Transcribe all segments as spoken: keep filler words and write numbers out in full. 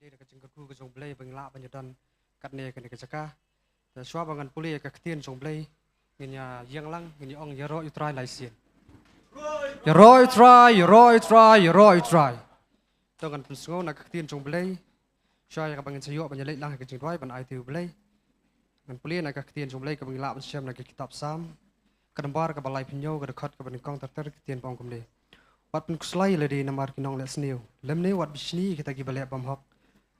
Ka jingkyrkhu ka jong U Blei ba ngi lah ban ïadon katne kane ka jaka. Te shuwa ba ngan pule ïa ka ktien jong U Blei, ngin ïa ïeng lang, ngin ïa ong, ïaroh ïa U Trai lai sien. Ïaroh ïa U Trai, ïaroh ïa U Trai, ïaroh ïa U Trai. To ngan pynsngew na ka ktien jong U Blei. Shuwa ïa kaba ngin sa ïoh ban ïaleit lang ha ka jingduwai ban aiti ïa U Blei, ngan pule na ka ktien jong U Blei kaba ngi lah ban shem na ka kitab Salm, ka nombar kaba laiphew hynñiew, ka dkhot kaba nyngkong ter ter. Ka ktien ka ong kumne: Wat pynkhuslai ïa lade namar ki nongleh sniew, lymne wat bishni ïa kita kiba leh bymhok.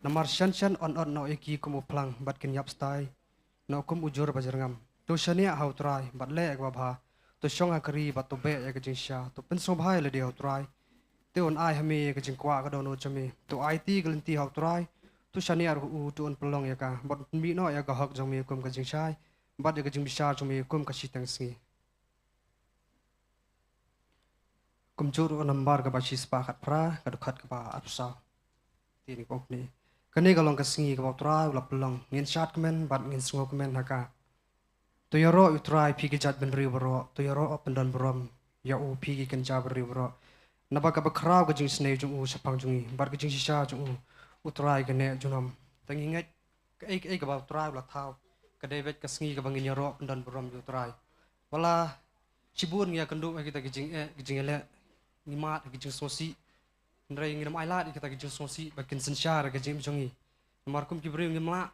Namar shen shen yn ot noh ïa ki kum u phlang bad kin ïap stai noh kum u jur ba jyrngam. To shaniah ha U Trai bad leh ïa kaba bha. To shong ha ka ri bad to beh ïa ka jingshisha. To pynsngewbha ïa lade ha U Trai, te un ai ha me ïa ka jingkwah ka dohnud jong me. To aiti ka lynti ha U Trai, to shaniah ruh ha u, te un pynlong ïa ka, bad un pynmih noh ïa ka hok jong me kum ka jingshai bad ïa ka jingbishar jong me kum ka shiteng sngi. Kumjuh ruh na nombar kaba shispah khatphra, ka dkhot kaba arphew saw. Te ngi ong kumne: Kane ka long ka sngi kaba U Trai u la pynlong, ngin shad kmen bad ngin sngewkmen ha ka. To ïaroh ïa U Trai phi ki jaitbynriew baroh, to ïaroh pyndonburom ïa u phi ki kynja bynriew baroh. Naba kaba khraw ka jingisynei jong u shaphang jong ngi bad ka jingshisha jong u, U Trai, ka neh junom. Te ngi ngeit kaei kaei kaba U Trai u la thaw, ka dei beit ka sngi kaba ngin ïaroh pyndonburom ïa U Trai. Wat la shibun ngi ïakynduh ha kita ki jingeh, ki jingeh leh, ngi mad ha ki jingsngewsih. Hynrei ngin ym ailad ïa kita ki jingsngewsih ba kin synshar ïa ka jingim jong ngi. Namar kum ki briew ngim lah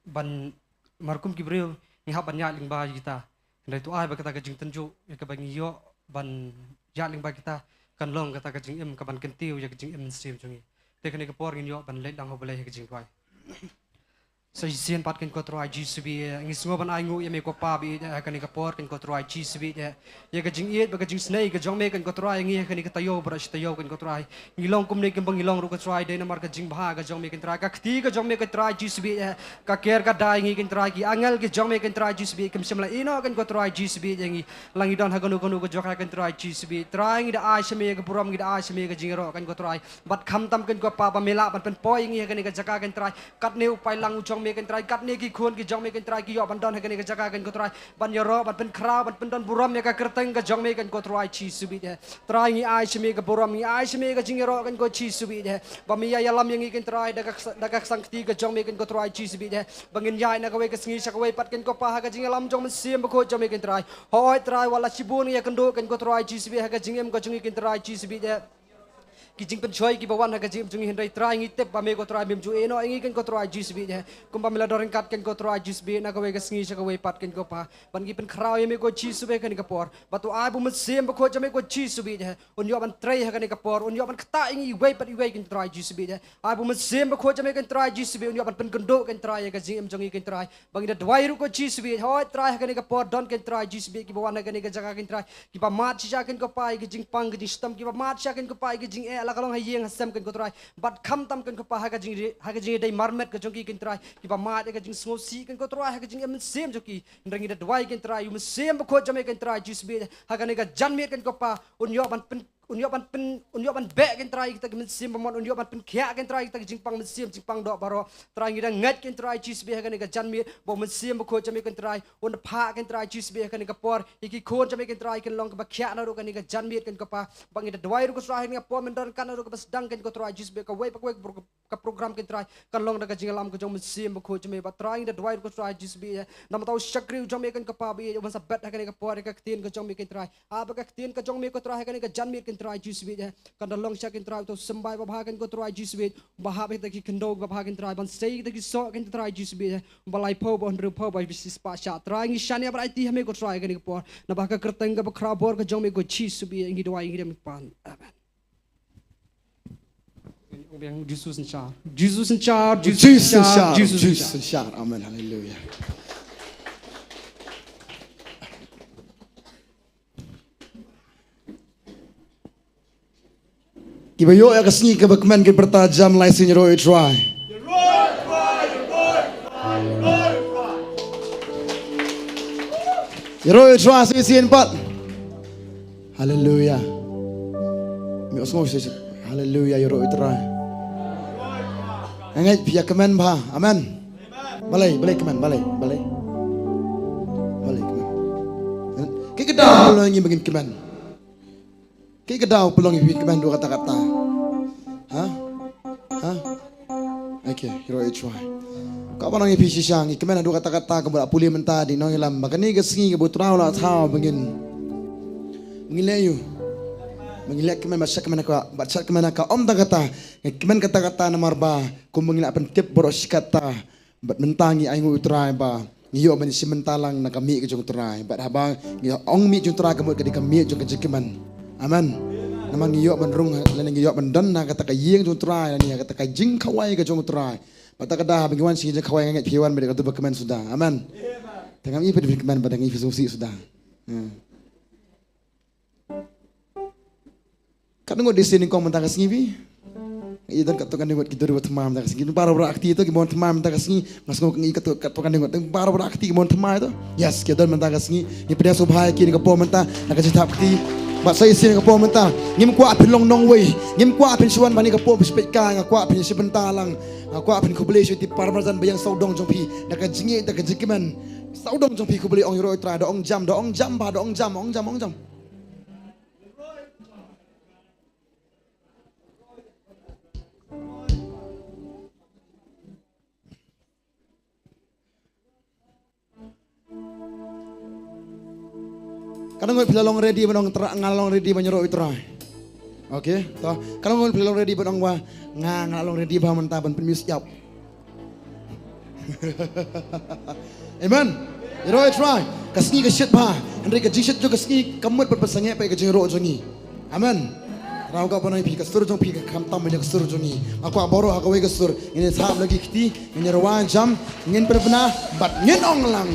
ban, namar kum ki briew ngi hap ban ïaid lyngba ïa kita. Hynrei to ai ba kata ka jingtynjuh ïa kaba ngi ïoh ban ïaid lyngba ïa kita kan long kata ka jingim kaban kyntiew ïa ka jingim mynsiem jong ngi. Te kane ka por ngin ïoh ban leit lang ha U Blei ha ka jingduwai. Sa shisien pat, ko Trai Jisu baieit, ngi sngew ban ainguh ïa me ko Pa baieit ha kane ka por, ko Trai Jisu baieit. Ïa ka jingïeit bad ka jingisynei ka jong me, ko Trai, ngi ha kane ka taïew baroh shi taïew, ko Trai. Ngi long kumne kumba ngi long ruh, ko Trai, dei namar ka jingbha ka jong me, ko Trai. Ka kti ka jong me, ko Trai Jisu baieit, ka ker ka dai ïa ngi, ko Trai. Ki angel ki jong me, ko Trai Jisu baieit, kim shym la ïehnoh, ko Trai Jisu baieit, ïa ngi. La ngi don ha kano kano ka jaka, ko Trai Jisu baieit, Trai, ngi da ai sha me ïa ka burom, ngi da ai sha me ïa ka jingïaroh, ko Trai. Bad khamtam, ko Pa, ba me lah ban pynpoi ïa ngi ha kane ka jaka, ko Trai. Katne u paidlang u jong me, ko Trai, katne ki khun ki jong me, ko Trai, ki ïoh ban don ha kane ka jaka, ko Trai, ban ïaroh, ban pynkhraw, ban pyndonburom ïa ka kyrteng ka jong me, ko Trai Jisu baieit. Trai, ngi ai sha me ka burom, ngi ai sha me ka jingïaroh, ko Jisu baieit, ba me ïa ïalam ïa ngi, ko Trai, da ka, da ka ksang kti ka jong me, ko Trai Jisu baieit, ba ngin ïaid na kawei ka sngi sha kawei pat, ko Pa, ha ka jingïalam jong u Mynsiem Bakhuid jong me, ko Trai. Hooid Trai, wat la shibun ngi ïakynduh, ko Trai Jisu baieit, ha ka jingim ka jong ngi, ko Trai Jisu baieit. Ki jingpynshoi kiba wan ha ka jingim jong ngi, hynrei Trai, ngi tip ba me, ko Trai, mem ju ïehnoh ïa ngi, ko Trai Jisu baieit. Kumba me la don ryngkat, ko Trai Jisu baieit, na kawei ka sngi sha kawei pat, ko Pa. Bad ngi pynkhraw ïa me, ko Jisu baieit, ha kane ka por. Bad to ai ba u Mynsiem Bakhuid jong me, ko Jisu baieit, un ïoh ban trei ha kane ka por, un ïoh ban ktah ïa ngi iwei pat iwei, ko Trai Jisu baieit. Ai ba u Mynsiem Bakhuid jong me, ko Trai Jisu baieit, un ïoh ban pynkynduh, ko Trai, ïa ka jingim jong ngi, ko Trai. Ba ngi da duwai ruh, ko Jisu baieit, hooid Trai, ha kane ka por don, ko Trai Jisu baieit, kiba wan ha kane ka jaka, ko Trai, kiba mad shisha, ko Pa, ïa ka jingpang ka jingshitom, kiba mad shisha, ko Pa, ïa ka jingeh, la ka long ha ïing ha sem, ko Trai. Bad khamtam, ko Pa, ha ka jing, ha ka jingïadei marmet ka jong ki, ko Trai, kiba mad ïa ka jingsngewsih, ko Trai, ha ka jingim mynsiem jong ki. Hynrei ngi da duwai, ko Trai, u Mynsiem Bakhuid jong me, ko Trai Jisu baieit, ha kane ka janmiet, ko Pa, un ïoh ban pyn un ïoh ban pyn, un ïoh ban beh, ko Trai, ïa kita ki mynsiem bymman, un ïoh ban pynkhiah, ko Trai, ïa kita ki jingpang mynsiem, jingpang doh baroh. Trai, ngi da ngeit, ko Trai Jisu baieit, ha kane ka janmiet, ba u Mynsiem Bakhuid jong me, ko Trai, un da phah, ko Trai Jisu baieit, ha kane ka por, ïa ki khun jong me, ko Trai, kin long kaba khiah na ruh kane ka janmiet, ko Pa. Ba ngi da duwai ruh, ko Trai, ha kane ka por, men don ryngkat na ruh kaba sdang, ko Trai Jisu baieit, kawei pa kawei ka pro-, ka program, ko Trai, kan long da ka jingïalam ka jong u Mynsiem Bakhuid jong me. Bad Trai, ngi da duwai ruh, ko Trai Jisu baieit, namar uta u shakri u jong me, ko Pa baieit, uban sa bet ha kane ka por ïa ka ktien ka jong me, ko Trai. Ai ba ka ktien ka jong me, ko Trai, ha kane ka janmiet, ko Trai Jisu baieit, kan da long shisha, ko Trai, uta u symbai babha, ko Trai Jisu baieit, uba hap ïa kita ki khyndew babha, ko Trai, ban sei ïa kita ki soh, ko Trai Jisu baieit, uba laiphew, ba hynriewphew, ba shispah shah. Trai, ngi shaniah bad aiti ha me, ko Trai, ha kane ka por. Naba ka kyrteng kaba khraw bor ka jong me, ko Jisu baieit, ngi duwai, ngi da pan. Amen. Jisu synshar. Jisu synshar, Jisu synshar, Jisu synshar. Amen. Haleluya. Kiba ïoh ïa ka sngi kaba kmen, kin pyrta jam lai sien: Ïaroh ïa U Trai. Ïaroh ïa U Trai sa shisien pat. Haleluya. Mi os ngos. Haleluya, ïaroh ïa U Trai. Nga ngeit phi ïa kmen bha. Amen. Balei, balei kmen, balei, balei. Balei kmen. Kaei ka daw ba long ïa ngi ba ngin kmen? Kaei ka daw ba long ïa ngi ba ngin kmen haduh katta katta? Ha? Ha? Ai Okay, hero H Y. Ka ba nang ïa phi shisha, ngi kmen haduh katta katta kumba la pule mynta da i nongïalam ba kane ka sngi kaba U Trai u la thaw ba ngin, ba ngin leh ïa u, ba ngin leh kmen bad shad kmen ha ka, bad shad kmen ha ka. Ym tang kata, ngi kmen katta katta namar ba kumba ngi la pyntip baroh shi katta, bad mynta ngi ainguh ïa U Trai ba ngi ïoh ban ïashim bynta lang na ka miet ka jong U Trai. Bad haba ngi ong miet jong U Trai, ka mut ka dei ka miet jong ka jingkmen. Amen. Namar ngi ïoh ban rung ha, lane ngi ïoh ban don ha kata ka ïing jong U Trai, lane ha kata ka jingkhawai ka jong U Trai. Bad kata ka daw haba ngi wan sha ka jingkhawai, nga ngeit phi wan bad katto ba kmen suda. Amen. Te ngam i phi kmen bad nga i phi sngewsih suda. Hmm. Katno ngut dei sien nyngkong mynta ka sngi phi? Ïa, don katto katne ngut ki dei ruh ba thymmai mynta ka sngi. Baroh ba rah kti to ki bun thymmai mynta ka sngi. Nga sngew ka ngi katto katto katne ngut. Baroh ba rah kti ki bun thymmai to. Yes, ki don mynta ka sngi. Ngi pdiang sngewbha ïa ki ha kane ka por mynta na ka jingthap kti. Bad sa shisien ha kane ka por mynta, ngim kwah phin long nongwei. Ngim kwah phin shu wan ba ha kane ka por phi peit kai, nga kwah phin ïashim bynta lang. Nga kwah phin khublei sha ki paralok ba ïeng sawdong jong phi. Da ka jingïeit, da ka jingkmen. Sawdong jong phi khublei ong ïa U Trai, da ong jam, da ong jam bha, da ong jam, ong jam, ong jam. Katno ngut phi la long ready ban ong Trai, nga la long ready ban ïaroh ïa U Trai? Okay, to. Katno ngut phi la long ready ban ong ba nga, nga la long ready ba mynta ban pynmih ïap. Amen. Ïaroh ïa U Trai. Ka sngi ka shit bha. Hynrei ka jingshit jong ka sngi ka mut ban pynsangeh pat ïa ka jingïaroh jong ngi. Amen. Trai u kwah ban ai phi ka sur jong phi ka khamtam ïa ka sur jong ngi. Nga kwah baroh ha kawei ka sur ngin ïa thap la ki kti, ngin ïa rwai jam, ngin pynbna bad ngin ong lang.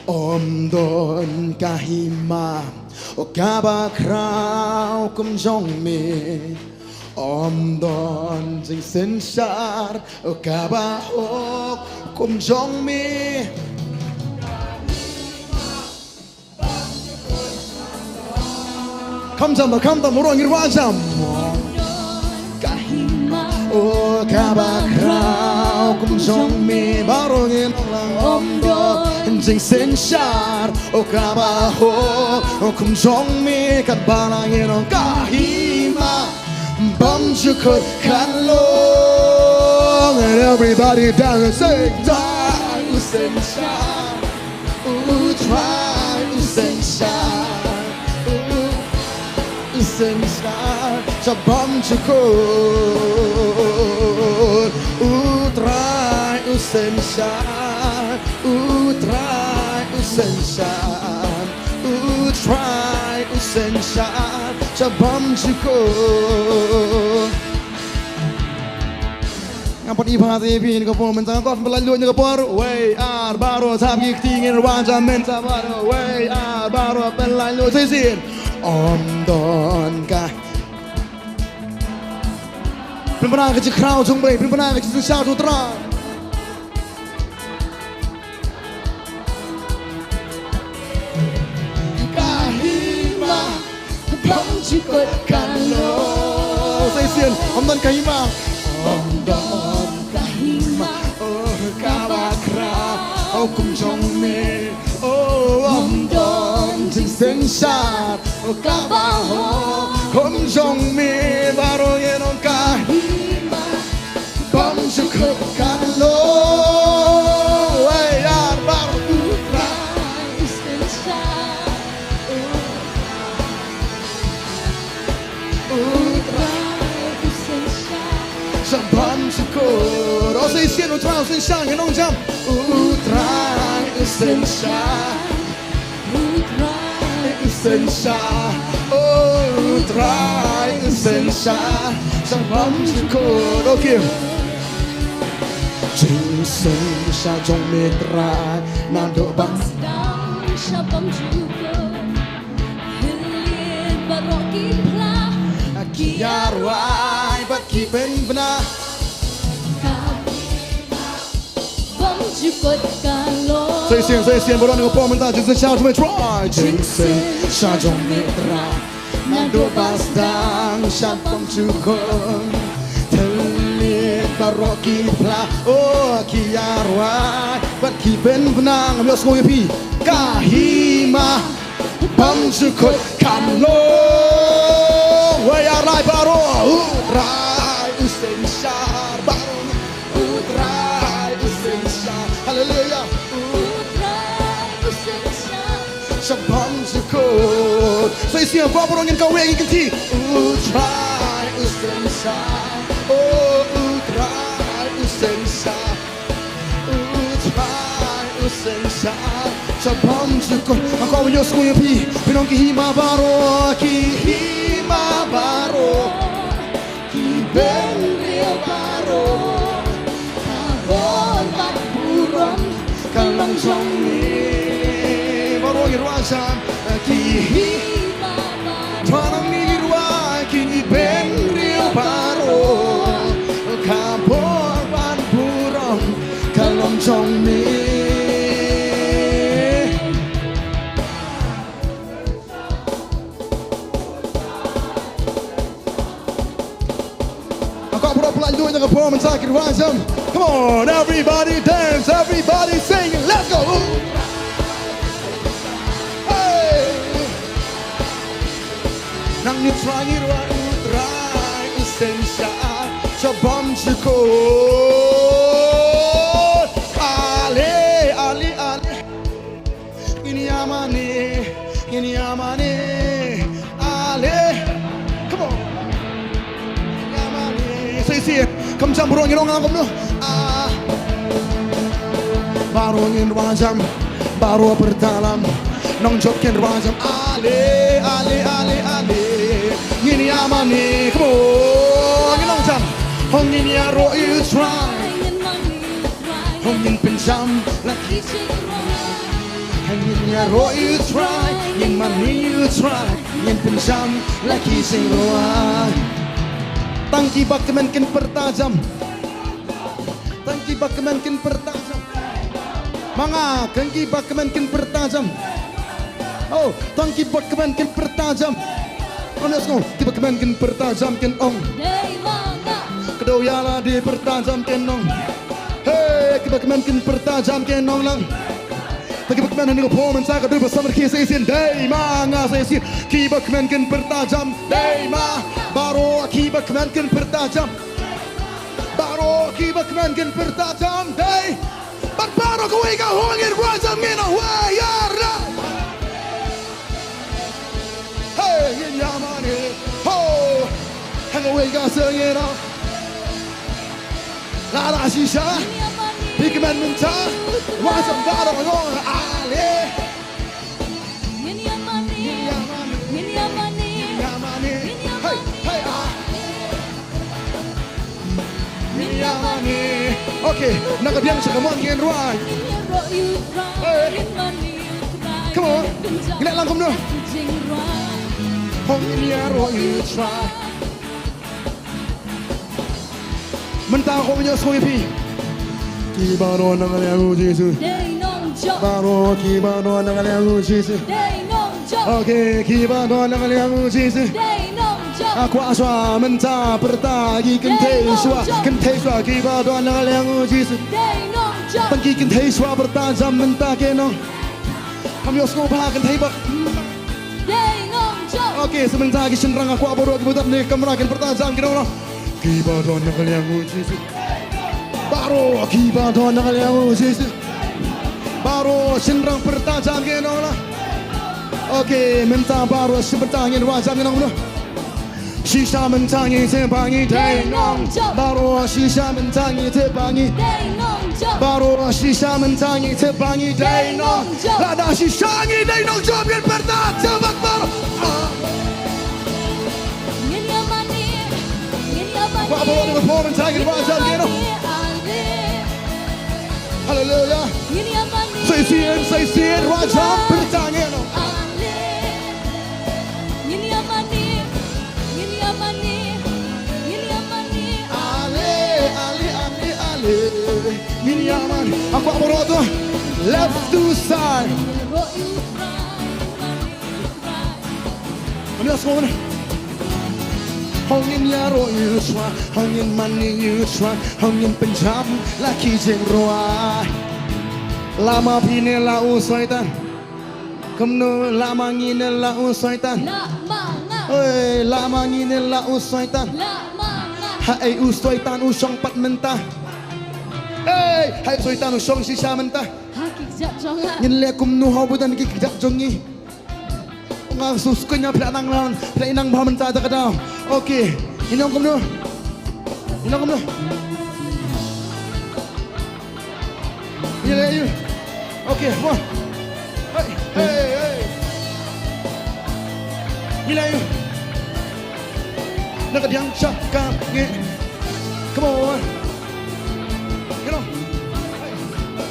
Ym don ka hima kaba khraw kum jong me. Ym don jingsynshar kaba hok kum jong me. Kham jam, kham jam, baroh ngin rwai jam. Ka hima, oh, kaba khraw kum jong me, baroh ngin ong lang. Ym don jingsynshar kaba hok kum jong me, katba lah ngin ong ka hima bymjukut kan long. And everybody down and say, Trai u synshar. U Trai u synshar, u, u synshar sha bymjukut. U Trai u synshar, U Trai u synshar, U Trai u synshar sha bymjukut. Ngam pat i bha te ïa phi ha kane ka por mynta, nga kwah phin pyllait lut ha kane ka por. Wei ar baroh thap ki kti, ngin rwai jam mynta baroh. Wei ar baroh pyllait lut shisien. Ym don ka, pynbna ka jingkhraw jong U Blei, pynbna ka jingsynshar jong U Trai. Ka hima bymjukut kan long. Sa shisien, ym don ka hima. Ym don ka hima, oh, kaba khraw kum jong me. Oh, ym don jingsynshar kaba hok kum jong me. Baroh ngin ong ka hima bymjukut kan long. Wei ar baroh. U Trai u synshar, U Trai u synshar sha bymjukut. Oh, sa shisien, U Trai u synshar, ngin ong jam. U Trai u synshar, U Trai u synshar, oh, U Trai u synshar sha bymjukut. Okay. Jingsynshar jong me Trai naduh ba sdang sha bymjukut. Thylliej baroh ki phla, ki ïa rwai bad ki pynbna. Ka bymjukut ka long. Sa shisien, sa shisien, baroh ngi pom mynta, jingsynshar jong me Trai. Jingsynshar jong me Trai naduh ba sdang sha bymjukut. Thylliej baroh ki phla, oh, ki ïa rwai bad ki pynbna. Ngam ïohsngew ïa phi. Ka hima Bam jukut kan long. Wei ar lai baroh. U Trai u synshar baroh. U Trai u synshar. Haleluya. U Trai u synshar. Sha bam jukut. Sa shisien kwah baroh ngin kawei ngin kynti. U Trai u synshar. Oh, U Trai u synshar. U Trai u synshar. Sha bam jukut. Nga kwah ban ïohsngew ïa phi. Phi long ki hima baroh, ki hima baroh. Ki bynriew baroh. Ka bor bad burom ka long jong me. Baroh ngi rwai jam. Ki hima baroh. Baroh ngi rwai ki bynriew baroh. Ka bor bad burom ka long jong me. Nga kwah baroh pynlait duh ïa ka performance ha ki rwai jam. Come on, everybody dance, everybody sing, let's go. Hey. Nang ngi Trai ngi rwai, U Trai u synshar. Sha bam jukut. Ale, ale, ale. Ngin ïa mane, ngin ïa mane. Ale. Come on. Ngin ïa mane. Sa shisien. Kam jam baroh ngin ong lang kumno. Ah. Baroh ngin rwai jam. Baroh pyrta lam. Nongjop kin rwai jam. Ale, ale, ale, ale. Ngin ïa mane. Come on. Ngin ong jam. Hong ngin ïaroh ïa U Trai. Hong ngin pynjam la ki jingrwai. Hong ngin ïaroh ïa U Trai, ngin mane ïa U Trai, ngin pynjam la ki jingrwai. Tang kiba kmen kin pyrta jam. Tang kiba kmen kin pyrta jam. Ma nga, tang kiba kmen kin pyrta jam. Oh, tang kiba kmen kin pyrta jam. Ong ïa sngew, kiba kmen kin pyrta jam kin ong. Dei ma nga. Kdew ïa lade pyrta jam kin ong. Hey, kiba kmen kin pyrta jam kin ong lang. Tang kiba kmen ha kane ka performance ka dei ba samar ki sa shisien. Dei ma nga sa shisien. Kiba kmen kin pyrta jam. Dei ma. Baroh kiba kmen kin pyrta jam. Baroh kiba kmen kin pyrta jam. Dei. Bad baroh kawei ka hong ngin rwai jam ngin ong wei ar lai. Hey, ngin ïa mane. Ho. Hang wei ka seng ïa na. Lada shisha. Phi kmen mynta. Rwai jam baroh ngin ong ale. Ngin ïa mane. Ngin ïa mane. Ngin ïa mane. Hey, hey, ah. Ngin ïa mane. Okay, na ka biang sha ka mon ngin rwai. Hey. Come on. Ngin ïa lang kumno. Hong ngin ïaroh ïa U Trai. Mynta ko ngi sngewthuh ïa phi. Kiba don na ka liang U Jisu. Dei nongjop. Baroh kiba don na ka liang U Jisu. Dei nongjop. Okay, kiba don na ka liang U Jisu. Dei nongjop. Nga kwah shuwa mynta pyrta ki kynthei shuwa. Dei nongjop. Kynthei shuwa kiba don na ka liang U Jisu. Dei nongjop. Tang ki kynthei shuwa pyrta jam mynta ki nong. Kam ïohsngew bha kynthei bha. Dei nongjop. Okay, sa mynta ki shynrang nga kwah baroh kiba dap ne ka kamra kin pyrta jam kin ong. Kiba don na ka liang U Jisu. Baroh kiba don na ka liang U Jisu. Baroh shynrang pyrta jam kin ong la. Okay, mynta baroh shi mynta ngin rwai jam kin ong la. Shisha mynta ngi tip ba ngi dei nongjop. Baroh shisha mynta ngi tip ba ngi. Dei nongjop. Baroh shisha mynta ngi tip ba ngi dei nongjop. Lada shisha ngi dei nongjop ngin pyrta jam bad baroh. Ngin ïa mane. Ngin ïa mane. Kwah baroh ngi perform mynta ngi rwai jam ngi no. Haleluya. Ngin ïa mane. Sa shisien, sa shisien rwai jam pyrta ngi no. Ngin ïa mane, ngin ïa mane, ngin ïa mane. Ale, ale, ale, ale. Ngin ïa mane. Nga kwah baroh to. Left to side. Ngin ïa sngewbha. Hong ngin ïaroh ïa U Trai, hong ngin mane ïa U Trai, hong ngin pynjam la ki jingrwai. La ma phi ne la u Soitan. Kumno la ma ngi ne la u Soitan? La ma nga. Oi, la ma ngi ne la u Soitan? La ma nga. Haei u Soitan u shong pat mynta? Ei, haei u Soitan u shong shisha mynta? Ha ki kjat jong nga. Ngin leh kumno ha u ba don ki kjat jong ngi? Nga sngewskunya phi la nang, phi la nang bha mynta da ka daw. Okay. Ngin ong kumno? Ngin ong kumno? Ngin leh ïa u. Okay, come on. Hey, hey, hey. Ngin leh ïa u. Na ka diang shaka ngi. Come on. Ngin ong. Hey,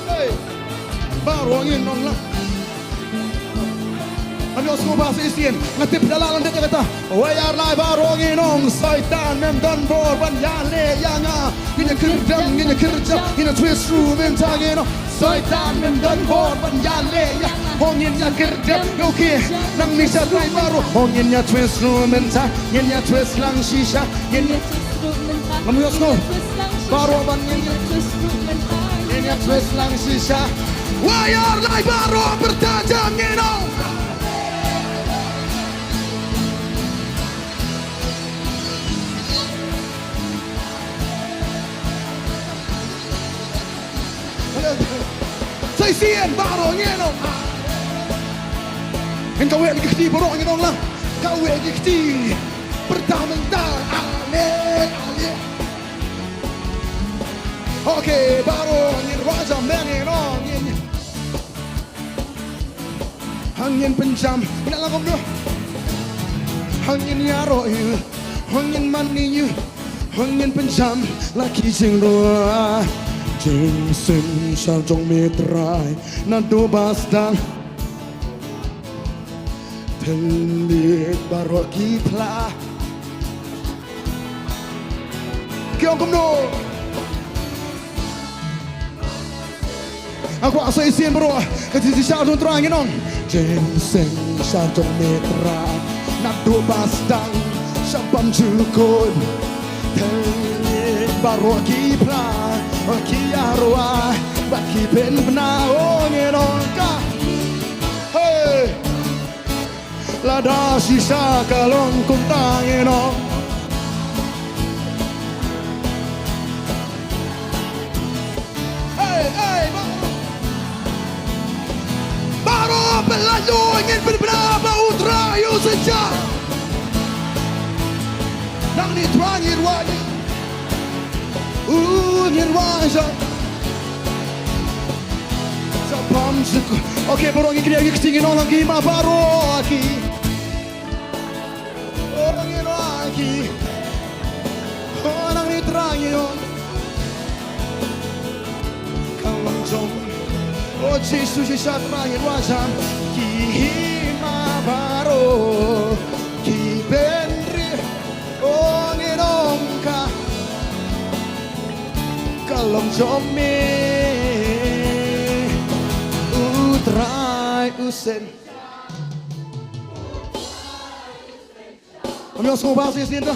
hey. Baroh ngin ong la. Ngam ïohsngew ba sa shisien. Nga tip da la lan dep ïa kata. Wei ar lai baroh ngin ong, Soitan mem don bor ban ïaleh ïa nga. Ngin ïa kyrdem, ngin ïa kyrjap, ngin ïa twist ruh mynta ngin ong, Soitan mem don bor ban ïaleh ïa nga. Ho ngin ïa kyrdem, okay. Nangne sha tai baroh. Ho ngin ïa twist ruh mynta, ngin ïa twist lang shisha, ngin ïa Ngam ïohsngew. Baroh ban ngin. Ngin ïa twist lang shisha. Wei ar lai baroh pyrta jam ngin ong. Sa shisien baroh ngin ong. Ngin kaweh ki kti baroh ngin ong la. Kaweh ki kti. Pyrta mynta. Ale, ale. Okay, baroh ngin wad jam, ngin ong, ngin. Hangin pynjam, ngin la kumno? Hangin ïaroh ïa, hangin mane ïa, hangin pynjam la ki jingrwai. Jingsngewsih jong me Trai naduh ba sdang. Thylliej baroh ki phla. Ki ong kumno? Nga kwah sa shisien baroh ka jingshisha jong u Trai ngin ong. Jingshisha jong me Trai naduh ba sdang shaphang jukut. Thylliej baroh ki phla, ki ïaroh bad ki pynbna, oh ngin ong ka. Hey! Lada shisha ka long kumta ngin ong. Hey, hey, ba-, baroh pynlait ngin pynbna ba u Trai u synshar. Nangne Trai ngin wad. U ngin wad sha. Sa pam suk. Okay, baroh ngin kyndiah ïa ki kti ngin ong lang ki hima baroh ki. Oh, ngin wad ki. Oh, nangne Trai ngin ong. Ka long jong. Oh, Jisu shisha Trai ngin wad jam. Ki hima baroh. Ki bynriew. Oh, ngin ong ka. Ka long jong me. U Trai u seng. Ngam ïohsngew ba sa shisien ta.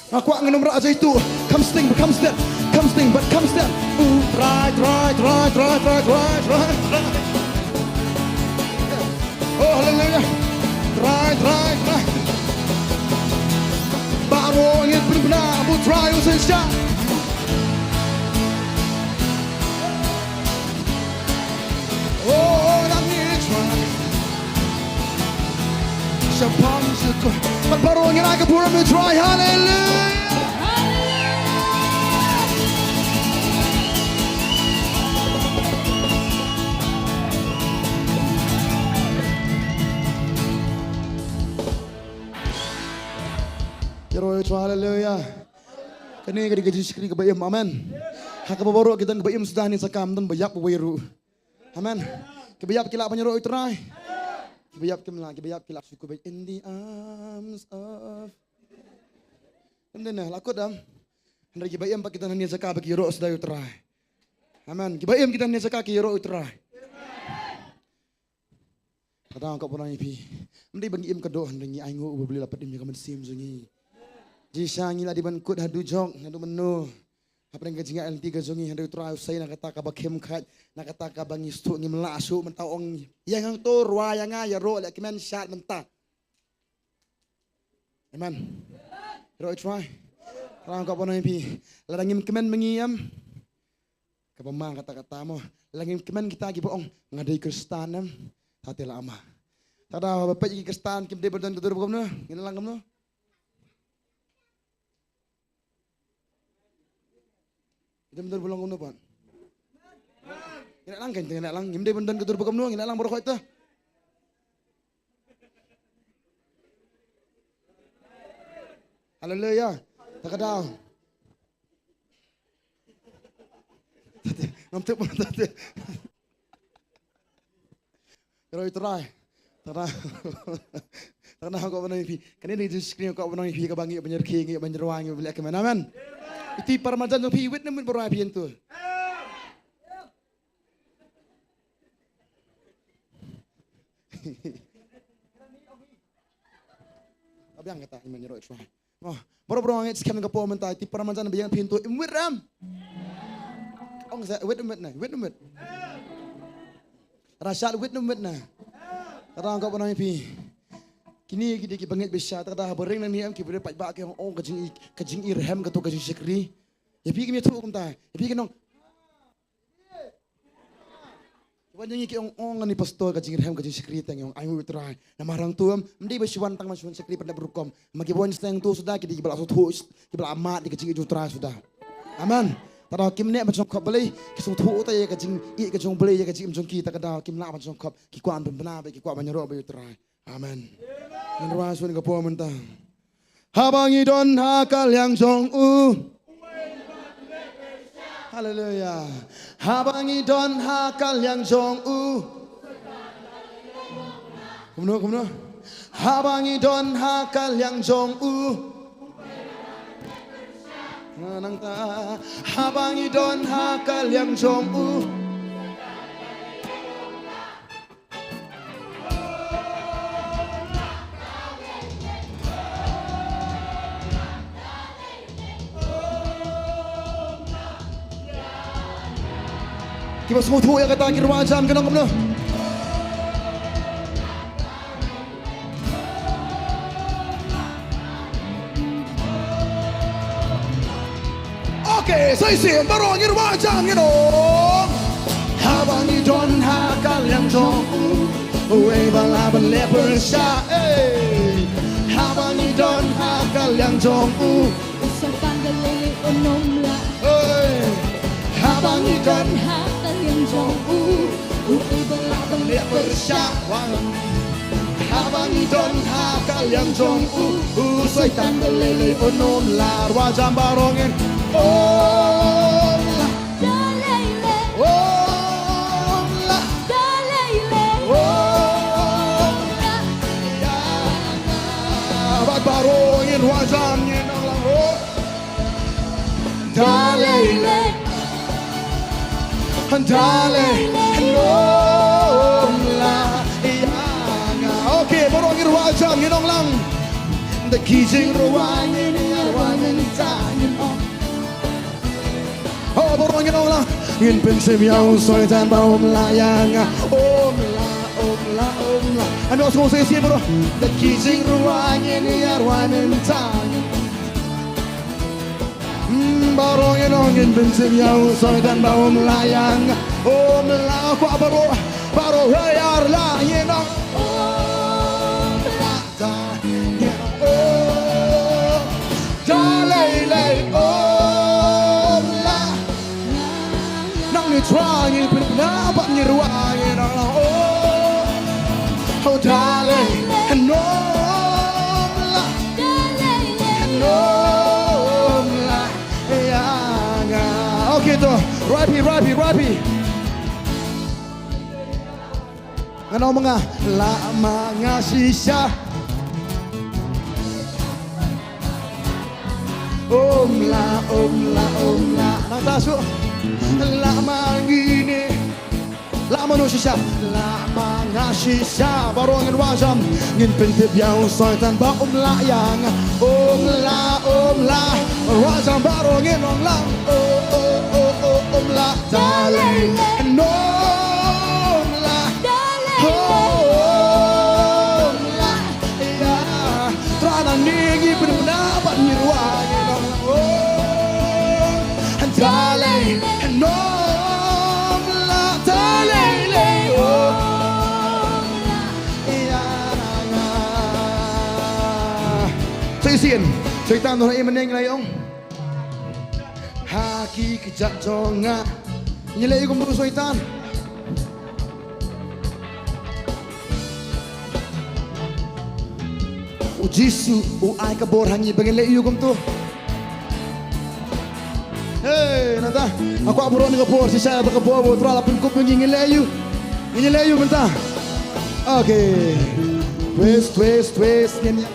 Nga kwah ngin ym rah jaitu. Kham sting, kham stet. Kham sting, bad kham stet. U Trai, Trai, Trai. Oh, haleluya. Trai, Trai, Trai. Baroh ngin pynbna ba u Trai u synshar. Oh, nangne Trai. Shaphang jukut. Bad baroh ngin ai ka burom ïa u Trai. Haleluya. Ïaroh ïa u Trai, haleluya. Kane ka dei ka jingshakri kaba im, amen. Ha kaba baroh ki don kaba im suda hangne sa kam don ba ïap uwei ruh. Amen. Kiba ïap ki lah ban ïaroh ïa u Trai. Kiba ïap kim lah, kiba ïap ki lah shu kut beit in the arms of. Ym dei ne la kut em. Hynrei kiba im pat ki don hangne sa ka ba ki ïaroh suda ïa u Trai. Amen. Kiba im ki don hangne sa ka ki ïaroh ïa u Trai. Ka dang ka pynang ïa phi. Ym dei ba ngi im ka doh hynrei ngi ainguh uba Blei la pynïap ïa ka mynsiem jong ngi. Jingshisha ngi la dei ban kut haduh jong, haduh mynno. Hapdeng ka jingïaid lynti ka jong ngi, hynrei u Trai u sei na kata kaba khim khait, na kata kaba ngi sngewthuh ngim lah shuh, mynta ong, ïeng hangto, rwai ïa nga, ïaroh lehkmen shad mynta. Amen. Ïaroh ïa u Trai. Trai kwah ban ong ïa phi, lada ngim kmen ma ngi em, kaba ma kata kata mo. Lada ngim kmen kita kiba ong nga dei Khristan em, ta te la ma. Te da haba peit ïa ki Khristan kim dei ban don ka dur ba kumno, ngin lang kumno? Ngim dei ban don ka dur ba kumno pat. Ngin lang kan, ngin lang. Ngim dei ban don ka dur ba kumno, ngin lang baroh khoit ta. Haleluya. Ta ka daw. Ngam tip, ngam tip. Ïaroh ïa u Trai. Tang na, tang na kwah ban ong ïa phi. Kane dei ka jingshakri kwah ban ong ïa phi kaba ngi ban ïarkhie, ngi ban ïarwai, ngi ban leh kmen. Amen. Iti para marjan jong phi, wit ne wit ba rwai phi ïa ntu. Abiang kata, amen, ïaroh ïa u Trai. Oh, baroh baroh ngeit skhem ka por mynta, iti para marjan ba ïeng phi ntu, im wit em. Ong sa, wit im wit na, wit im wit. Rashad wit im wit na. Kata ong kwah ban ong ïa phi. Kine ki dei kiba ngeit bishar, kata haba ring nangne em kiba dei paidbah ki ong, oh, ka jing, ka jingirhem kato ka jingshakri. Ïa phi kim ïathuh kumta, ïa phi ki nong. Ki wan ïa ngi ki ong, ong, ani pastor ka jingirhem ka jingshakri tang ong, ai u Trai. Namar hangto em, ym dei ba shu wan tang ban shu wan shakri pyndep rukom. Ma ki wan seng to suda ki dei kiba la sngewthuh, kiba la mad ïa ka jingïeit u Trai suda. Amen. Te da kim neh ban shong khop Blei, ki sngewthuh ta ïa ka jingïeit ka jong Blei ïa ka jingim jong ki, te ka da kim lah ban shong khop, ki kwah ban pynbna bad ki kwah ban ïaroh bad u Trai. Amen. Ngin rwai shuwa ka por mynta. Haba ngi don ha ka liang jong u. Haleluya. Haba ngi don ha ka liang jong u. Kumno, kumno. Haba ngi don ha ka liang jong u. Na nangta. Haba ngi don ha ka liang jong u. Kiba sngewthuh ïa kata ki rwai jam ki nong kumno. Okay, sa shisien baroh ngi rwai jam ngi ong. Haba ngi don ha ka liang jong u, uwei ba lah ban leh pyrshah, eh. Haba ngi don ha ka liang jong u, u Soitan da lei lei un ym lah. Eh. Haba ngi don ha ka liang jong u, uwei ba lah ban leh pyrshah. Haba ngi don ha ka liang jong u, u Soitan da lei lei un ym lah. Rwai jam baroh ngin. Ym lah. Da lei lei. Ym lah. Da lei lei. Ym lah. Ïa nga. Bad baroh ngin rwai jam ngin ong lang, oh. Da lei lei. Da lei lei. Ym lah ïa nga. Okay, baroh ngin rwai jam ngin ong lang. Da ki jingrwai ngin ïa rwai mynta ngin ong. Oh, baroh ngin ong lang. Ngin pynsiem ïa u Soitan ba um lah ïa nga. Um lah, um lah, um lah. Ano sngewsih sih baroh. Da ki jingrwai ngin ïa rwai mynta ngin ong. Hmm, baroh ngin ong ngin pynsiem ïa u Soitan ba um lah ïa nga. Um lah kwah baroh, baroh, hey, ar lah ngin ong. Um lah, da, ngin ong, um, da lei lei, um lah. Nangne try ngin pynbna bad ngin rwai ngin ong, oh. Oh, da lei, no, um lah. No, um lah. Ïa nga. Okay, to. Rwai phi, rwai phi, rwai phi. Ngan ong ma nga. Lah ma nga shisha. Um lah, um lah, um lah. Nangta shuh. Lah ma ngi ne. Lah ma no shisha. Lah ma nga shisha. Baroh ngin rwai jam. Ngin pyntip ïa u Soitan ba um lah ïa nga. Um lah, um lah. Rwai jam baroh ngin ong lang. Um Shisien, Soitan, don ha i mynne ngi la ïa ong. Ha ki kjat jong nga. Ngi leh ïa kumtu Soitan. U Jisu u ai ka bor ha ngi ba ngin leh ïa kumtu. Hey, nangta. Nga kwah ban rung ka por shisha ba ka bor ba U Trai la pynkup ïa ngi, ngin leh ïa. Ngin leh ïa mynta. Okay. Twist, twist, twist. Ngin ïa.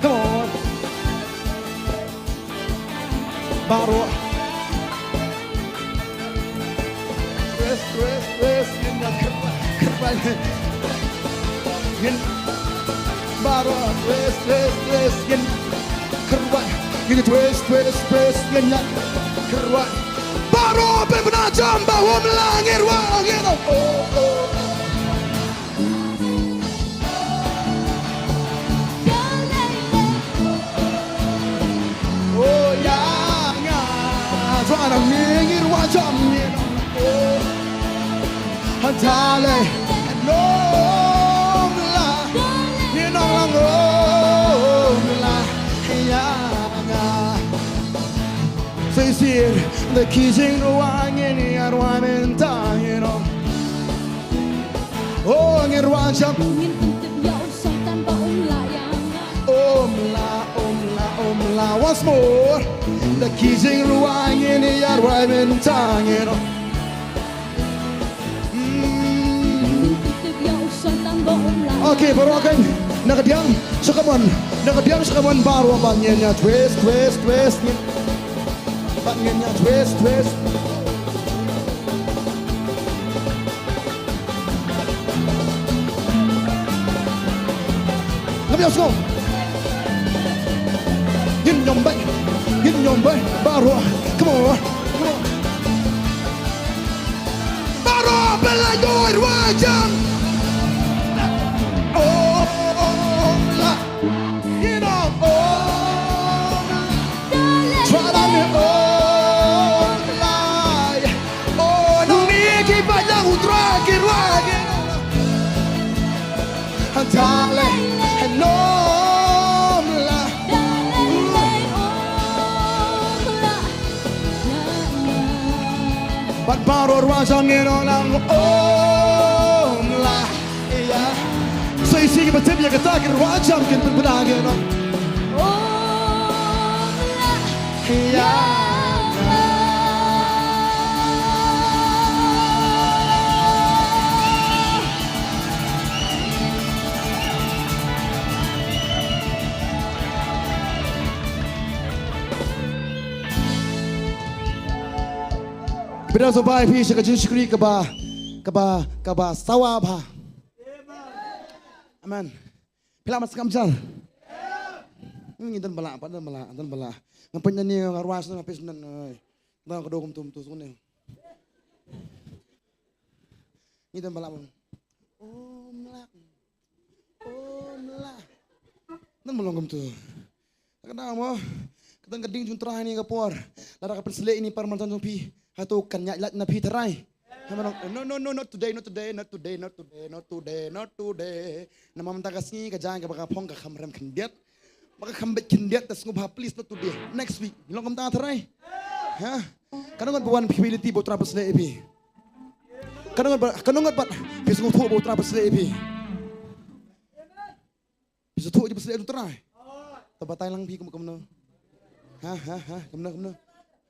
Come on. Baroh. Twist, twist, twist. Ngin ïa kyrpad, kyrpad. Ngin baroh, twist, twist, twist. Ngin kyrpad. Ngin twist, twist, twist. Ngin ïa kyrpad. Baroh pynbna jam ba um lah, ngin ruh, ngin ruh. Oh, oh. Oh, ïa nga. Tuan, ngi ngin ruh jam ngi. Oh. Hantale. Nom la. Ngi nong lang, oh, la. Ïa nga. Shisien, da ki jingruh ngin ïa ruh mynta, you know. Oh, ngin ruh jam. Ngin pyntip ïa u Soitan ba um lah ïa nga. Um lah, um lah, um lah. Once more. Da ki jingruh ngin ïa ruh mynta, you know. Hmm. Ngin pyntip ïa u Soitan ba um lah ïa nga. Okay, baroh kan. Na ka diang, sa ka mon. Na ka diang, sa ka mon, baroh ba ngin ïa twist, twist, twist. Ngin Bad ngin ïa twist, twist. Ngam ïa sngew. Ngin ïom bad, ngin ïom bad, baroh. Come on, come on. Baroh, bad la ïoh, ruh jam. Oh, oh, oh, oh, la. Ngin ong, oh, Trai, ong, lai. Oh, nong ni ki paid lang U Trai ki ruh, ngin ong. Hanta lei, han ong la. Bad baroh ruh jong ngin ong lang, ong la. Ïa. Sa shisien ba tip ïa kata ki ruh jam kin pynbna ïa no. Ïa. Phi da sngewbha ïa phi sha ka jingshakri kaba, kaba, kaba sawa bha. Amen. Phi lah ban sngap jar. Hmm, ngi don ba lah, pat don ba lah, don ba lah. Nga peit na ne nga ruh sngewbha phi sngewbha. Nga ka dei kumtu kumtu sngewbha. Ngi don ba lah. Oh, mlak. Oh, mlak. Don ba long kumtu. Ka dang mo. Ka dang ka ding jong U Trai ha kane ka por. Lada ka pynsleh ïa kine ki paralok jong phi. Hato kan ïaid lait na phi Trai? Haba nong, no, no, no, not today, not today, not today, not today, not today, not today. Namar mynta ka sngi ka jaiñ kaba ka phong ka kham rem khyndiat. Ba ka kham beit khyndiat, te sngewbha, please, not today. Next week. Ngi long kumta Trai. Ha? Katno ngut ba wan phi, phi lynti ba U Trai pynsleh ïa phi? Katno ngut ba, katno ngut ba phi sngewthuh ba U Trai pynsleh ïa phi? Phi sngewthuh ba pynsleh ïa U Trai? To batai lang phi kum, kumno? Ha, ha, ha, kumno, kumno?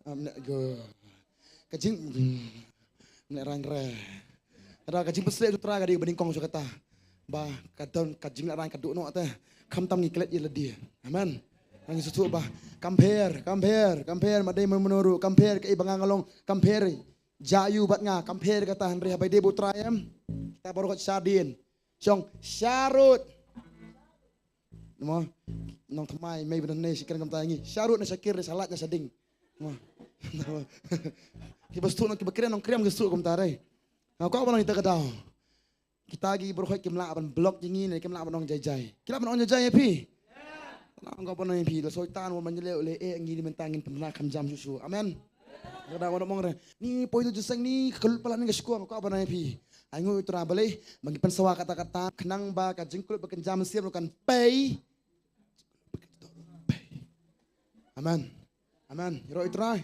Ah, mne, go. Ka jing, mne rang re. Ka da ka jingpynsleh U Trai ka dei ba nyngkong sha kata. Ba ka don ka jinglehraiñ ka duh noh te. Khamtam ngi klet ïa lade. Amen. Ngi sngewthuh ba. Compare, compare, compare, ma dei mano mano ruh, compare kaei ba nga nga long, compare. Jia ïa u bad nga, compare kata, hynrei haba ïadei bad U Trai em. Kita baroh ka shadien. Shong sharud. Mo, nongthymmai mei bad nongthymmai shi kren kumta ngi. Sharud na shakir, na shalait na shading. Mo. Kiba sngewthuh nong kiba kren nongkren ki sngewthuh kumta re. Nga kwah ban ong ïa kita ka daw. Kita ki baroh kim lah ban block ïa ngi ne kim lah ban ong jai jai. Ki lah ban ong jai jai ïa phi. Nga kwah ban ong ïa phi, la Soitan u wan ban ïaleh, u leh eh, ngi ni mynta ngin pynbna kham jam shuh shuh. Amen. Nga da wan ong re. Ni poi tu jingïaseng ni ka lut palat ni ka shkor, nga kwah ban ong ïa phi. Ai nguh ïa u Trai balei ba ngi pynsawa katta katta, khnang ba ka jingkyllut ba kan jam mynsiem ruh kan pei. Amen. Amen. Ïaroh ïa u Trai.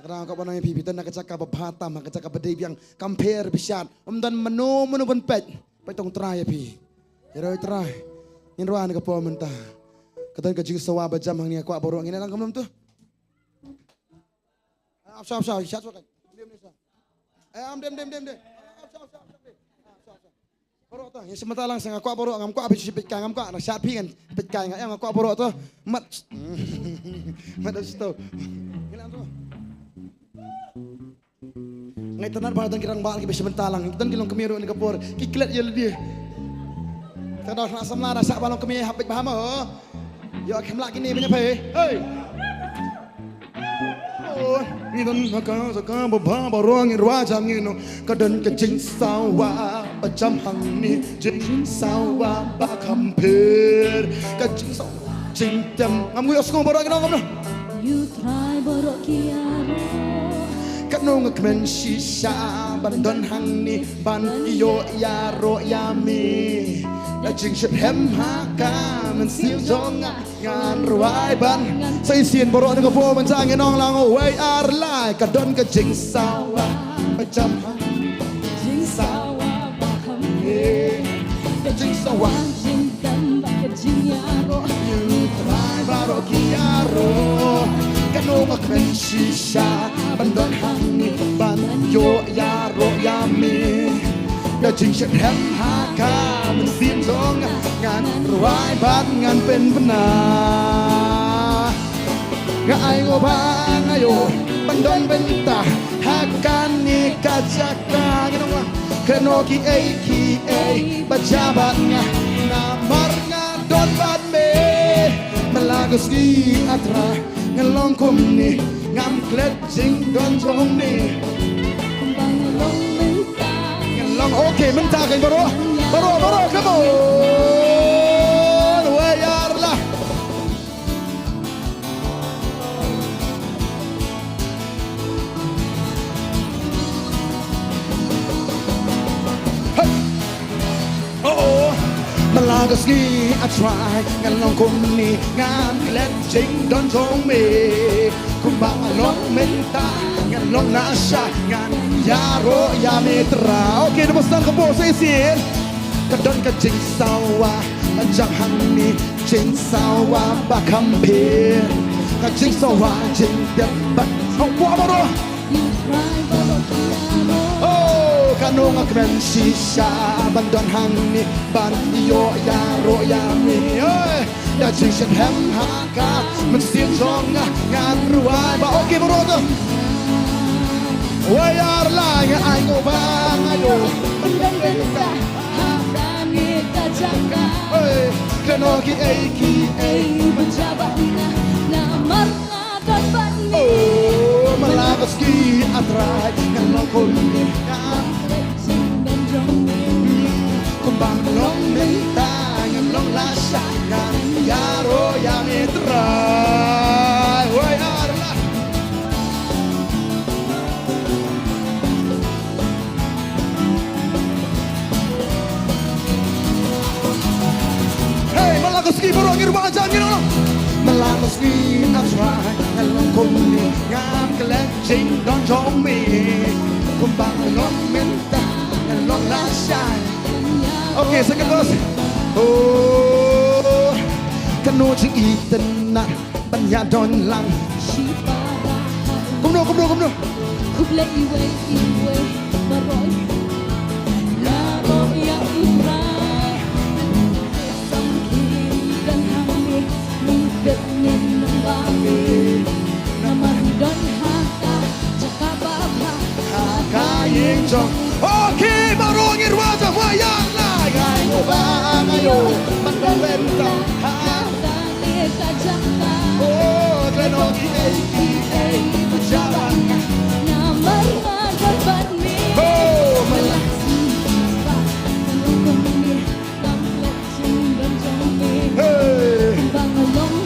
Nga kwah ban ong ïa phi, phi don ha ka jaka ba bha tam, ha ka jaka ba dei biang, kam pher bishar. Ym don mano mano ban peit. Peit tang u Trai ïa phi. Ïaroh ïa u Trai. Ngin rwai na ka por mynta. Ka don ka jingsawa ba jam hangne, nga kwah baroh ngin ïalang kumno tu. Ap sha, ap sha, sha, sha. Eh, am dem, dem, dem, dem. Ap sha, ap sha, ap sha. Ap sha, ap sha. Baroh to, ïa shi mynta lang sa nga kwah baroh, ngam kwah phi shu peit kai, ngam kwah na shat phi kan peit kai nga, ïa nga kwah baroh to. Mat. Mat dah situ. Ngilan to. Nga itynnad ba don ki rangbah ki ba shi mynta lang, don ki longkmie ruh ni ka por, ki klet ïa lade. Ka dei na samla da sah ba longkmie hap beit bha mo. Ïa kham lah kine bynta phi. Hey. Oh, ngi don ha ka jaka ba bha baroh, ngi rwai jam ngi no. Ka don ka jingsawa ba jam hangne, jingsawa ba kham pher. Ka jingsawa jingtem. Ngam ngui ïa sngew baroh ngi no ngam no. Ïa u Trai baroh ki ïaroh. Katno nga kmen shisha ban don hangne ban ïoh ïaroh ïa me. Da jingshitrhem ha ka mynsiem jong nga. Ngan rwai ban sa shisien baroh na ka por ban sa ngin ong lang wei ar lai ka don ka jingsawa ba jam ha jingsawa ba kham pher, ka jingsawa jingtem bad ka jingïaroh. Ïa u Trai baroh ki ïaroh. Katno nga kmen shisha ban don hangne ban ïoh ïaroh ïa me. Da jingshitrhem ha ka mynsiem jong nga, ngan rwai bad ngan pynbna. Nga ai nguh ba nga ïoh ban don bynta ha kane ka jaka. Ngi ong lang, kano kiei kiei ba jia bad nga, namar nga don bad me. Man la ka sngi, A Trai, ngan long kumne, ngam klet jingdon jong me. Kumba nga long mynta. Ngan long, okay, mynta kan baroh. Baroh, baroh, come on. Wei ar lah. Hey. Oh, oh. Man la ka sngi, A Trai, ngan long kumne, ngan klet jingdon jong me. Kumba nga long mynta, ngan long lashai, ngan ïaroh ïa me Trai. Okay, to ba sdang ka por sa shisien. Ka don ka jingsawa ba jam hangne, jingsawa ba kham pher. Ka jingsawa jingtem ba, oh, kwah baroh. Oh, kano nga kmen shisha ban don hangne ban ïoh ïaroh ïa me. Oi, da jingshitrhem ha ka mynsiem jong nga, ngan rwai ba, okay, baroh to. Wei ar lai, nga ai nguh ba nga ïoh ban don bynta ha kane ka jaka. Oi, kano kiei kiei ba jia bad nga, namar nga don bad me. Oh, man la ka sngi, A Trai, ngan long kumne, ngan klet jingdon jong me. Kumba nga long mynta, ngan long lashai, ngan ïaroh ïa me Trai. Wei ar lah. Hey, man la ka sngi baroh ngi rwai jam ngi no. Man la ka sngi, A Trai, ngan long kumne, ngam klet jingdon jong me. Kumba nga long mynta, ngan long lashai. Okay, second verse. Oh, kano jingitynnad ban ïadon lang. Kumno, kumno, kumno? Khublei iwei iwei baroh. Ïaroh ïa u Trai. Sam ki don hangne, ni kit ni nang ba me. Namar don ha ka jaka ba bha. Ha ka ïing jong. Okay, baroh ngi rwai jam, wei ar lai, nga ai nguh ba nga ïoh ban don bynta ha kane ka jaka. Oh, kano kiei kiei ba jia bad nga, namar nga don bad me. Oh, man la ka sngi, ba nga long kumne, ngam klet jingdon jong me. Hey. Ba nga long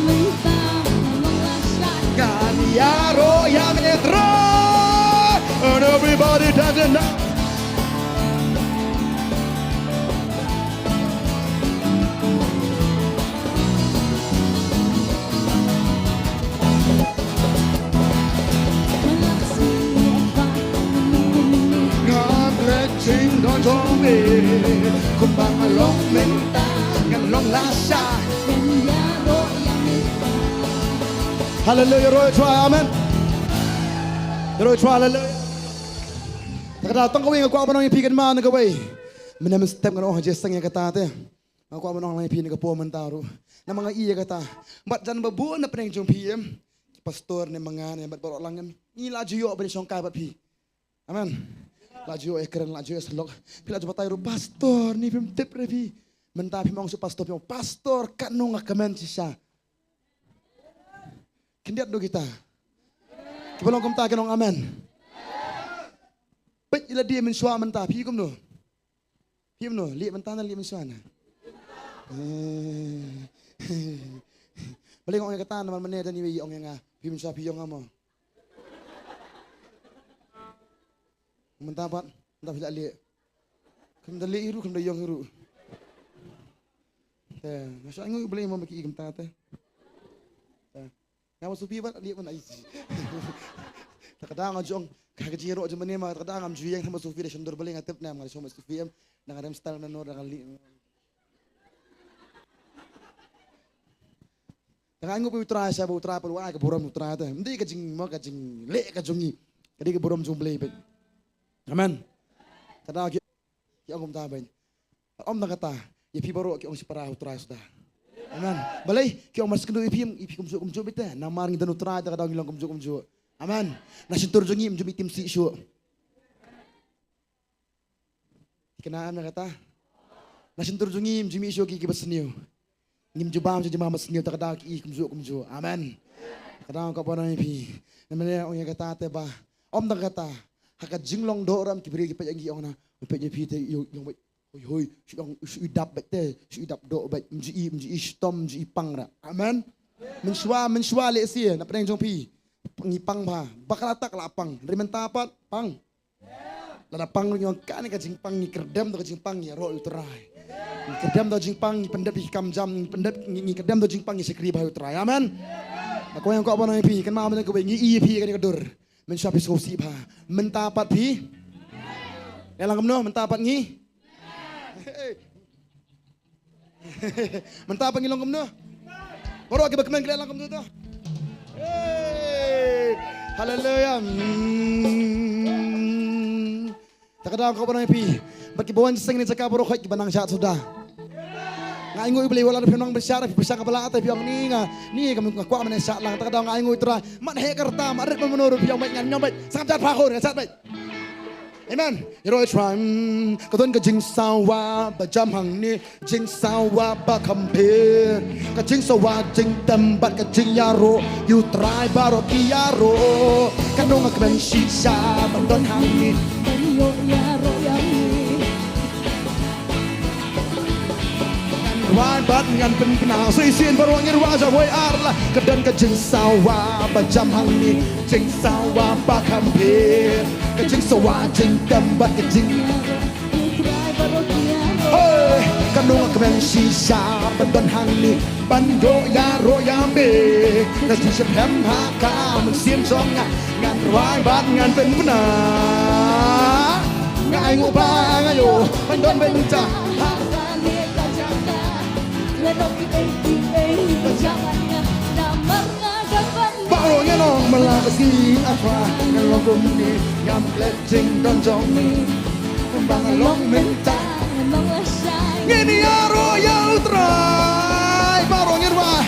Kumba nga long mynta, ngan long lashai. Haleluya, ïaroh ïa U Trai, amen. Ïaroh ïa U Trai, haleluya. Te kata tang kawei nga kwah ban ong ïa phi kynmaw na kawei. Mynne mynstep ngan ong ha jingïaseng ïa kata te. Nga kwah ban ong lang ïa phi na ka por mynta ruh. Namar nga i ïa kata. Bad jan ba bun na pdeng jong phi em. Ki pastor ne ma nga ne bad baroh lang em. Ngi la ju ïoh ban shongkai bad phi. Amen. La ju ïoh ïa kren, la ju ïoh ïa syllok. Phi la ju batai ruh pastor, ni phim tip re phi. Mynta phim ong shuh pastor, phim ong pastor, katno nga kmen shisha. Khyndiat duh kita. Kiba long kumta kin ong amen. Peit ïa lade mynshuwa mynta, phi kumno? Phi kumno? Lieh mynta ne lieh mynshuwa ne? Eh. Balei nga ong ïa kata namar mynne don iwei i ong ïa nga. Phi mynshuwa phi ïong nga mo. Mynta pat, mynta phi la lieh. Kam da lieh hi ruh, kam da ïong hi ruh. Te, nga shu ainguh Blei mo ba ki i kumta te. Te. Nga ma Supi bad lieh ban ai. Ta ka dang nga jong ka ka jingïaroh jong mynne ma ta ka dang ngam ju ïeng ha ma Supi da shon dur Blei nga tip ne nga da shon ma Supi em. Da nga rem style na nor da nga lieh. Ta nga ainguh ba U Trai sa ba U Trai pat u ai ka burom U Trai te. Ym dei ka jing mo ka jingleh ka jong ngi. Ka dei ka burom jong Blei bad. Amen. Ka dang ki ki ong kumta bad. Ym tang kata, ïa phi baroh ki ong shipara U Trai suda. Amen. Balei, ki ong mar sngewthuh ïa phi, ïa phi kumjuh kumjuh beit te. Namar ngi don U Trai te ka dang ngi long kumjuh kumjuh. Amen. Na shyntur jong ngi ym ju mih tim sih shuh. Kena em na kata. Na shyntur jong ngi ym ju mih shuh ki kiba sniew. Ngim ju bam shuh jingma ba sniew ta ka dang ki i kumjuh kumjuh. Amen. Ka dang ka bona ïa phi. Namar ong ïa kata te ba. Ym tang kata. Ha ka jinglong doh ram ki briew ki peit ïa ngi ong na. Peit ïa phi te ïong ïong beit. Hoi hoi, shu ong, shu i dap beit te, shu i dap doh beit, ym ju i, ym ju i shitom, ym ju i pang ra. Amen. Mynshuwa, mynshuwa lehse na pdeng jong phi. Ngi pang bha, ba ka la tak la pang, hynrei mynta pat pang. Lada pang ruh ngi ong kane ka jingpang, ngi kyrdem da ka jingpang, ïaroh ïa U Trai. Ngi kyrdem da ka jingpang, ngi pyndep ïa ki kam jam, ngi pyndep, ngi, ngi kyrdem da ka jingpang, ngi shakri bha ïa U Trai. Amen. Nga kwah, nga kwah ban ong ïa phi, kynmaw mynta kawei, ngi i ïa phi kane ka dur. Mynshuwa phi sngewsih bha. Mynta pat phi? Leh lang kumno, mynta pat ngi? Mynta pat ngi long kumno? Baroh kiba kmen ki leh lang kumno to? Hey! Haleluya. Hmm. Ta ka dang ka ba nang phi. Bad kiba wan seng ne jaka baroh khoit kiba nang shad suda. Nga ainguh ïa U Blei wat la phi nang ban shad, phi pyrshang ba lah te phi ong ni nga, ni nga kwah ban shad lang. Ta ka dang nga ainguh ïa U Trai. Mat heh ka rta, mat rit mat mano ruh phi ong beit ngan ïong beit. Sngap jan phra khun, shad beit. Amen. Ïaroh ïa U Trai, mm, ka don ka jingsawa ba jam hangne, jingsawa ba kham pher. Ka jingsawa jingtem bad ka jingïaroh, ïa U Trai baroh ki ïaroh. Katno nga kmen shisha ban don hangne. Ngan rwai bad ngan pynpaw. Sa shisien baroh ngin rwai, sa wei ar la. Ka don ka jingsawa ba jam hangne, jingsawa ba kham pher. Ka jingsawa jingtem bad ka jing. Hey, katno nga kmen shisha ban don hangne, ban ïoh ïaroh ïa me. Ka jingshitom ha ka mynsiem jong nga, ngan rwai bad ngan pynpaw. Nga ainguh ba nga ïoh ban don bynta. Baroh ngi ong ma la ka sngi, ah, Trai, ngan long kumne, ngam klet jingdon jong me. Kumba nga long mynta. Ngin ïaroh ïa U Trai. Baroh ngin rwai.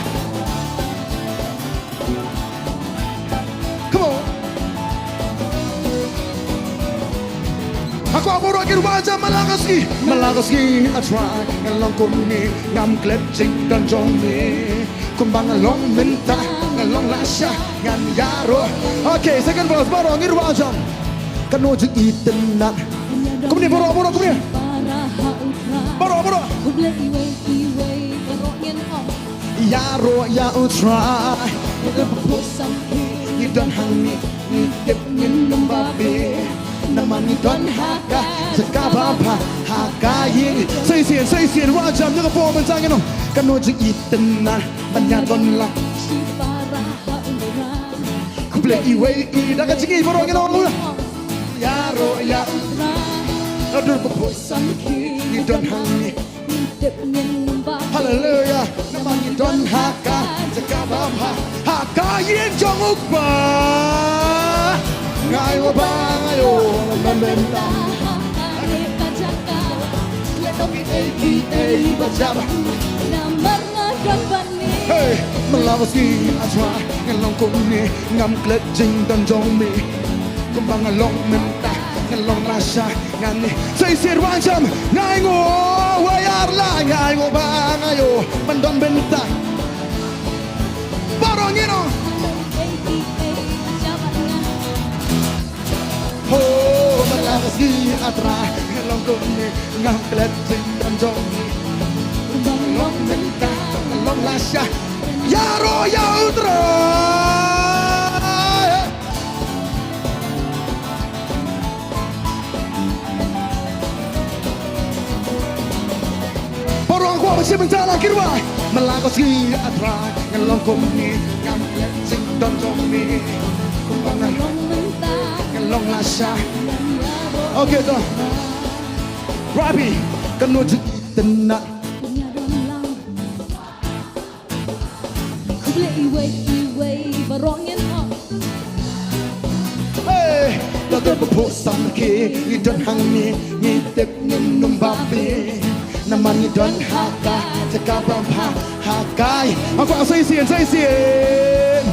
Come on. Hakoh baroh ngin rwai jam ma la ka sngi. Ma la ka sngi, ah, Trai, ngan long kumne, ngam klet jingdon jong me. Kumba nga long mynta, nga long lashai, ngan ïaroh. Okay, second verse, baroh ngin rwai jam. Katno jingitynnad. Kumne baroh, baroh, kumne. Baroh, baroh. Ïaroh ïa U Trai. Ngi don hangne, ngi tip ngin ym babe. Namar ngi don ha ka jaka ba bha, ha ka ïing. Sa shisien, sa shisien, rwai jam ïa ka por mynta ngin ong. Katno jingitynnad ban ïadon lang. Khublei iwei i da ka jingïeit baroh ngin ong. Ïaroh ïa U Trai. Dur ba poi san ki ngi don hangne. Haleluya. Namar ngi don ha ka jaka ba bha, ha ka ïing jong U Kpa. Nga ai nguh ba nga ïoh ban don bynta. Klet noh kiei kiei ba jia bha. Hey, mynta la ka sngi A Trai, nga long kumne, ngam klet jingdon jong me. Kumba nga long mynta, nga long lashai, nga ne. Sa shisien ruh jam, nga ai nguh, wei ar lai, nga ai nguh ba nga ïoh ban don bynta. Baroh ngi ong. Ho, mynta la ka sngi A Trai, nga long kumne, ngam klet jingdon jong me. Kumba nga long mynta, nga long lashai. Ïaroh ïa U Trai. Baroh ngi kwah ban shim bynta lang, ki rwai. Mynta la ka sngi A Trai, nga long kumne, ngam klet jingdon jong me. Kumba nga long mynta, nga long lashai. Okay, to. Rabi, kano jingïatynnat. Khublei iwei iwei baroh ngin ong. Hey, la don ba phuh samrkhie, ngi don hangne, ngi tip ngin ym bam bha. Namar ngi don ha ka jaka ba bha, ha ka. Nga kwah sa shisien, sa shisien.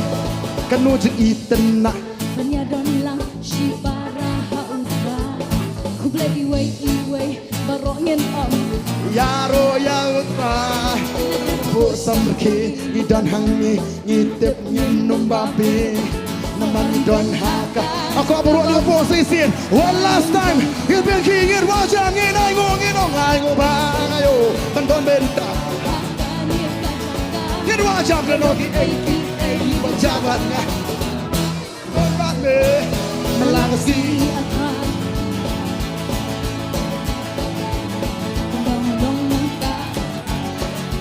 Kano jingïatynnat. Ban ïadon lang shi para ha U Trai. Khublei iwei iwei baroh ngin ong. Ïaroh ïa U Trai. Phuh samrkhie ngi don hangne, ngi tip ngin ym bam bha. Namar ngi don ha ka. Nga kwah baroh ngi phuh sa shisien. One last time. Ngin pynkhih, ngin wad jam, ngin ai nguh, ngin ong, ai nguh ba nga ïoh ban don bynta. Ngin wad jam, klet noh kiei kiei ba jia bha.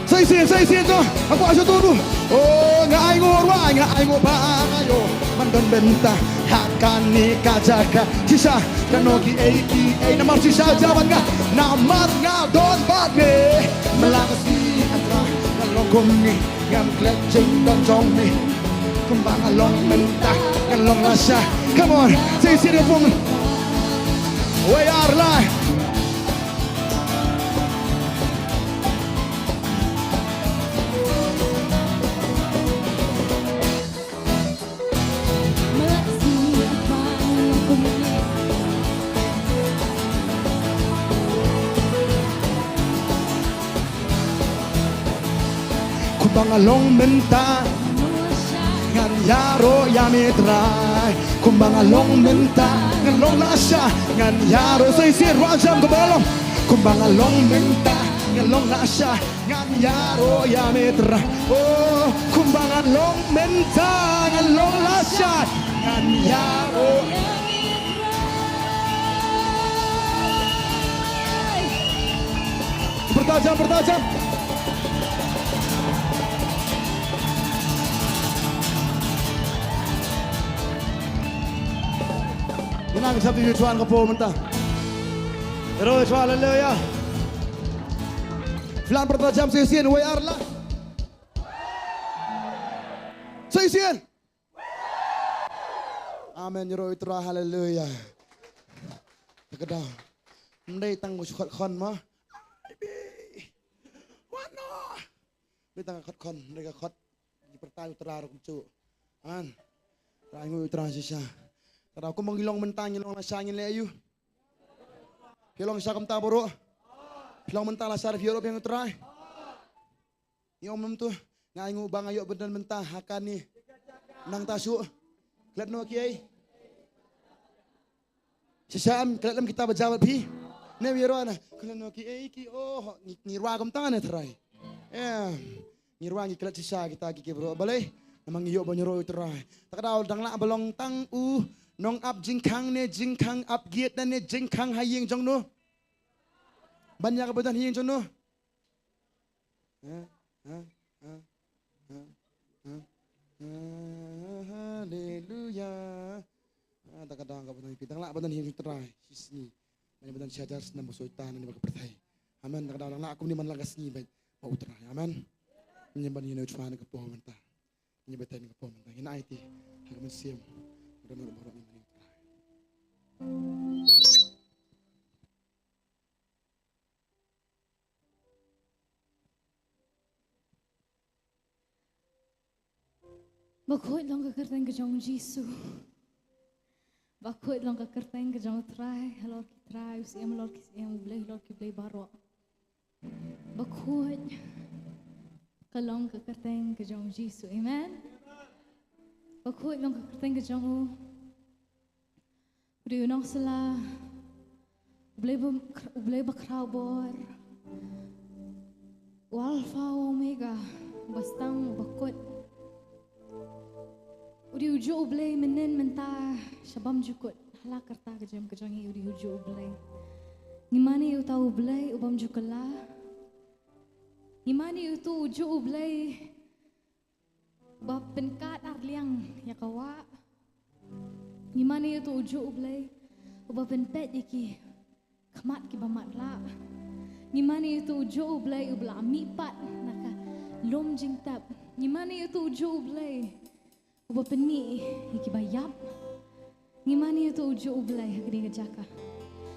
Sa shisien, sa shisien to. Nga kwah sha uto ruh. Oh, nga ai nguh ruh, nga ai nguh ba nga ïoh ban don bynta ha kane ka jaka. Shisha, kano kiei kiei, namar shisha jia bad nga. Namar nga don bad me. Mynta la ka sngi A Trai, nga long kumne, ngam klet jingdon jong me. Kumba nga long mynta, nga long lashai. Come on, sa shisien, pung. Wei ar lai. Kumba nga long mynta, ngan ïaroh ïa me Trai. Kumba nga long mynta, ngan long lashai, ngan ïaroh. Sa shisien ruh jam kumba nga long. Kumba nga long mynta, ngan long lashai, ngan ïaroh ïa me Trai. Oh, kumba nga long mynta, ngan long lashai, ngan ïaroh. Pyrta jam, pyrta jam. Ïa nang ka jam ti ïa u Trai ka por mynta. Ïaroh ïa u Trai, haleluya. Phi lah ban pyrta jam sa shisien, wei ar lai. Sa shisien. Amen, ïaroh ïa u Trai, haleluya. Te ka daw. Ym dei tang u khot khon mo. Ai bi. Wan noh. Ym dei tang ka khot khon, ym dei ka khot. Ngi pyrta ïa u Trai ruh kumjuh. Amen. Trai, ai nguh ïa u Trai shisha. Te ka daw, kumba ngi long mynta, ngi long lashai, ngin leh aïu? Phi long shisha kumta baroh. Phi long mynta lashai, phi ïaroh biang ïa u Trai. Ngi ong mynta, nga ai nguh ba nga ïoh ban don mynta ha kane. Nangta shuh. Klet noh kiei. Shisha em, klet lem kita ba jia bad phi. Ne ïaroh na. Klet noh kiei ki, oh, ngi, ngi rwai kumta ne Trai. Em. Ngi rwai, ngi klet shisha kita ki, ki baroh. Balei? Namar ngi ïoh ban ïaroh ïa u Trai. Te ka daw, dang lah ba long tang u nongap jingkhang ne jingkhang ap giat ne jingkhang ha ïing jong no. Ban ïa kaba don ha ïing jong no. Ha? Ha? Ha? Ha? Ha? Haleluya. Ah, te ka daw, kaba don ha ïing, dang lah ba don ha ïing jong u Trai shisngi. Ngi ba don sha jar snem ba soi ta na ngi ba ka pyrthei. Amen. Da ka daw lang la kum ni man la ka sngi ba, ba U Trai. Amen. Ngi ban ïa u chwa na ka por mynta. Ngi ba ten ka por mynta. Ngi na aiti ha ka mynsiem. Ba don na baroh ngi ban ïa U Trai. Ba khuid long ka kyrteng ka jong U Jisu. Ba khuid long ka kyrteng ka jong U Trai, halor ki trai, U Syiem halor ki syiem, U Blei halor ki blei baroh. Ba khuid ka long ka kyrteng ka jong U Jisu. Amen. Ba khuid long ka kyrteng ka jong U. U dei U Nongsylla, U Blei ba, U Blei ba khraw bor, U Alpha U Omega, U ba sdang U ba kut. U dei ujuh U Blei mynhynnin mynta sha bymjukut, ha la karta ka jingim ka jong ngi U dei ujuh U Blei. Ngi mane ïa uta U Blei u bym ju kylla. Ngi mane ïa uta ujuh U Blei ba pynkad arliang ïa ka wah. Ngi mane ïa uta ujuh U Blei uba pynpeit ïa ki khmat kiba matlah. Ngi mane ïa uta ujuh U Blei uba la mihpat na ka lum jingtep. Ngi mane ïa uta ujuh U Blei uba pynmih ïa kiba ïap. Ngi mane ïa uta ujuh U Blei ha kane ka jaka.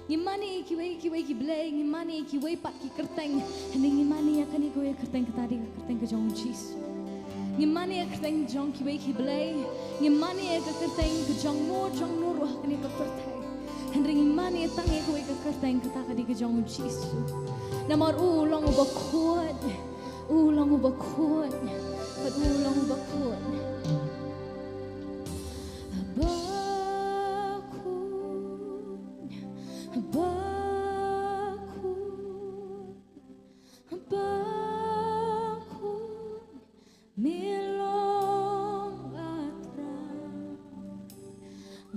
Ngi mane ïa kiwei kiwei ki blei, ngi mane ïa kiwei pat ki kyrteng. Hynrei ngi mane ïa kane kawei ka kyrteng, kata dei ka kyrteng ka jong U Jisu. Ngi mane ïa ka kyrteng jong kiwei ki blei, ngi mane ïa ka kyrteng ka jong no jong no ruh ha kane ka pyrthei. Hynrei ngi mane ïa tang ïa kawei ka kyrteng, kata ka dei ka jong U Jisu. Namar U long uba khuid. U long uba khuid. Bad U long uba khuid. Ba khuid, ba khuid, ba khuid, me long A Trai.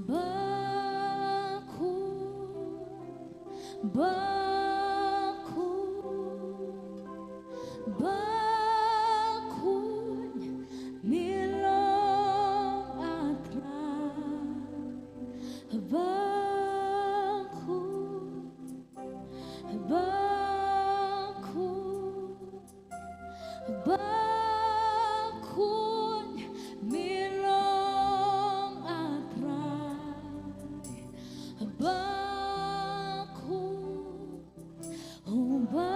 Ba khuid, ba khuid, ba khuid, me long A Trai. Ba khuid, ba khuid, ba khuid, me long A Trai. Ba khuid, oh, ba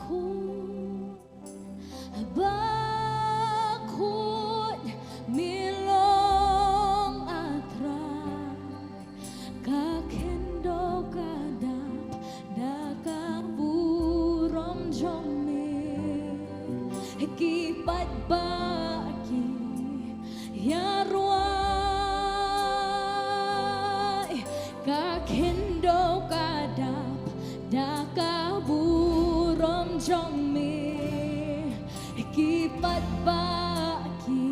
khuid, ba khuid, me long A Trai. Ka khyndew ka dap da ka burom jong me. Ki paidbah ki ïa rwai. Ka khyndew ka dap da ka burom jong me. Ki paidbah ki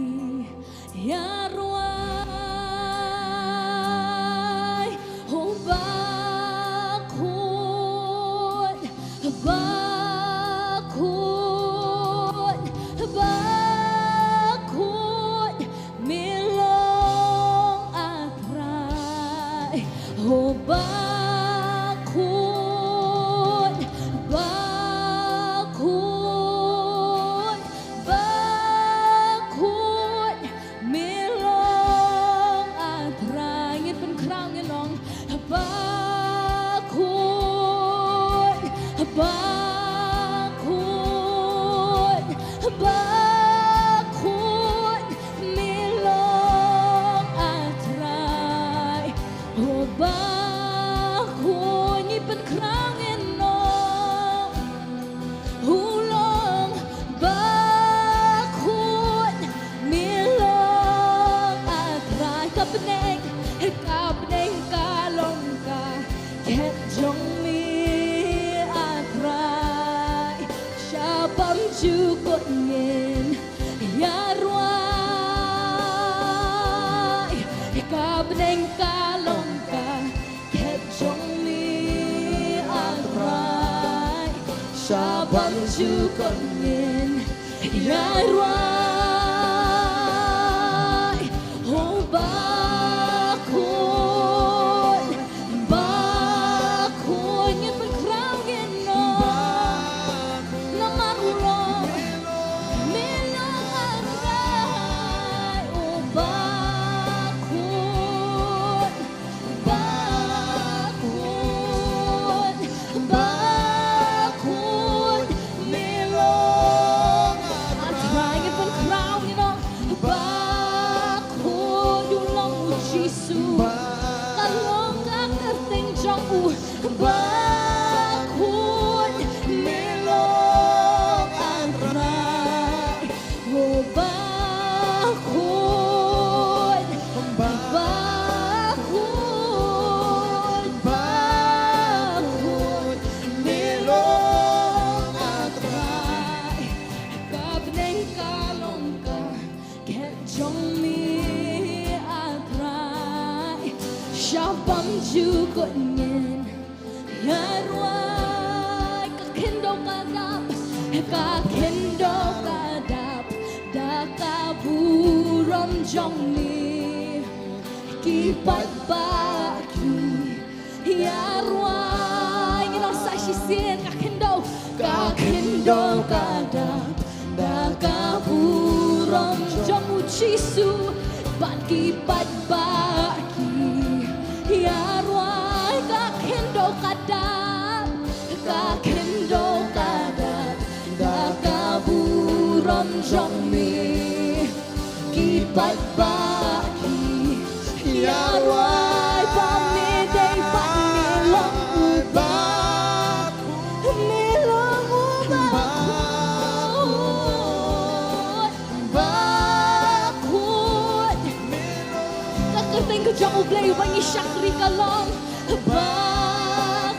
ïa rwai. Oh, ba khuid, ba khuid, ba khuid, me long A Trai. Oh, ba khuid, ba khuid, ba khuid, me long A Trai. Ngin pynkhraw, ngin ong. Ba khuid, ba khuid, ba khuid, me long A Trai. Oh, ba khuid, ngin pynkhraw, ngin ong. U long ba khuid, me long A Trai. Ka bneng, ka bneng ka long ka khet jong me A Trai. Sha bymjukut ngin ïa rwai. Ka bneng ka long ka khet jong me A Trai. Sha bymjukut ngin ïa rwai. Oh, ba khuid, ba Sha bam ju kut ngin ïa rwai. Ka khyndew ka dap, ka khyndew ka dap da ka burom jong me. Ki paidbah ki ïa rwai. Ngin ong sa shisien. Ka khyndew, ka khyndew ka dap da ka burom jong u Jisu. Bad ki paidbah ki ïa rwai. Ka khyndew ka dap, ka khyndew ka dap da ka burom jong me. Ki paidbah ki ïa rwai. Ba me dei pat, me long u ba, me long u ba khuid. Ba khuid. Ka kyrteng ka jong U Blei uba ngi shakri ka long ba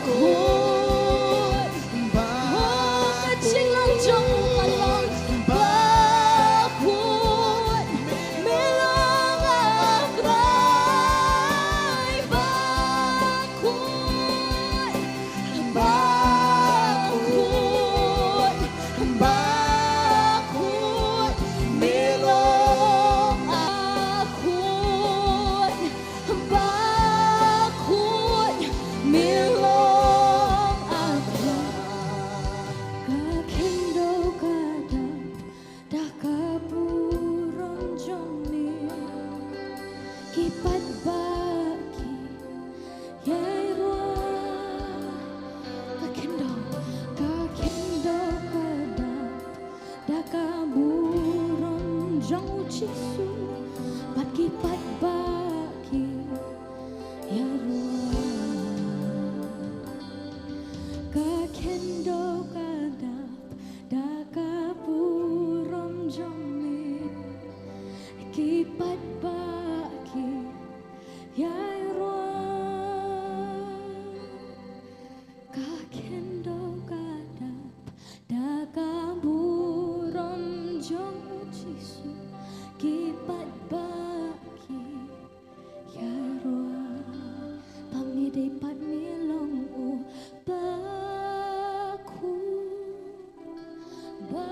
khuid. Ba khuid. Ka jinglong jong u ka long ba khuid. Me long, ah Trai, ba khuid. Ba khuid, ba khuid, me long, ah khuid, ba khuid, me long, ah khuid. Ka khyndew ka dap da ka burom jong me. Ki paidbah ki ïa rwai. Ka khyndew, ka khyndew ka dap da ka burom jong u Jisu. Bad ki paidbah ki ïa rwai. Ka khyndew ka dap da ka burom jong me. Ki paidbah ki ïa rwai. Ka khyndew ka dap da ka burom jong u Jisu. Ki paidbah ki ïa rwai. Ba me dei pat, me long u ba khuid, ba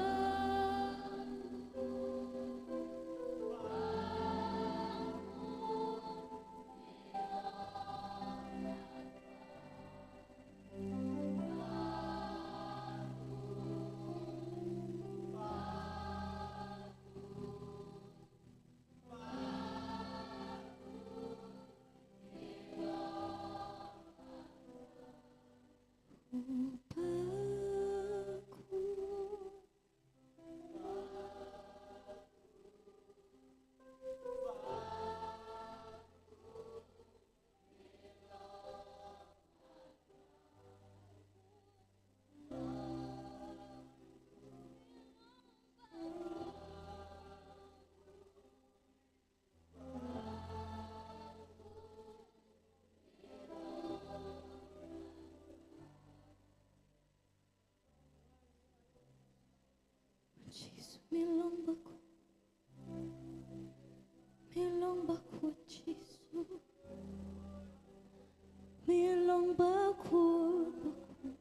Jisu, me long ba khuid. Me long ba khuid, Jisu. Me long ba khuid, ba khuid.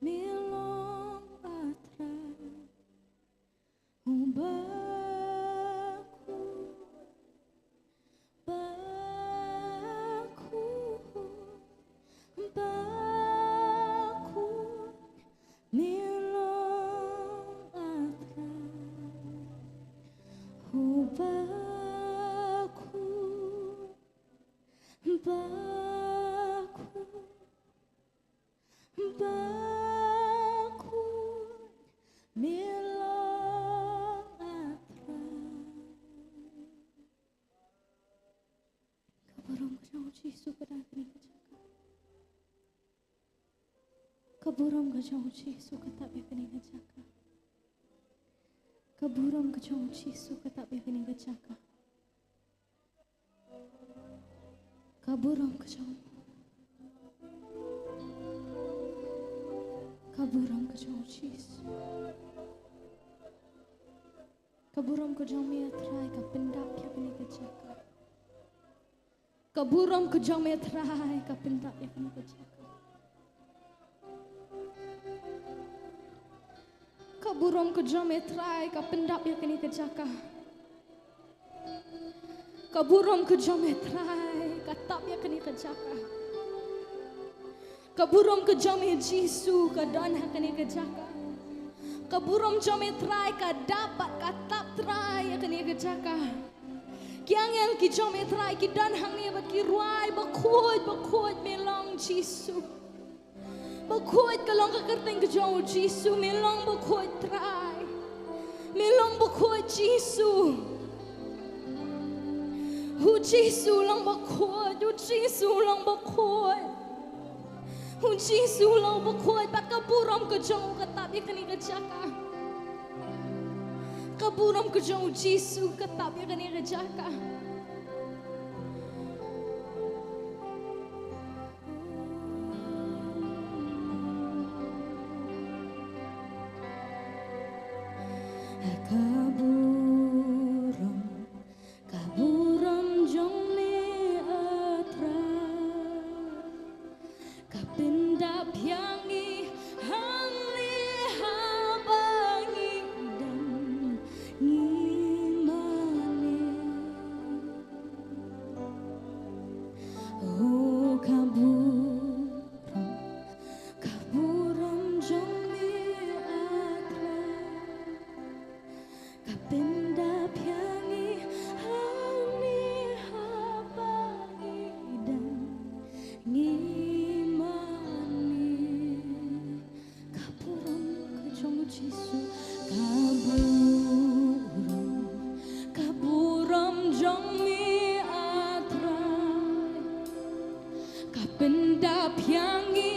Me long, ah Trai, u ba khuid, ba khuid, ba khuid. Me long, ah Trai, u ba khuid, ba khuid. Ba khuid me long, ah Trai. Ka burom ka jong u Jisu ka dap ïa kane ka jaka. Ka burom ka jong u Jisu ka dap ïa kane ka jaka. Ka burom ka jong u Jisu ka dap ïa kane ka jaka. Ka burom ka jong, ka burom ka jong u Jisu. Ka burom ka jong me, ah Trai, ka pyndap ïa kane ka jaka. Ka burom ka jong me Trai ka pyndap ïa kane ka jaka. Ka burom ka jong me Trai ka pyndap ïa kane ka jaka. Ka burom ka jong me Trai ka tap ïa kane ka jaka. Ka burom ka jong me Jisu ka don ha kane ka jaka. Ka burom jong me Trai ka dap bad ka tap Trai ïa kane ka jaka. Ki angel ki jong me Trai ki don hangne bad ki rwai bakhuid bakhuid me long Jisu. Bakhuid ka long ka kyrteng ka jong u Jisu, me long bakhuid Trai. Me long bakhuid Jisu. U Jisu long bakhuid, u Jisu long bakhuid. U Jisu long bakhuid, bad ka burom ka jong u ka tap ïa kane ka jaka. Ka burom ka jong u Jisu ka tap ïa kane ka jaka. Ka burom, ka burom jong me A Trai. Ka pyndap ïa ngi hangne haba ngi dang ngi mane. O ka burom, ka burom jong me A Trai. Ka pyndap ïa ngi hangne haba ngi dang ngi mane. Ka burom ka jong u Jisu, ka burom, ka burom jong me A Trai. Ka pyndap ïa ngi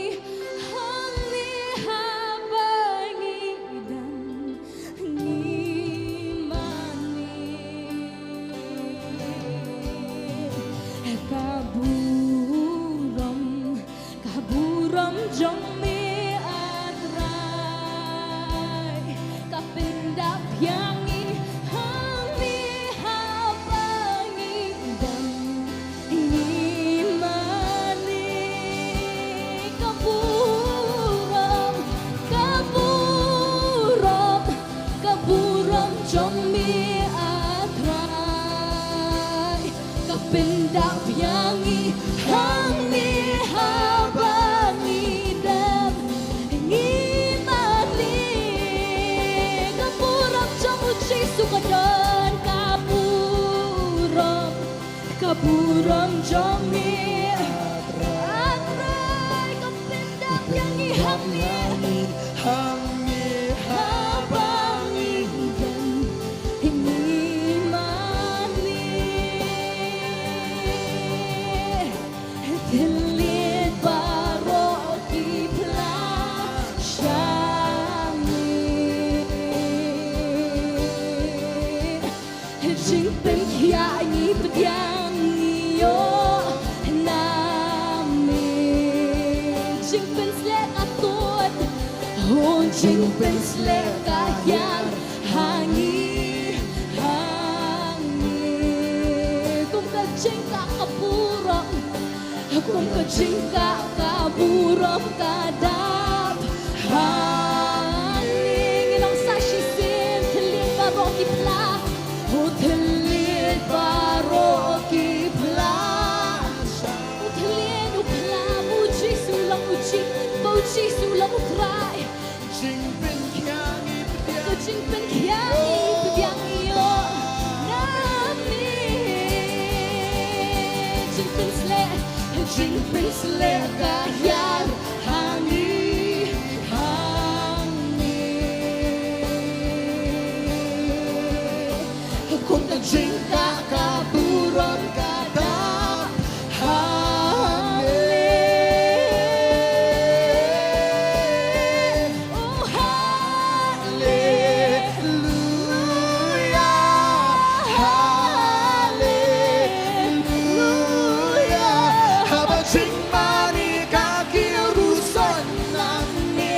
hangne haba ngi dang ngi mane. Ka burom, ka burom jong me A Trai. Ka pyndap ïa ngi hangne haba ngi dang ngi mane. Ka burom, ka burom, ka burom jong me A Trai. Ka pyndap ïa ngi hangne haba ngi dang ngi mane. Ka burom jong u Jisu ka don, ka burom, ka burom jong me A Trai. Ka pyndap ïa ngi hangne, hangne haba ngi dang ngi mane. Thylliej baroh ki phla sha me. Jingpynkhiah ngi pdiang ngi ïoh na me. Jingpynsleh ka tut, oh, jingpynsleh ka hiar ha ngi, ha ngi. Kum ka jingkah ka burom, kum ka jingkah ka burom ka dap ha ngi. Ngi long sa shisien, thylliej baroh ki phla, oh, thylliej baroh ki phla. Oh, thylliej u phla ba u Jisu long u Ji-, ba u Jisu long u Trai. Jingpynkhiah ngi pdiang. Ka jingpynkhiah ngi pdiang ïoh na me. Jingpynsleh, jingpynsleh ka hiar ha ngi, ha ngi. Kum ka jingkah ka burom ka dap ha me. Oh, haleluya, haleluya. Haba jingmane ka kyrhuh son na me,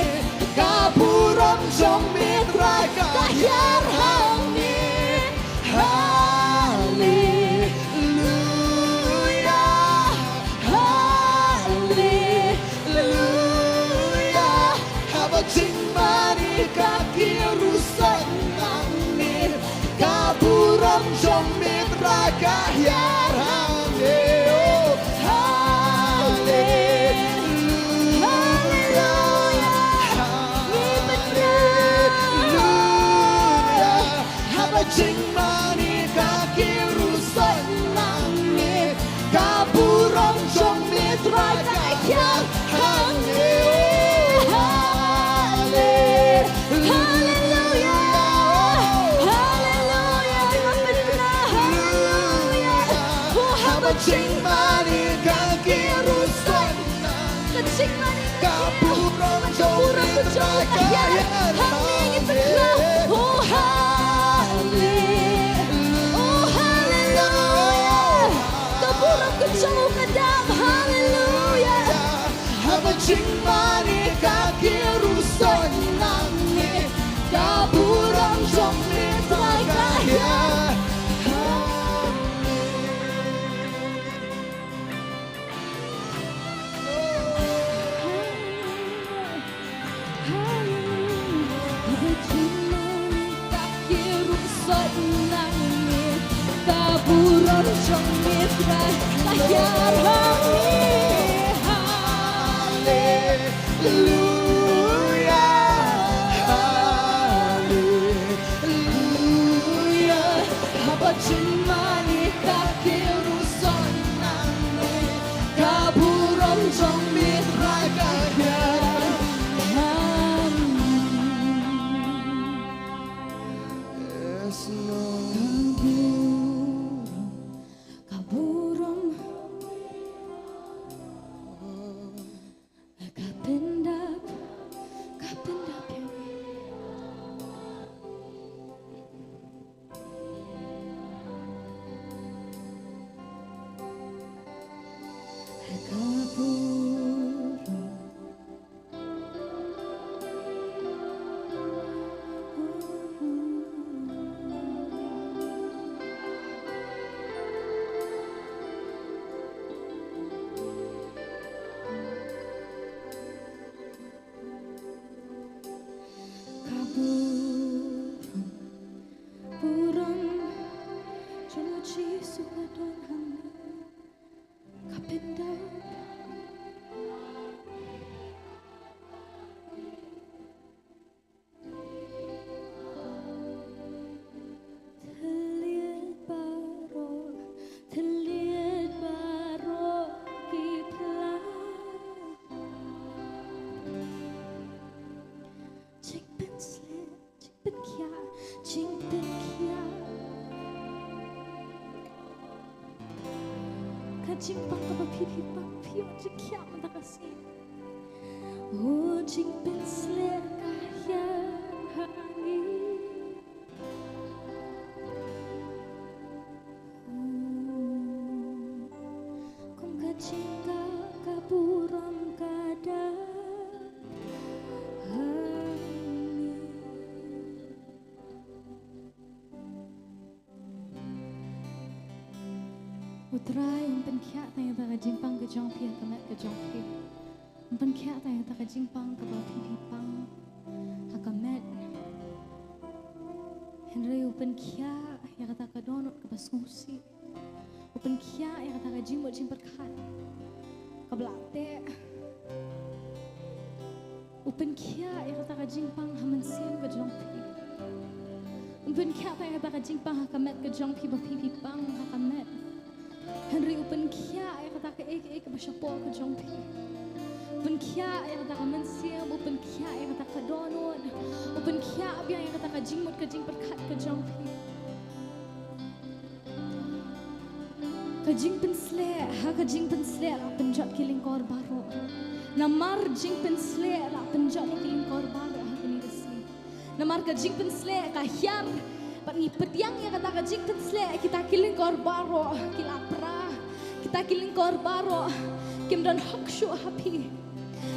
ka burom jong me Trai ka hiar ha me. Haleluya. Ka hiar hangne, oh, haleluya, haleluya. Haba jingmane ka kiew ruh sot nangne, ka burom jong me Trai ka hiar hangne, oh, haleluya. Haleluya. Haleluya. Haleluya. Oh, haba jingmane ka kiew ruh sot nangne, ka jingmane ka burom jong me Trai ka hiar hangne. Oh, haleluya. Oh, haleluya. Ka burom ka jong u ka dap. Haleluya. Haba jingmane ka kiew ruh sot nangne, ka burom jong me Trai ka hiar. Haba jingmane ka kiew ruh sot nangne, ka burom jong me Trai ka hiar hangne. Haleluya, haleluya. Haba jingmane ka kiew ruh sot nangne, ka burom jong me Trai ka hiar hangne. Yes, Lord. Ka burom, ka burom. Ka pyndap, ka pyndap ïa ngi. Ka burom. Ka burom, burom jong u Jisu ka don hangne. Ka pyndap. Thylliej baroh, thylliej baroh ki pla. Jingpynshlur, jingpynkhiah, jingpynkhiah. Ka jingpang kaba phi phi pang, phi ïoh jingkhiah mynta ka sngi. O jingpynshlur ka hiar ha ngi. Kum ka jingkah ka burom ka dap ha ngi. U Trai un pynkhiah tang ïa kata ka jingpang ka jong phi ha ka met ka jong phi. Un pynkhiah tang ïa kata ka jingpang kaba phi phi pang ha ka met. Hynrei u pynkhiah ïa kata ka dohnud kaba sngewsih. U pynkhiah ïa kata ka jingmut jingpyrkhat kaba la teh. U pynkhiah ïa kata ka jingpang ha mynsiem ka jong phi. U pynkhiah tang ïa kata ka jingpang ha ka met ka jong phi ba phi phi pang ha ka met. Hynrei u pynkhiah ïa kata kaei kaei kaba shapoh ka jong phi. U pynkhiah ïa kata ka mynsiem, u pynkhiah ïa kata ka dohnud, u pynkhiah biang ïa kata ka jingmut ka jingpyrkhat ka jong phi. Ka jingpynshlur, ha ka jingpynshlur la pynjot ki lyngkor baroh. Namar jingpynshlur la pynjot ki lyngkor baroh ha kane ka sngi. Namar ka jingpynshlur ka hiar, bad ngi pdiang ïa kata ka jingpynshlur, kita ki lyngkor baroh ki la pra, kita ki lyngkor baroh kim don hok shuh ha phi.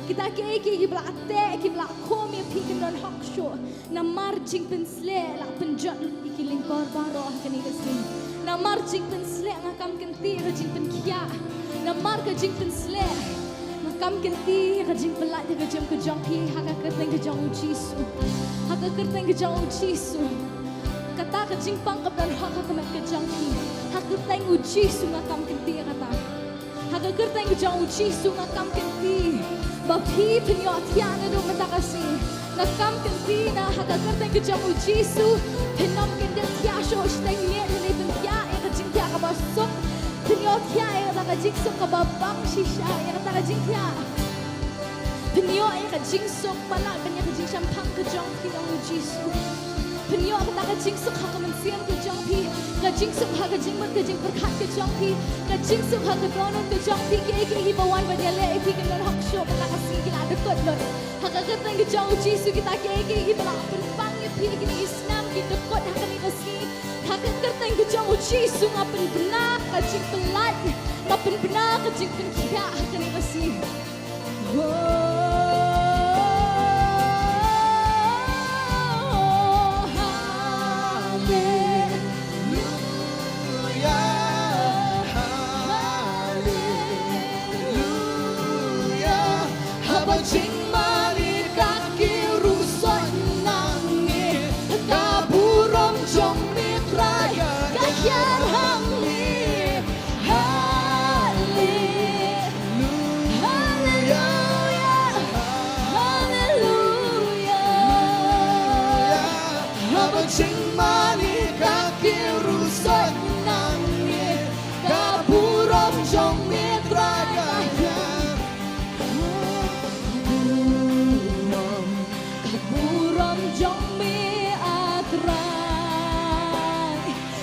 Kita kiei kiei kiba la teh, kiba la khum ïa phi kim don hok shuh. Namar jingpynshlur la pynjot ïa ki lyngkor baroh ha kane ka sngi. Namar jingpynshlur nga kam kynti ïa ka jingpynkhiah. Namar ka jingpynshlur nga kam kynti ïa ka jingpyllait ïa ka jingim ka jong phi ha ka kyrteng ka jong u Jisu. Ha ka kyrteng ka jong u Jisu. Kata ka jingpang kaba don ha ka met ka jong phi. Ha ka kyrteng u Jisu nga kam kynti ïa kata. Ha ka kyrteng ka jong u Jisu nga kam kynti ba phi pynïohthiah naduh mynta ka sngi. Nga kam kynti na ha ka kyrteng ka jong u Jisu. Phin ym kyndit thiah shuh sha teng miet, phin ym pynthiah ïa ka jingthiah kaba suk. Phin ïohthiah ïa kata ka jingsuk kaba bang shisha, ïa kata ka jingthiah. Pynïoh ïa ka jingsuk palat ban ïa ka jingshemphang ka jong phi, ong u Jisu. Pynïoh kata ka jingsuk ha ka mynsiem ka jong phi, ka jingsuk ha ka jingmut ka jingpyrkhat ka jong phi, ka jingsuk ha ka dohnud ka jong phi, kiei kiei kiba wan ban ïaleh ïa phi kim don hok shuh mynta ka sngi ki la dkut lut. Ha ka kyrteng ka jong u Jisu kita kiei kiei kiba la pynpang ïa phi ha kine ki snam ki dkut ha kane ka sngi. Ha ka kyrteng ka jong u Jisu nga pynbna ka jingpyllait, nga pynbna ka jingpynkhiah ha kane ka sngi. Oh, hallelujah, hallelujah. Haba jingmane ka kyrus nangne, ka burom jong me Trai ka hiar hangne. Hallelujah, hallelujah, hallelujah. Haba jingmane ka kyrus nangne, ka burom jong me Trai ka hiar. Burom, ka burom jong me, ah Trai,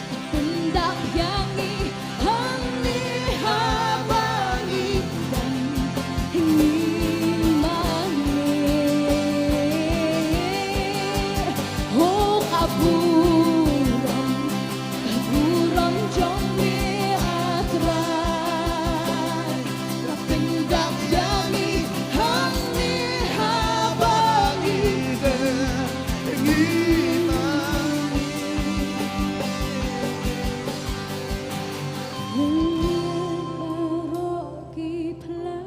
ka pyndap ïa ngi hangne haba ngi dang ngi mane. Oh, ka burom, ka burom jong me, ah Trai, ka pyndap ïa ngi hangne haba ngi dang ngi mane. Baroh ki phla.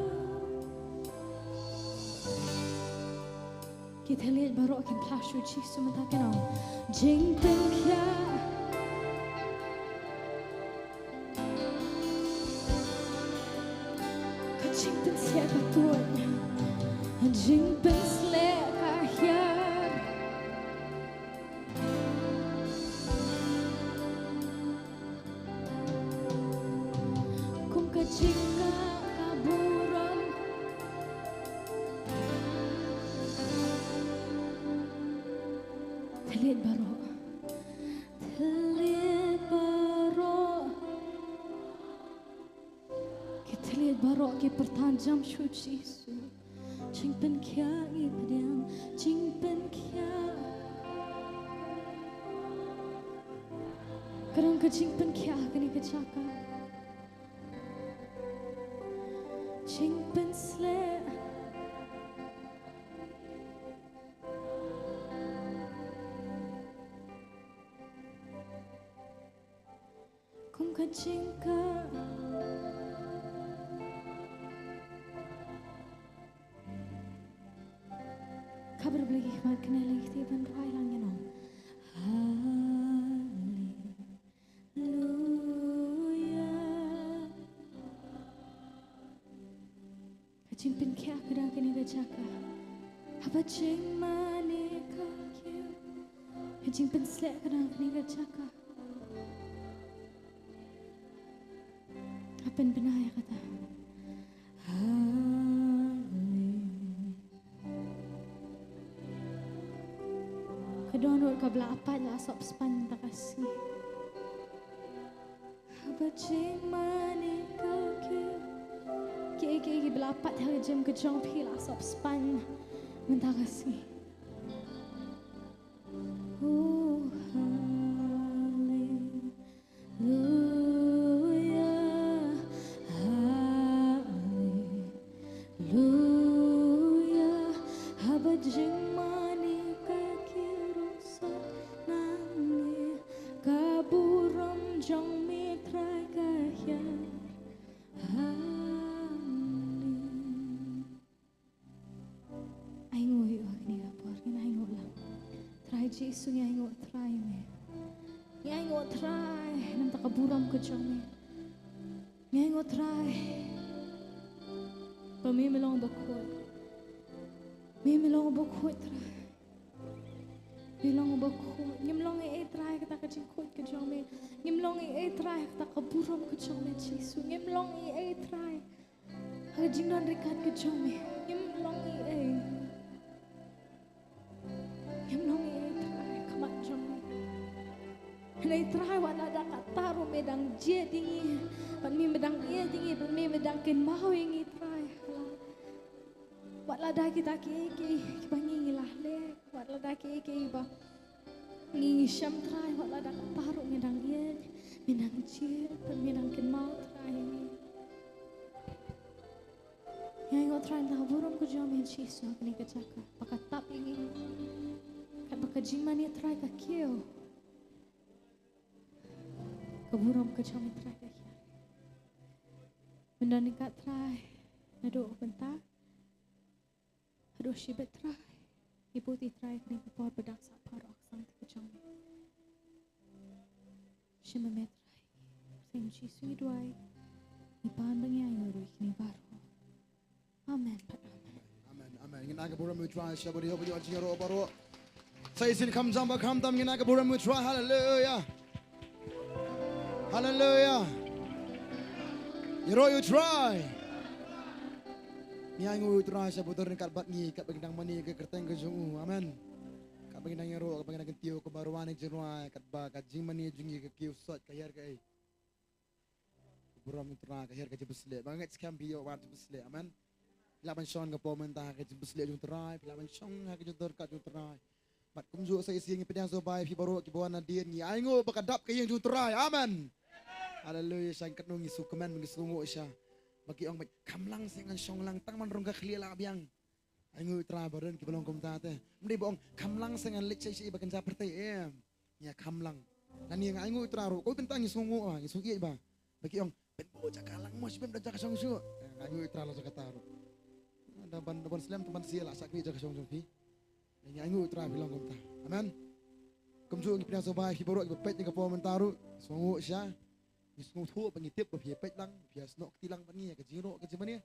Ki thylliej baroh kin phla sha u Jisu mynta kin ong: Jingpynkhiah. Ka jingpynshlur ka tuid. Jingpynshlur ka hiar. Kum ka jingngeit ka burom. Thylliej baroh. Thylliej baroh. Ki thylliej baroh ki pyrta jam sha u Jisu. Jingpynkhiah i pdiang, jingpynkhiah. Ka don ka jingpynkhiah ha kane ka jaka. Jingpynshlur. Kum ka jingkah. Kaba bha ki khmat kane lei te ban rwai lang ïa nong. Haleluya. Ka jingpynkhiah ka dang kane ka jaka. Haba jingmane ka kiew. Ka jingpynshlur ka dang kane ka jaka. Ka pynbna ïa kata. Haleluya. Ka dohnud kaba la pait la sop span mynta ka sngi. Haba jingmane ka kiew. Kiei kiei kiba la pait ha ka jingim ka jong phi la sop span mynta ka sngi. Oh, hallelujah, hallelujah. Haba jingmane ka kiew ruh sop nangne, ka burom jong me Trai ka hiar. Hallelujah. Ainguh ïa u ha kane ka por, ngin ainguh lang. Trai Jisu, ngi ainguh Trai me. Trai, namar ka burom ka jong me. Ngi ainguh Trai ba me, me long bakhuid. Me, me long bakhuid Trai. Me long bakhuid. Ngim long ei ei Trai kata ka jingkhuid ka jong me. Ngim long ei ei Trai kata ka burom ka jong me Jisu. Ngim long ei ei Trai ha ka jingdon ryngkat ka jong me. Ngim long ei ei. Ngim long ei ei Trai ha khmat jong me. Hynrei Trai wat lada katta ruh me dang jied ïa ngi. Bad me, me dang ïeit ïa ngi, bad me, me dang kynmaw ïa ngi Trai. Wat lada kita kiei kiei kiba ngi, ngi la leh, wat lada kiei kiei ba ngi, ngi shem Trai, wat lada katta ruh me dang ïeit, me dang jied, bad me dang kynmaw Trai ïa ngi. Ngi ainguh Trai namar ka burom ka jong me Jisu ha kane ka jaka ba ka tap ïa ngi. Katba ka jingmane Trai ka kiew, ka burom ka jong me Trai ka hiar. Me don ryngkat Trai naduh mynta haduh shibit Trai. Ngi bud ïa Trai kane ka por ba dang sah baroh ka sangti ka jong me. Shim ma me Trai. Ha ka kyrteng Jisu ngi duwai. Ngi pan bad ngi ainguh ruh ïa kine baroh. Amen. Amen. Amen. Amen. Ngin ai ka burom ïa u Trai sha ba dei, haba ïoh jingïaroh baroh. Sa shisien kham jam ba kham tam ngin ai ka burom ïa u Trai. Haleluya. Haleluya. Ïaroh ïa u Trai. Ngi ainguh ïa u Trai sha ba u don ryngkat bad ngi katba ngi dang mane ïa ka kyrteng ka jong u. Amen. Katba ngi dang ïaroh, katba ngi dang kyntiew, katba rwai ne jingrwai, katba ka jingmane jong ngi ka kiew sot, ka hiar kaei? Burom ïa u Trai, ka hiar ka jingpynshlur. Ba ngeit skhem phi ïoh wan jingpynshlur. Amen. Phi lah ban shong ka por mynta ha ka jingpynshlur jong u Trai, phi lah ban shong ha ka jingdon ryngkat jong u Trai. Bad kumjuh sa shisien ngi pdiang sngewbha ïa phi baroh kiba wan hadien, ngi ainguh ba ka dap ka ïing jong u Trai. Amen. Haleluya, sha katno ngi sngewkmen, ngi sngewnguh sha. Ba ki ong ba kham lang seh ngan shong lang tang ban rung ka khlieh la biang. Ainguh ïa u Trai ba don kiba long kumta te. Ym dei ba ong kham lang seh ngan leit shei shei ba kynja pyrthei em. Ïa kham lang. Lane nga ainguh ïa u Trai ruh. Kawei bynta ngi sngewnguh ba, ngi sngew ïeit ba. Ba ki ong pynbeit jaka lang mo, shibun don jaka shong shuh. Nga ainguh ïa u Trai la jaka ta ruh. Da ban, da ban slem tang ban siew la shakri jaka shong jong phi. Ngi ainguh ïa u Trai ba long kumta. Amen. Kumjuh ngi pdiang sngewbha ïa phi baroh kiba peit ïa ka por mynta ruh. Sngewnguh sha. Ngi sngewthuh ba ngi tip ba phi ïa peit lang, phi ïa snoh kti lang bad ngi ïa ka jingïaroh ka jingmane.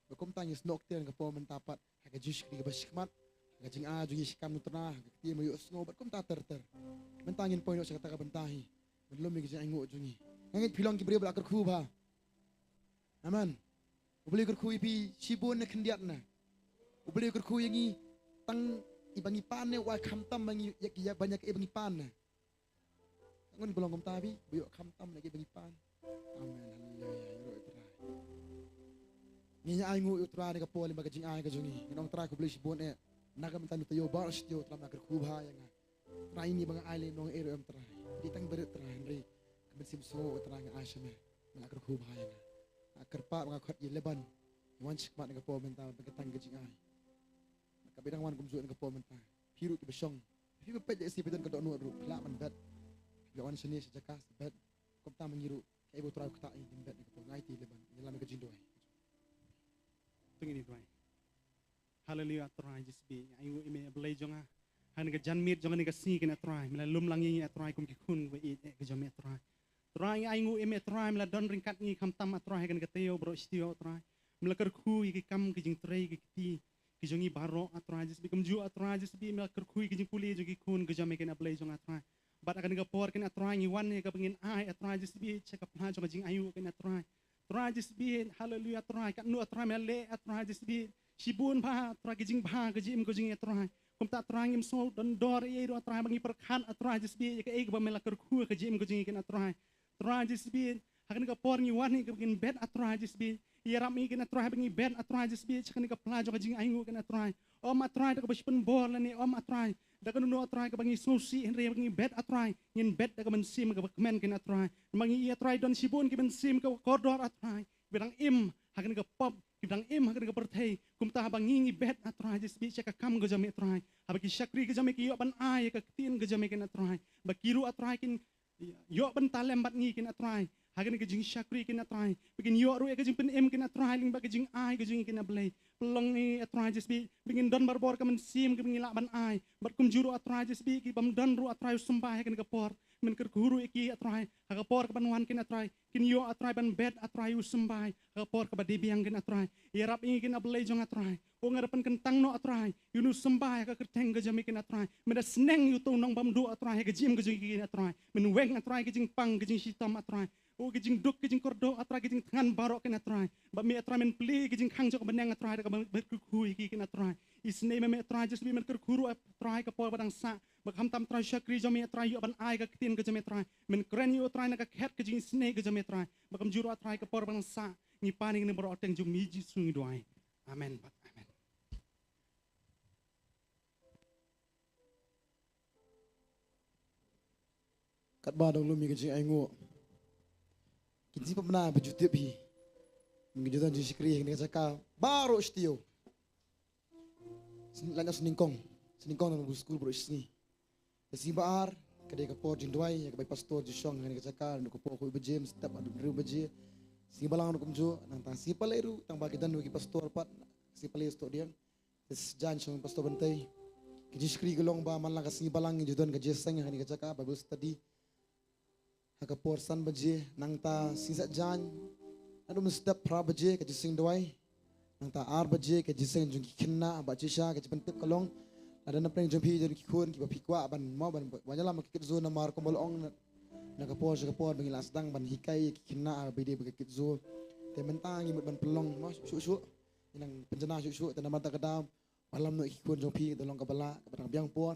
Ba kumta ngi snoh kti lang ka por mynta pat ha ka jingshakri kaba shakhmat, ha ka jingai jong ngi sha kam u Trai, ha ka ktien ba ïohsngew bad kumta ter ter. Mynta ngin poi noh sha kata ka bynta hi ban lum ïa ka jingainguh jong ngi. Nga ngeit phi long ki briew ba la kyrkhu bha. Amen. U Blei u kyrkhu ïa phi shibun ne khyndiat ne? U Blei u kyrkhu ïa ngi tang ïa ba ngi pan ne, u ai khamtam ba ngi ïa, ïa, ban ïa kaei ba ngi pan ne? Ngan ba long kumta phi, ba ïoh khamtam na ki ba ngi pan. Amen. Haleluya. Ïaroh ïa u Trai. Ngi ainguh ïa u Trai na ka por lyngba ka jingai ka jong ngi. Ngi ong Trai khublei shibun eh. Na ka bynta u taïew baroh shi taïew Trai me la kyrkhu bha ïa nga. Trai ine ba nga ai lyngnong eh ruh em Trai. Dei tang barit Trai hynrei ka mynsiem sngewsih Trai nga ai sha me. Me la kyrkhu bha ïa nga. Nga kyrpad ba nga khot ïa Leban. Ïa wan shakhmat na ka por mynta ba ka tang ka jingai. Ka bidang wan kumjuh na ka por mynta. Phi ruh kiba shong. Phi ba peit ïa ka sngi phi don ka dohnud ruh phi lah ban bet. Phi lah wan shane sha jaka sa bet. Kumta ma ngi ruh kaei ba u Trai u ktah ïa ngi ngin bet na ka por. Nga aiti Leban ïalam ïa ka jingduwai. To ngin ïa duwai. Haleluya Trai Jisu bad ngi ainguh ïa me Blei jong nga. Ha kane ka janmiet jong kane ka sngi kane Trai me la lum lang ïa ngi Trai kum ki khun ba ïeit eh ka jong me Trai. Trai ngi ainguh ïa me Trai me la don ryngkat ngi khamtam Trai ha kane ka taïew baroh shi taïew Trai. Me la kyrkhu ïa ki kam ki jingtrei ki kti ki jong ngi baroh, A Trai Jisu bad kumjuh, A Trai Jisu bad me la kyrkhu ïa ki jingpule jong ki khun ki jong me kane, A Blei jong nga, A Trai. Bad ha kane ka por kane, A Trai, ngi wan ïa kaba ngin ai, A Trai Jisu bad, sha ka pla jong ka jingainguh kane, A Trai. Trai Jisu bad, haleluya, A Trai, katno, A Trai, me la leh, A Trai Jisu bad, shibun bha, A Trai, ki jingbha, ki jingim, ki jong ngi, A Trai. Kumta, A Trai, ngim sngew don dor ei ei ruh, A Trai, ba ngi pyrkhat, A Trai Jisu bad, ïa kaei kaba me la kyrkhu, ka jingim, ki jong ngi kane, A Trai. Trai Jisu bad, ha kane ka por ngi wan hi kaba ngin bet, A Trai Jisu bad. Ïarap ïa ngi kane, A Trai, ba ngi bet, A Trai Jisu bad, sha kane ka pla jong ka jingainguh kane, A Trai. Ym, A Trai, da kaba shu pynbor lane, ym, A Trai, da kano kano, A Trai, kaba ngi sngewsih, hynrei ba ngi bet, A Trai, ngin bet da ka mynsiem kaba kmen kane, A Trai. Namar ngi i, A Trai, don shibun ki mynsiem kaba kordor, A Trai, kiba dang im ha kane ka pop, kiba dang im ha kane ka pyrthei. Kumta haba ngi ngi bet, A Trai Jisu bad, sha ka kam ka jong me, A Trai, haba ki shakri ka jong me ki ïoh ban ai ïa ka ktien ka jong me kane, A Trai, ba ki ruh, A Trai, kin ïoh ban talem bad ngi kane, A Trai. ha kane ka jingshakri kin A Trai, ba kin ïoh ruh ïa ka jingpynim kin A Trai lyngba ka jingai ka jong ngi kin A Blei. Pynlong ngi A Trai Jisu ba ngin don barabor ka mynsiem kaba ngi lah ban ai, bad kumjuh ruh A Trai Jisu ki bym don ruh A Trai u symbai ha kane ka por, men kyrkhu ruh ïa ki A Trai, ha ka por kaban wan kin A Trai, kin ïoh A Trai ban bet A Trai u symbai ha ka por kaba dei biang kin A Trai. Ïarap ïa ngi kin A Blei jong nga A Trai. Ko nga da pynkyntang noh A Trai ïa une u symbai ha ka kyrteng ka jong me kin A Trai. Men da sneng ïa uto u nongbymduh A Trai ha ka jingim ka jong ki kin A Trai. Men weng A Trai ka jingpang ka jingshitom A Trai. O ka jingduk ka jingkordor A Trai, ka jingthngan baroh kin A Trai. Ba me A Trai men plie ka jingkhang jong ka bneng A Trai da kaba kyrkhu ïa ki kin A Trai. Isynei ma me A Trai Jisu, men kyrkhu ruh A Trai ka por ba dang sah, ba khamtam A Trai shakri jong me A Trai ïoh ban ai ka ktien ka jong me A Trai. Men kren ïa u A Trai na ka khet ka jingisynei ka jong me A Trai. Ba kumjuh ruh A Trai ka por ba dang sah, ngi pan ïa kine baroh ha kyrteng jong me Jisu ngi duwai. Amen bad amen. Katba dang lum ïa ka jingainguh, kin sa pynbna ba ju tip hi. Ngi ju don jingshakri ha kane ka jaka baroh shi taïew. Syn-, lait noh snyngkong, snyngkong nang bu skul baroh shi sngi. Ka sngi ba ar ka dei ka por jingduwai ïa kaba i pastor ju shong ha kane ka jaka, naduh ka por khatwei baje, mynstep haduh hynriew baje. Sngi balang ruh kumjuh, nangta sngi palei ruh tang ba ki don ki pastor pat, sngi palei stadium. Te sngi jan shong pastor Bantei. Ka jingshakri ka long ba man la ka sngi balang ngi ju don ka jingïaseng ha kane ka jaka Bible study ha ka por san baje, nangta sngi saitjaiñ naduh mynstep phra baje ka jingïaseng duwai. Nangta ar baje ka jingïaseng jong ki khynnah, bad shisha ka jingpyntip ka long, lada na pdeng jong phi don ki khun kiba phi kwah ban mo ban, ban ïalam ha ka Kids Zone namar kumba la ong na, na ka por sha ka por ba ngi la sdang ban hikai ïa ki khynnah ha kaba ïadei bad ka Kids Zone. Te mynta ngi mut ban pynlong mo shuh shuh. Ngi nang pynjanai shuh shuh, te namar kata ka daw wallam noh ïa ki khun jong phi, ka dei long kaba lah, kaba dang biang por.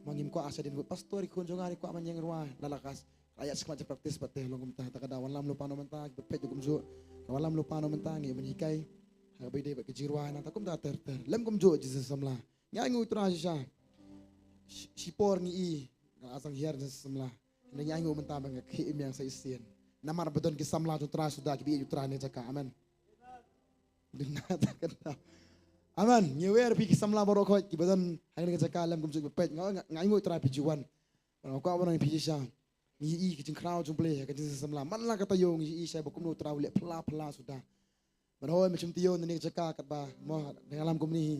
Ma ngim kwah shadien kut pastor, ki khun jong nga ki kwah ban ïeng rwai. Lada ka la ïaid shakhmat jingpractice pat te long kumta, kata ka daw wallam lypa noh mynta, kiba peit ruh kumjuh. Wallam lypa noh mynta, ngi ban hikai ha kaba ïadei bad ka jingrwai, nangta kumta ter ter. Lem kumjuh jingseng samla. Ngi ainguh U Trai shisha. Shi, shipor ngi i nga la sdang hiar jingseng samla. Hynrei ngi ainguh mynta ba nga khie im ïa nga sa shisien. Namar ba don ki samla jong U Trai suda kiba ïeit ïa U Trai ha kane ka jaka. Amen. Duna ta ka daw. Amen. Ngi wer phi ki samla baroh khoit kiba don ha kane ka jaka lem kumjuh kiba peit, nga, nga, nga ainguh U Trai phi ju wan. Bad nga kwah ban ong ïa phi shisha, ngi ïohi ka jingkhraw jong U Blei ha ka jingseng samla. Man la ka taïew ngi ïohi shai ba kumno U Trai u leh phylla phylla suda. Bad hooid, mynshem taïew na kane ka jaka katba mo dang ïalam kumne hi,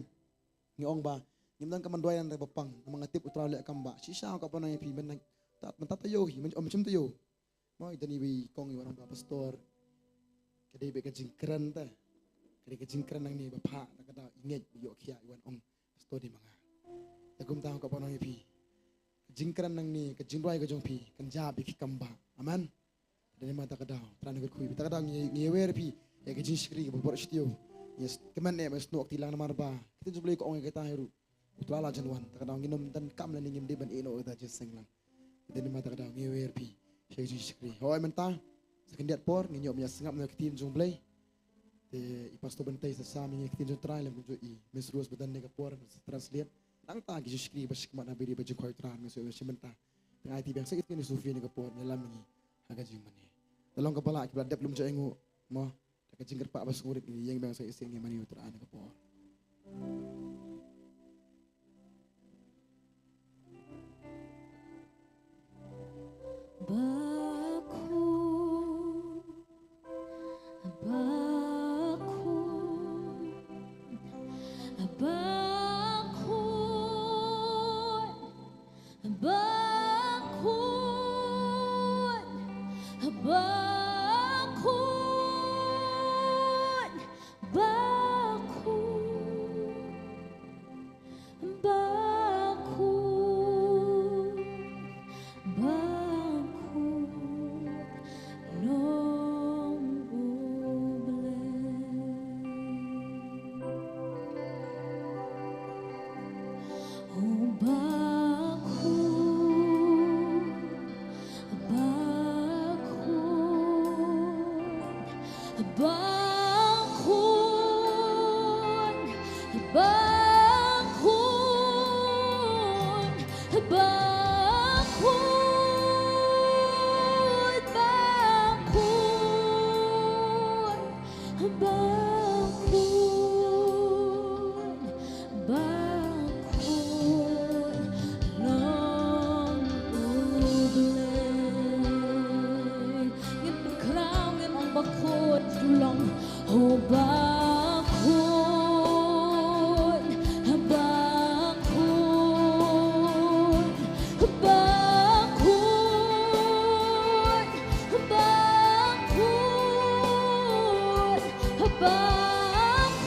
ngi ong ba ngim don kam ban duwai nangta ba pang, namar nga tip U Trai u leh kam ba. Shisha nga kwah ban ong ïa phi, mynta, mynta taïew hi, myn-, mynshem taïew. Mo, i don iwei i kong i wan ong ba pastor, ka dei beit ka jingkren te. Ka dei ka jingkren nangne ba phah, ta ka daw i ngeit ba ïoh khiah, i wan ong pastor dei ma nga. Te kumta nga kwah ban ong ïa phi, ka jingkren nangne, ka jingduwai ka jong phi kan jia beit ki kam ba. Amen. Te namar ta ka daw U Trai un kyrkhu ïa phi, ta ka daw ngi, ngi wer phi ïa ka jingshakri kaba bor shi taïew. Ngi kmen eh ban snoh kti lang namar ba ka ktien jong U Blei ka ong ïa kata hi ruh. U Trai la jan wan, ta ka daw ngin ym donkam lane ngim dei ban ïehnoh ïa kata jingseng lang. Te namar ta ka daw ngi wer phi sha ka jingshakri. Hooid mynta sa khyndiat por ngin ïoh ban ïa sngap na ka ktien jong U Blei. Te i Pastor Bantei sa sam ïa ngi ka ktien jong U Trai lem kumjuh i Miss Rose ba don kane ka por sa translate. Nangta ki jingshakri ba shakhmat ha ba ïadei bad jingkhot U Trai ngi sa ïoh ban shim mynta. Tang ai ti biang sa ïa ngi Sophia kane ka por ban ïalam ïa ngi ha ka jingmane. Da long kaba lah kiba la dep lum jong ainguh mo. Da ka jingkyrpad ba sngewrit ngi ïeng biang sa ïa ngi mane U Trai ha kane ka por. Bakhun, bakhun, bakhun, bakhun, bakhun, bakhun. Bakhun, bakhun, long U Blei. O bakhun, bakhun, bakhun, bakhun, bakhun, bakhun, bakhun, long U Blei. Ngin Bakhuid, long, oh, bakhuid, bakhuid, bakhuid, bakhuid, bakhuid, bakhuid. Bakhuid,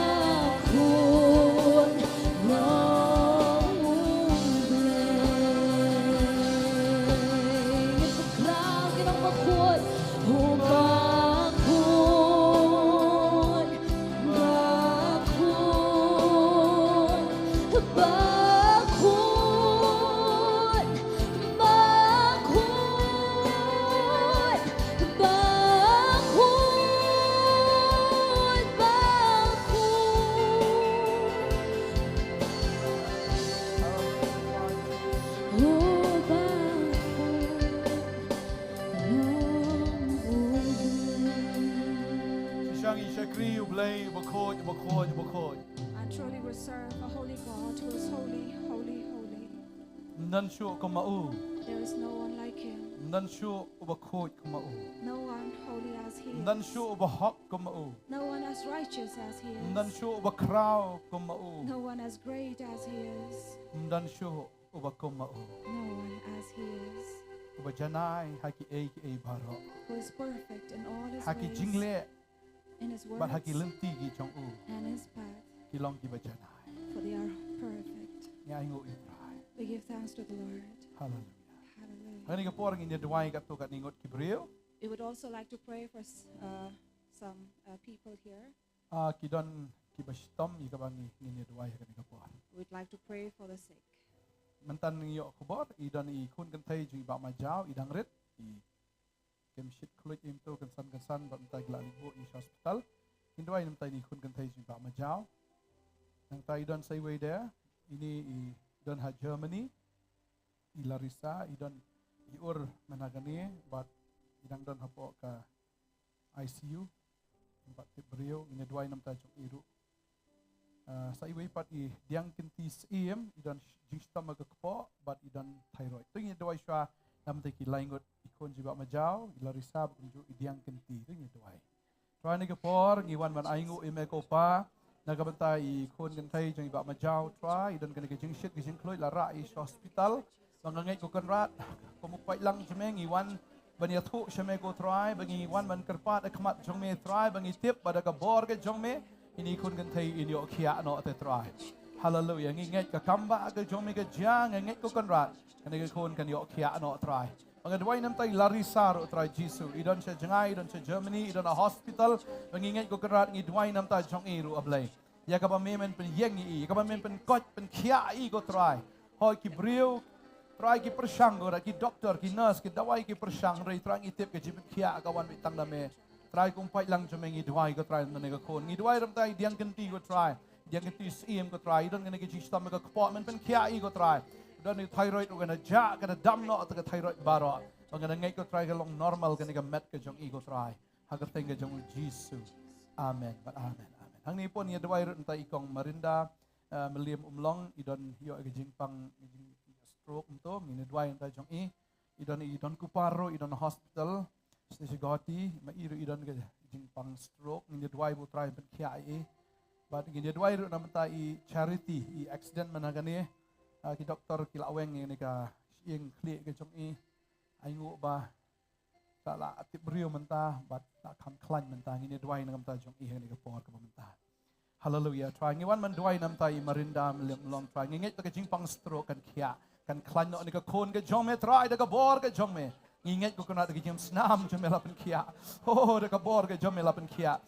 bakhuid, long U Blei. Ngin khraw, ngin ong bakhuid. Oh, bakhuid, bakhuid, bakhuid. Bakhuid, bakhuid, bakhuid. Oh, bakhuid, long U Blei. Shisha ngi shakri U Blei, bakhuid, bakhuid, bakhuid. And truly we serve a holy God who is holy, holy, holy. Ym don shuh kum ma u. There is no one like him. Ym don shuh uba khuid kum ma u. No one holy as he is. Ym don shuh uba hok kum ma u. No one as righteous as he is. Ym don shuh uba khraw kum ma u. No one as great as he is. Ym don shuh uba kum ma u. No one as he is. Uba janai ha kiei kiei baroh. Who is perfect in all his ways. Ha ki jingleh. In his words. Bad ha ki lynti ki jong u. And his path. Ki long kiba janai. For they are perfect. Ngi ainguh ïa u Trai. We give thanks to the Lord. Hallelujah. Hallelujah. Ha kane ka por ngin ïa duwai katto katne ngut ki briew. We would also like to pray for s-, uh, some, uh, people here. Ah, ki don kiba shitom ïa kaba ngi, ngin ïa duwai ha kane ka por. We'd like to pray for the sick. Mynta ngi ïoh khubor, i don i khun kynthei jong i Bah Majaw, i dang rit, i kem shit khluit im to kynsan kynsan bad mynta ki la leit buh i sha hospital. Ngin duwai namta ïa i khun kynthei jong i Bah Majaw. Nangta i don sa iwei de, ine i don ha Germany, i Larissa, i don i ur mynta kane, bad i dang don hapoh ka I C U. Bad tip briew, ngin ïa duwai namta jong i ruh. Ah, sa iwei pat i Diang Kynti Syiem, i don sh-, jingshitom ha ka kpoh, bad i don thyroid. To ngin ïa duwai shuwa namta ki lai ngut, i khun jong i Bah Majaw, i Larissa, bad kumjuh i Diang Kynti, to ngin ïa duwai. Trai ha kane ka por, ngi wan ban ainguh ïa me ko Pa, na ka bynta i khun kynthei jong i Bah Majaw, Trai, i don kane ka jingshit, ka jingkhluit, la rah i sha hospital. Ba nga ngeit ko Kynrad, kum u paidlang jong me ngi wan ban ïathuh sha me ko Trai, ba ngi wan ban kyrpad ha khmat jong me Trai, ba ngi tip ba da ka bor ka jong me, ine i khun kynthei in ïoh khiah noh te Trai. Haleluia, ngi ngeit ka kam ba ka jong me ka jia, nga ngeit ko Kynrad, kane ka khun kan ïoh khiah noh Trai. Ba nga duwai namta i Larissa ruh Trai Jisu, i don sha jngai, i don sha Germany, i don ha hospital, ba ngi ngeit ko Kynrad ngi duwai namta jong i ruh A Blei. Ïa kaba me men pynïeng ïa i, ïa kaba men pynkoit pynkhiah ïa i ko Trai. Hooid ki briew, Trai ki pyrshang ko Trai, ki doktor, ki nurse, ki dawai ki pyrshang, hynrei Trai ngi tip ka jingpynkhiah ka wan beit tang na me. Trai kum u paidlang jong me ngi duwai ko Trai namta ïa kane ka khun. Ngi duwai namta i Diang Kynti ko Trai. Diang Kynti Syiem ko Trai. I don kane ka jingshitom ha ka kpoh men pynkhiah ïa i ko Trai. I don i thyroid ruh kan da jah, kan da dam noh te ka thyroid baroh. Ba nga ngeit ko Trai ka long normal kane ka met ka jong i ko Trai. Ha ka kyrteng ka jong u Jisu. Amen. Bad amen. Amen. Hangne pat ngi ïa duwai ruh namta i kong Marinda, eh, Mylliem Umlong, i don ïoh ka jingpang, jing stroke mynta, ngin ïa duwai namta jong i. I don, i don Cooper ruh, i don hospital. Station Guwahati, ma i ruh i don ka jingpang stroke, ngin ïa duwai ba u Trai pynkhiah ïa i. Bad ngin ïa duwai ruh namta i Charity, i accident mynta kane. Ah, ki doktor ki la weng ïa kane ka shyieng khlieh ka jong i. Ainguh ba ka la tip briew mynta, bad la kham khlaiñ mynta, ngin ïa duwai na ka bynta jong i ha kane ka por kaba mynta. Haleluia, Trai, ngi wan ban duwai namta i Marinda Mylliem Umlong, Trai, ngi ngeit ba ka jingpang stroke kan khiah, kan khlaiñ noh kane ka khun ka jong me, Trai, da ka bor ka jong me. Ngi ngeit ko Kynrad da ka jingsnam jong me la pynkhiah. Oh, da ka bor ka jong me la pynkhiah.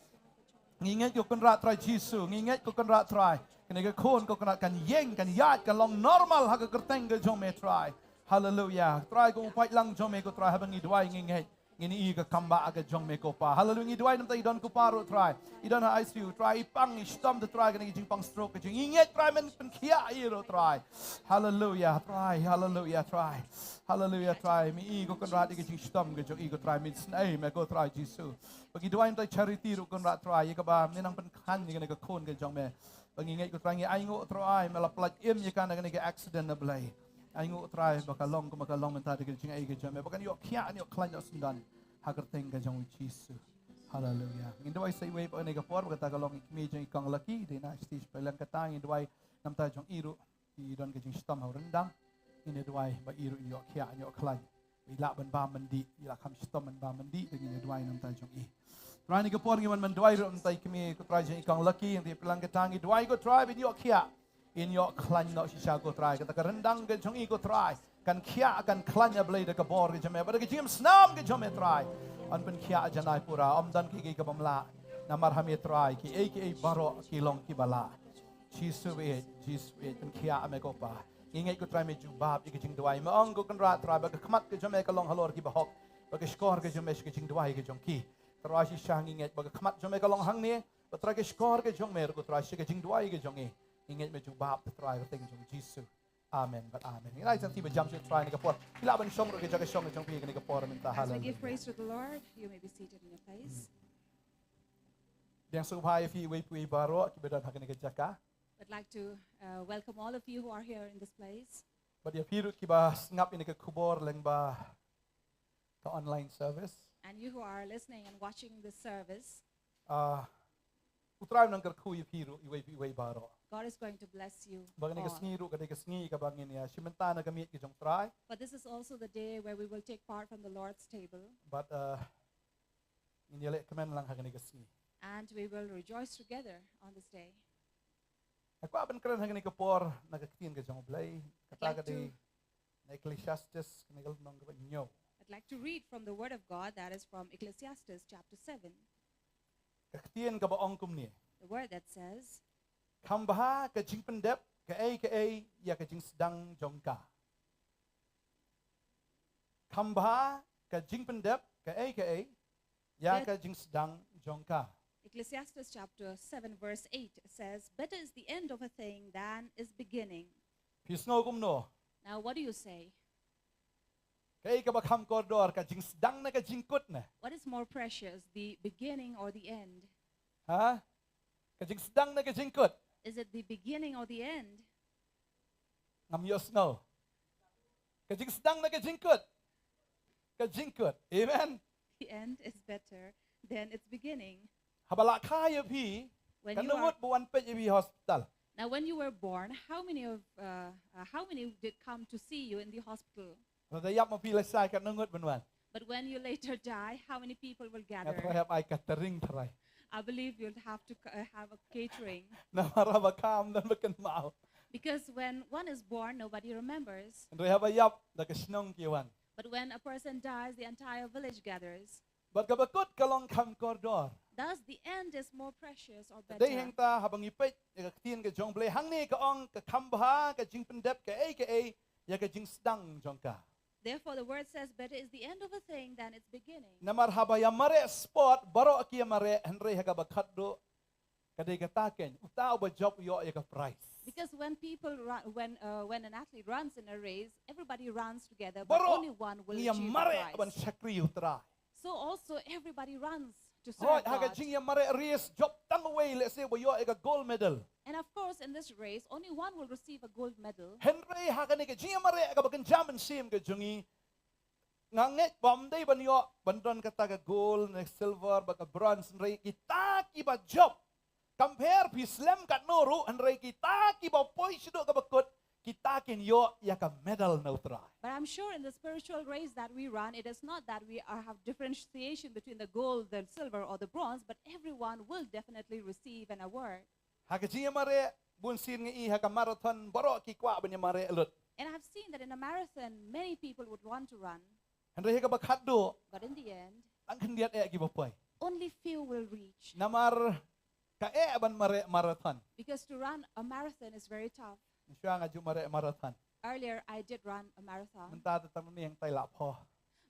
Ngi ngeit ko Kynrad Trai Jisu, ngi ngeit ko Kynrad Trai. Kane ka khun ko Kynrad kan ïeng, kan ïaid, kan long normal ha ka kyrteng ka jong me Trai. Haleluia. Trai kum u paidlang jong me ko Trai haba ngi duwai ngi ngeit. Ngin ïohi ka kam ba ka jong me ko Pa. Haleluia. Ngi duwai namta i don Cooper ruh Trai. I don ha I C U Trai, i pang i shitom te Trai kane ka jingpang stroke ka jong i. Ngi ngeit Trai men pynkhiah ïa i ruh Trai. Haleluia Trai, haleluia Trai. Haleluia Trai. Me i ko Kynrad ïa ka jingshitom ka jong i ko Trai, me isynei me ko Trai Jisu. Ba ngi duwai namta i Charity ruh Kynrad Trai, ïa kaba me nang pynkhlaiñ ïa kane ka khun ka jong me. Ba ngi ngeit ko Trai, ngi ainguh Trai, me la pynlait im ïa ka na kane ka accident na Blei. Ainguh Trai ba ka long kumba ka long mynta da ka jingai ka jong me, ba kan ïoh khiah, kan ïoh khlaiñ, ïoh syndon ha ka kyrteng ka jong u Jisu. Haleluya. Ngin duwai sa iwei pat ha kane ka por, ba kata ka long i kmie jong i kong Lucky, dei na stage, pyrshang kata ngin duwai namar jong i ruh. Ki don ka jingshitom ha u ryndang. Ngin ïa duwai ba i ruh in ïoh khiah, in ïoh khlaiñ. I lah ban bam ban dih, i lah kham shitom ban bam ban dih, te ngin ïa duwai namar jong i. Trai, ha kane ka por ngi wan ban duwai ruh namar i kmie ko Trai jong i kong Lucky, ngi pyrshang kata ngi duwai ko Trai ba in ïoh khiah, in ïoh khlaiñ noh shisha ko Trai. Kata ka ryndang ka jong i ko Trai kan khiah, kan khlaiñ, A Blei, da ka bor ka jong me bad da ka jingim snam ka jong me Trai. Yn pynkhiah janai pura, ym don kiei kiei ki bym lah. Namar ha me Trai kiei kiei baroh ki long kiba lah. Jisu baieit, Jisu baieit, pynkhiah me ko Pa. Ngi ngeit ko Trai me jubab ïa ka jingduwai. Me ong ko Kynrad Trai ba ka khmat ka jong me ka long halor ki bahok, ba ka shkor ka jong me sha ka jingduwai ka jong ki. Trai shisha ngi ngeit ba ka khmat jong me ka long hangne, ba Trai ka shkor ka jong me ruh ko Trai sha ka jingduwai ka jong ngi. Ngi ngeit me jubab Trai ha ka kyrteng jong Jisu. Amen bad amen. Ngi ai sangti ba jam sha Trai ha kane ka por. Phi lah ban shong ruh ha ka jaka shong ka jong phi ha kane ka por mynta. As we give Haleluya. Praise to the Lord, you may be seated in your place. Biang sngewbha ïa phi iwei pa iwei baroh kiba don ha kane ka jaka. I'd like to uh, welcome all of you who are here in this place. Bad ïa phi ruh kiba sngap ïa kane ka khubor lyngba ka online service. And you who are listening and watching this service. Ah, u Trai un nang kyrkhu ïa phi ruh iwei pa iwei baroh. God is going to bless you all. Bad kane ka sngi ruh ka dei ka sngi kaba ngin ïa shim bynta na ka miej ka jong u Trai. But this is also the day where we will take part from the Lord's table. Bad, ah, ngin ïaleh kmen lang ha kane ka sngi. And we will rejoice together on this day. Nga kwah ban kren ha kane ka por na ka ktien ka jong U Blei, kata ka dei na Ecclesiastes, kane ka lynnong kaba hynñiew. I'd like to read from the Word of God, that is from Ecclesiastes chapter seven. Ka ktien kaba ong kumne. The word that says, kham bha ka jingpyndep kaei kaei ïa ka jingsdang jong ka. Kham bha ka jingpyndep kaei kaei ïa ka jingsdang jong ka. Ecclesiastes chapter seven verse eight says, better is the end of a thing than its beginning. Phi sngew kumno? Now, what do you say? Kaei kaba kham kordor, ka jingsdang ne ka jingkut ne? What is more precious, the beginning or the end? Ha? Ka jingsdang ne ka jingkut? Is it the beginning or the end? Ngam ïohsngew. Ka jingsdang ne ka jingkut? Ka jingkut. Amen. The end is better than its beginning. Haba la kha ïa phi, katno ngut ba wan peit ïa phi hospital? Now, when you were born, how many of uh, uh, how many did come to see you in the hospital? Lada ïap ma phi lashai, katno ngut ban wan? But when you later die, how many people will gather? Nga tharai hap ai catering tharai. I believe you'll have to uh, have a catering. Namar haba kha ym don ba kynmaw. Because when one is born, nobody remembers. Hynrei haba ïap, da ka shnong ki wan. But when a person dies, the entire village gathers. Bad kaba kut ka long kham kordor. Thus, the end is more precious or better. Dei hangta haba ngi peit ïa ka ktien ka jong U Blei hangne ka ong ka kham bha ka jingpyndep kaei kaei ïa ka jingsdang jong ka. Therefore, the word says, better is the end of a thing than its beginning. Namar haba ïa mareh sport, baroh ki ïa mareh, hynrei ha kaba khatduh ka dei kata keiñ, uta uba jop u ïoh ïa ka prize. Because when people run, when uh, when an athlete runs in a race, everybody runs together, but only one will achieve the prize. Baroh ngi ïa mareh ban shakri ïa U Trai. So also everybody runs to serve God. Hooid, ha ka jingïamareh race, jop tang uwei lehse uba ïoh ïa ka gold medal. And of course, in this race, only one will receive a gold medal. Hynrei ha kane ka jingïamareh kaba kynja mynsiem ka jong ngi, nga ngeit ba ym dei ban ïoh ban don kata ka gold ne silver bad ka bronze, hynrei kita kiba jop. Kam pher phi slem katno ruh, hynrei kita kiba poi shaduh kaba kut, kita kin ïoh ïa ka medal na U Trai. But I'm sure in the spiritual race that we run, it is not that we are, have differentiation between the gold, the silver, or the bronze, but everyone will definitely receive an award. Ha ka jingïamareh, bun sien ngi i ha ka marathon, baroh ki kwah ban ïamareh lut. And I've seen that in a marathon, many people would want to run. Hynrei ha kaba khatduh, but in the end, tang khyndiat eh kiba poi. Only few will reach. Namar ka eh ban mareh marathon. Because to run a marathon is very tough. Mynshuwa nga ju mareh marathon. Earlier, I did run a marathon. Mynta te tang nangne hangtai la pho.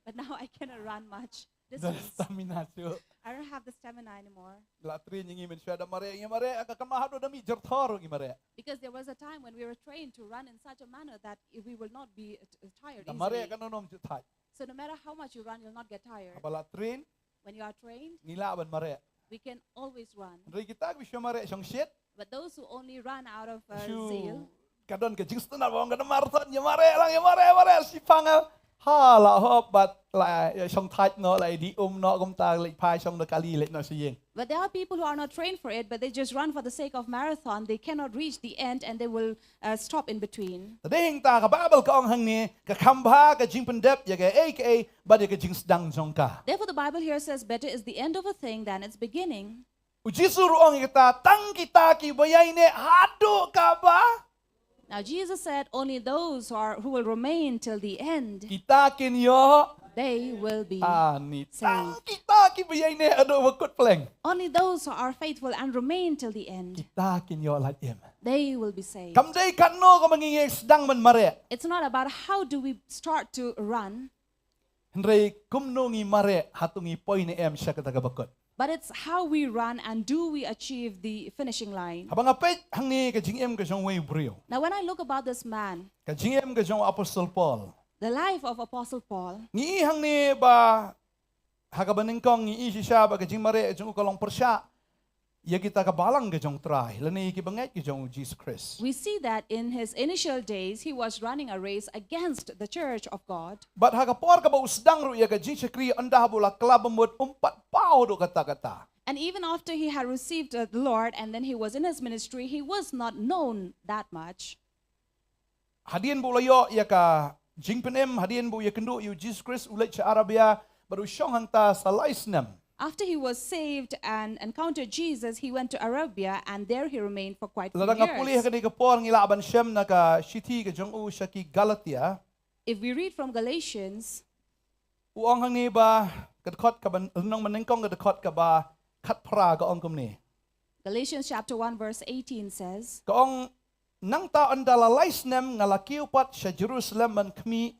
But now I cannot run much distance. Don stamina shuh. I don't have the stamina anymore. La train ïa ngi mynshuwa da mareh, ngi mareh, ka kynmaw haduh da mih jyrthor ngi mareh. Because there was a time when we were trained to run in such a manner that we will not be uh, t- tired easily. Da mareh katno ym ju thait. So no matter how much you run, you'll not get tired. Haba la train, when you are trained, ngi lah ban mareh. We can always run. Hynrei kita kiba shu mareh shongshit, But those who only run out of uh, Shu zeal, ka don ka jingsngewtynnat ba ong ka marathon, ïa mareh lang, ïa mareh, mareh, shipang. Ha la hop bad la ïa shong thait noh, la ïa dih um noh, kumta leit phai shong da kali, leit noh sha ïing. But there are people who are not trained for it, but they just run for the sake of marathon. They cannot reach the end and they will uh, stop in between. Te hangta ka Baibl ka ong hangne, ka kham bha ka jingpyndep ïa kaei kaei bad ïa ka jingsdang jong ka. Therefore, the Bible here says, "Better is the end of a thing than its beginning." U Jisu ruh u ong ïa kita, tang kita kiba ïaineh haduh kaba. Now, Jesus said, "Only those who, are, who will remain till the end, Kita kin ïoh. They will be." Ani, tang Saved. Kita kiba ïaineh haduh ba kut pleng. Only those who are faithful and remain till the end, Kita kin ïoh lait im. They will be saved. Kam dei katno kaba ngi sdang ban mareh. It's not about how do we start to run, Hynrei kumno ngi mareh, hato ngi poi ne em sha kata kaba kut. But it's how we run and do we achieve the finishing line. Haba nga peit hangne ka jingim ka jong uwei u briew. Now, when I look about this man, Ka jingim ka jong u Apostol Paul. The life of Apostle Paul, Ngi i hangne ba ha kaba nyngkong ngi i shisha ba ka jingmareh jong u ka long pyrshah ïa kita ka balang ka jong u Trai, lane ïa ki bangeit ka jong u Jisu Khrist. We see that in his initial days, he was running a race against the church of God. Bad ha ka por kaba u sdang ruh ïa ka jingshakri, ynda haba u la kylla bamut, um pat paw haduh katta katta. And even after he had received uh, the Lord and then he was in his ministry, he was not known that much. Hadien ba u la ïoh ïa ka jingpynim, hadien ba u ïakynduh ïa u Jisu Khrist, u leit sha Arabia, bad u shong hangta sa lai snem. After he was saved and encountered Jesus, he went to Arabia and there he remained for quite a few Lada nga pule ha years. Kane ka por ngi lah ban shem na ka shithi ka jong u sha ki Galatia. If we read from Galatians, U ong hangne ba ka dkhot kaba, lynnong ba nyngkong ka dkhot kaba khatphra ka ong kumne. Galatians chapter one verse eighteen says, Ka ong, nangta ynda la lai snem nga la kiew pat sha Jerusalem ban khmih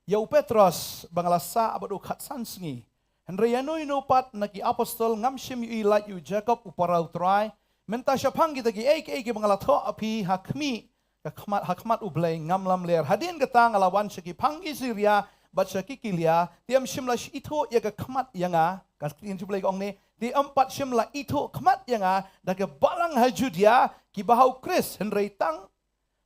ïa u Petros ba nga la sah bad u khatsan sngi. Hynrei ïano ïano pat na ki apostol ngam shym ïohi lait ïa u Jakob u para u Trai. Mynta shaphang kita kiei kiei kiba nga la thoh ha phi ha khmih, ka khmat, ha khmat U Blei ngam lamler. Hadien kata nga la wan sha ki phang ki Siria bad sha ki Kilikia, te ym shym la ithuh ïa ka khmat ïa nga. Ka ktien U Blei ka ong ne, te ym pat shym la ithuh khmat ïa nga da ka balang ha Judia kiba ha u Khrist, hynrei tang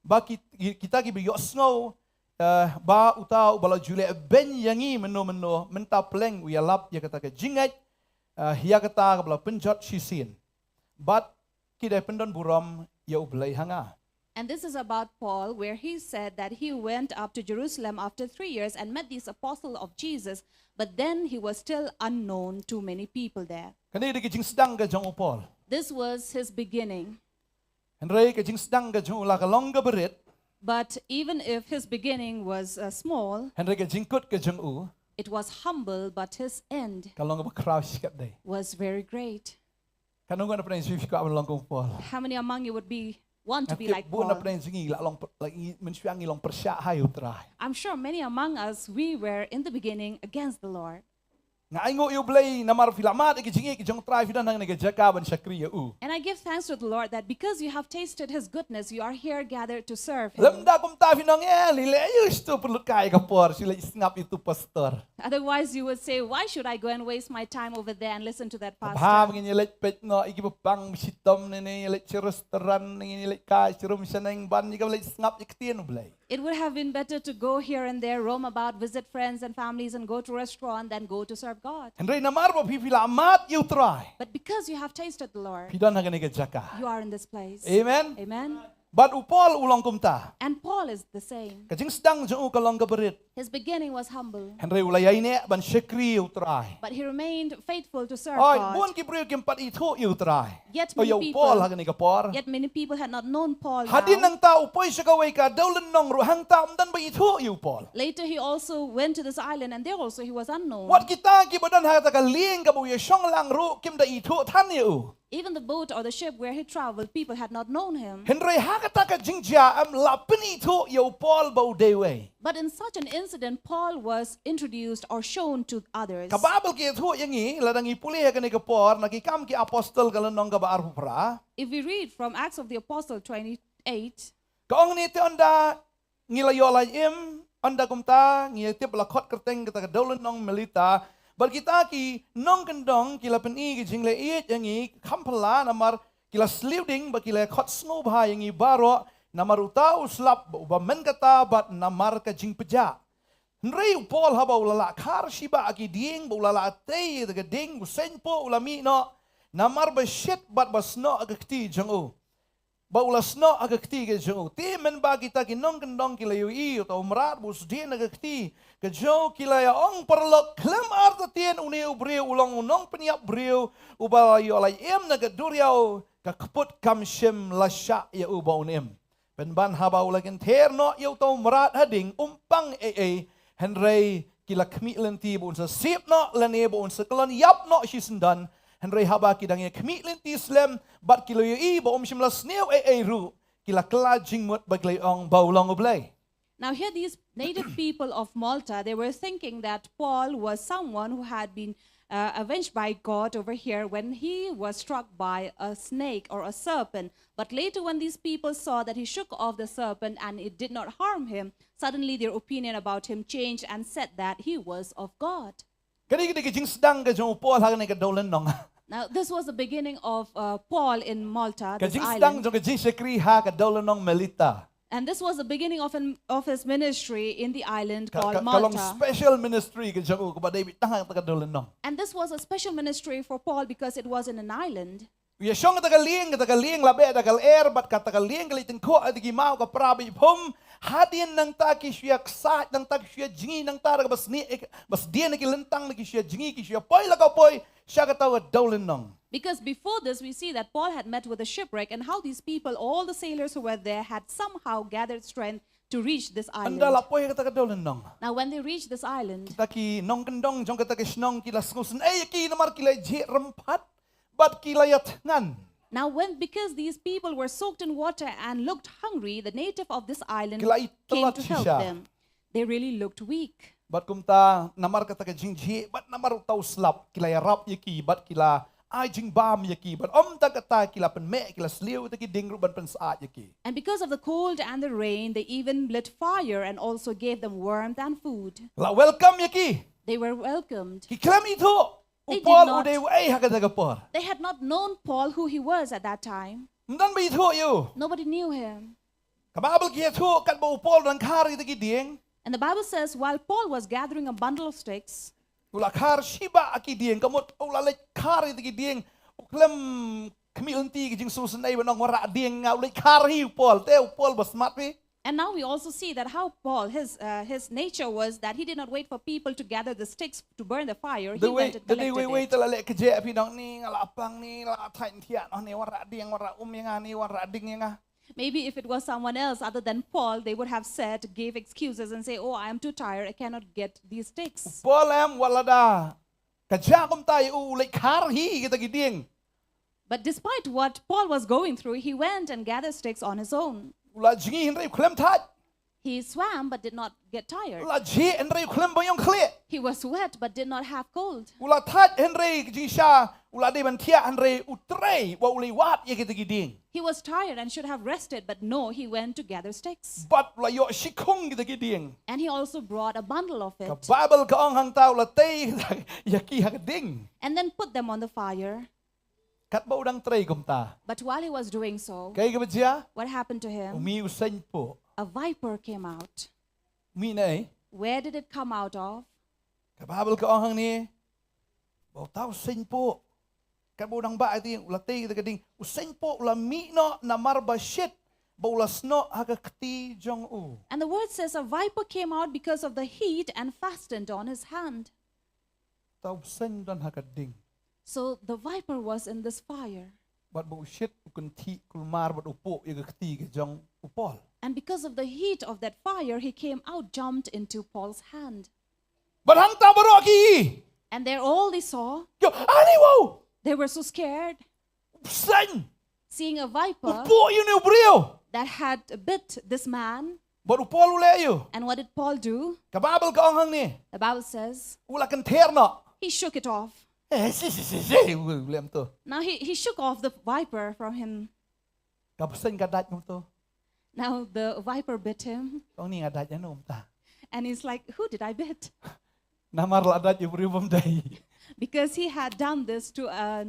ba ki, ki, kita kiba ïohsngew, eh, ba uta uba la ju leh beiñ ïa ngi mynno mynno, mynta pleng u ïalap ïa kata ka jingngeit, eh, ïa kata kaba la pynjot shisien. Bad ki dei pyndon burom ïa U Blei ha nga. And this is about Paul, where he said that he went up to Jerusalem after three years and met these apostles of Jesus, but then he was still unknown to many people there. Kane dei ka jingsdang ka jong u Paul. This was his beginning. Hynrei ka jingsdang ka jong u la ka long kaba rit. But even if his beginning was uh, small, Hynrei ka jingkut ka jong u it was humble, but his end ka long kaba khraw shikatdei. Was very great. Katno ngut na pdeng jong phi kwah ban long kum u Paul? How many among you would be want to be Nga tip like bun na Paul? Pdeng jong ngi la long, la ngi, mynshuwa ngi long pyrshah ha ïa u Trai. I'm sure many among us, we were in the beginning against the Lord. Nga ainguh ïa U Blei namar phi la mad ïa ka jingïeit ka jong u Trai, phi don hangne ha ka jaka ban shakri ïa u. And I give thanks to the Lord that because you have tasted his goodness, you are here gathered to serve him. Lymda kumta phin ong, eh, lei lei ïa u shu pynlut kai ka por, shu leit sngap ïa utu pastor. Otherwise, you would say, "Why should I go and waste my time over there and listen to that Bha pastor?" ngin ïa leit peit noh ïa kiba pang shitom ne ne, ïa leit sha restaurant ne, ngin ïa leit kai sha rum sha neng ban ïa ka leit sngap ïa ka ktien U Blei. It would have been better to go here and there, roam about, visit friends and families, and go to restaurant than go to serve God. Hynrei namar ba phi phi la mad ïa u Trai, But because you have tasted the Lord, phi don ha kane ka jaka. You are in this place. Amen. Amen. Bad u Paul u long kumta. And Paul is the same. Ka jingsdang jong u ka long kaba rit. His beginning was humble, Hynrei u la ïaineh ban shakri ïa u Trai. But he remained faithful to serve Oi, God. Bun ki briew kim pat ithuh ïa u Trai. Yet Oi, many ïa u people, Paul ha kane ka por. Yet many people had not known Paul Hadien now. Nangta u poi sha kawei ka dewlynnong ruh hangta ym don ba ithuh ïa u Paul. Later he also went to this island and there also he was unknown. Wat kita kiba don ha kata ka lieng kaba u ïashong lang ruh kim da ithuh than ïa u. Even the boat or the ship where he traveled, people had not known him. Hynrei ha kata ka jingjia em la pynithuh ïa u Paul ba u dei uwei. But in such an incident, Paul was introduced or shown to others. Ka Baibl ka ïathuh ïa ngi, lada ngi pule ha kane ka por, na Ki Kam ki Apostol ka lynnong kaba arphew phra. If we read from Acts of the Apostle twenty-eight, Ka ong ne, te ynda ngi la ïoh lait im, ynda kumta ngi ïa tip la khot kyrteng kata ka dewlynnong Melita. Bad kita ki nongkyndong ki la pyni ka jingleh ïeit ïa ngi kham phylla namar Ki la sliu ding bad ki la khot sngewbha ïa ngi baroh namar uta u slap, uba mynta ka bad namar ka jingpjah. Hynrei u Paul haba u la lah khar shi bah ki dieng, ba u la lah tei da ka ding, u seiñ poh u la mih noh namar ba shit bad ba snoh ka kti jong u. Ba u la snoh ha ka kti ka jong u. Te mynba kita ki nongkyndong ki la ïohi ïa uta u mrad ba u sdien ha ka kti ka jong u, ki la ïa ong paralok, khlem artatien une u briew u long u nongpynïap briew uba la ïoh lait im na ka duriaw, ka kput kam shym la shah ïa u ba un im. Pynban haba u la kynther noh ïa uta u mrad ha ding, um pang ei ei, hynrei ki la khmih lynti ba un sa sip noh lane ba un sa kyllon ïap noh shisyndon. Hynrei haba ki dang ïa khmih lynti slem bad ki la ïohi ba um shym la sniew ei ei ruh, ki la kylla jingmut bad ki la ong ba u long U Blei. Now, here, these native people of Malta, they were thinking that Paul was someone who had been uh, avenged by God over here when he was struck by a snake or a serpent. But later, when these people saw that he shook off the serpent and it did not harm him, suddenly their opinion about him changed and said that he was of God. Kane ka dei ka jingsdang ka jong u Paul ha kane ka dewlynnong. Now, this was the beginning of uh, Paul in Malta, ka this jingsdang island. Jong ka jingshakri ha ka dewlynnong Melita. And this was the beginning of, an, of his ministry in the island ka, called ka, Malta. Ka long special ministry ka jong u kaba dei beit tang ha kata ka dewlynnong. And this was a special ministry for Paul because it was in an island. U ïashong kata ka lieng, kata ka lieng la beh da ka lyer bad kata ka lieng ka leit tyngkhuh ha kata ki maw ka pra beit phum. Hadien nangta ki shu ïa ksaid, nangta ki shu ïa jngi, nangta da kaba snieh, ba sdien ki lyntang, ki shu ïa jngi, ki shu ïa poi la ka poi sha kata ka dewlynnong. Because before this, we see that Paul had met with a shipwreck, and how these people, all the sailors who were there, had somehow gathered strength to reach this island. Ynda la poi ha kata ka dewlynnong. Now, when they reached this island, kita ki nongkyndong jong kata ka shnong ki la sngewsynei ïa ki namar ki la jhieh rymphat bad ki la ïathngan. Now, when, because these people were soaked in water and looked hungry, the native of this island came to help them. They really looked weak. Bad kumta namar kata ka jingjhieh bad namar uta u slap ki la ïarap ïa ki bad ki la ai jingbam ïa ki bad ym tang kata ki la pynmeh, ki la sliew ïa ki dieng ruh ban pynsyaid ïa ki. And because of the cold and the rain, they even lit fire and also gave them warmth and food. La welcome ïa ki. They were welcomed. Ki khlem ithuh u Paul u dei uei ha kata ka por. They had not known Paul who he was at that time. Ym don ba ithuh ïa u. Nobody knew him. Ka Baibl ka ïathuh katba u Paul u dang khar ïa kita ki dieng. And the Bible says, while Paul was gathering a bundle of sticks, u la khar shibah ki dieng, ka mut u la leit khar ïa kita ki dieng, u khlem khmih lynti ka jingsngewsynei ban ong wanrah dieng nga, u leit khar hi u Paul, te u Paul ba smat phi. And now we also see that how Paul, his, uh, his nature was that he did not wait for people to gather the sticks to burn the fire. He went and collected it. Dei wei wei te la leh kjeh phi nong ni, nga la pang ni, la thait thiah noh ni, wanrah dieng, wanrah um ïa nga ni, wanrah ding ïa nga. Maybe if it was someone else other than Paul, they would have said, gave excuses and say, oh, I am too tired, I cannot get these sticks. Paul em wat lada ka jia kumta ïa u, u leit khar hi kita ki dieng. But despite what Paul was going through, he went and gathered sticks on his own. U la jngi hynrei u khlem thait. He swam but did not get tired. U la jhieh hynrei u khlem ba ïong khlieh. He was wet but did not have cold. U la thait hynrei jingshisha u la dei ban thiah hynrei u trei, wat u leit wad ïa kita ki dieng. He was tired and should have rested, but no, he went to gather sticks. Bad u la ïoh shi khung kita ki dieng. And he also brought a bundle of it. Ka Baibl ka ong hangta u la tei ïa ki ha ka ding. And then put them on the fire. Katba u dang trei kumta. But while he was doing so, kaei kaba jia? What happened to him? U mih u seiñ poh. A viper came out. U mih na ei? Where did it come out of? Ka Baibl ka ong hangne ba uta u seiñ poh, katba u dang bah ïa ka ding, u la tei ïa ka ding, u seiñ poh u la mih noh namar ba shit, ba u la snoh ha ka kti jong u. And the word says, a viper came out because of the heat and fastened on his hand. Uta u bseiñ u don ha ka ding. So the viper was in this fire. Bad ba u shit u kynthih kulmar bad u poh ïa ka kti ka jong u Paul. And because of the heat of that fire, he came out, jumped into Paul's hand. Bad hangta baroh ki. And there all they saw. Yo, ani wow. They were so scared. U bseiñ. Seeing a viper. U poh ïa une u briew. That had bit this man. Bad u Paul u leh aïu? And what did Paul do? Ka Baibl ka ong hangne. The Bible says. U la kynther noh. He shook it off. Eh, shi shi shi shi u leh kumto. Now he, he shook off the viper from him. Ka bseiñ ka dait kumto. Now the viper bit him. Ka ong ni nga dait ïano mynta. And he's like, who did I bit? Namar la dait ïa u briew bym dei. Because he had done this to a,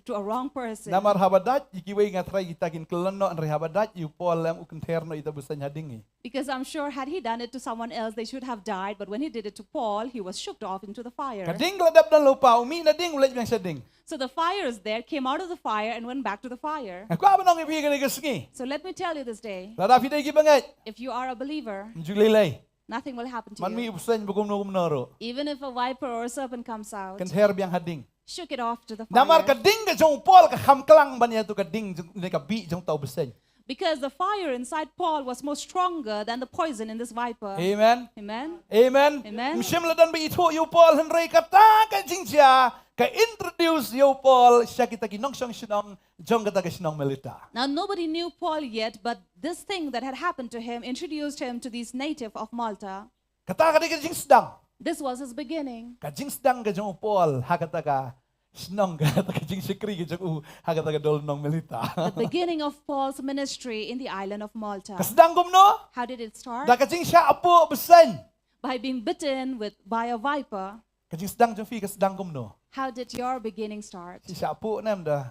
to a wrong person. Namar haba dait ïa kiwei nga tharai kita kin kyllon noh, hynrei haba dait ïa u Paul em u kynther noh ïa uta u bseiñ ha ding hi. Because I'm sure had he done it to someone else, they should have died. But when he did it to Paul, he was shook off into the fire. Ka ding ka la dep don lypa, u mih na ding u leit biang sha ding. So the fire is there, came out of the fire and went back to the fire. Nga kwah ban ong ïa phi kane ka sngi. So let me tell you this day, Lada phi dei ki bangeit, if you are a believer, ym ju lei lei. Nothing will happen to Man mih you. U bseiñ ba kumno kumno ruh, Even if a viper or a serpent comes out, kynther biang ha ding. Shook it off to the Namar ka fire. Ding ka jong u Paul ka kham klang ban ïa tu ka ding jong, ne ka bih jong uta u bseiñ. Because the fire inside Paul was more stronger than the poison in this viper. Amen. Amen. Amen. Amen. Ym shym la don ba ithuh ïa u Paul, hynrei kata ka jingjia ka introduce ïa u Paul sha kita ki nongshong shnong jong kata ka shnong Melita. Now, nobody knew Paul yet, but this thing that had happened to him introduced him to these native of Malta. Kata ka dei ka jingsdang. This was his beginning. Ka jingsdang ka jong u Paul ha kata ka shnong, kata ka jingshakri ka jong u ha kata ka dol nong Melita. The beginning of Paul's ministry in the island of Malta. Ka sdang kumno? How did it start? Da ka jingshah puh bseiñ. By being bitten with, by a viper. Ka jingsdang jong phi ka sdang kumno? How did your beginning start? Phi shah puh ne em da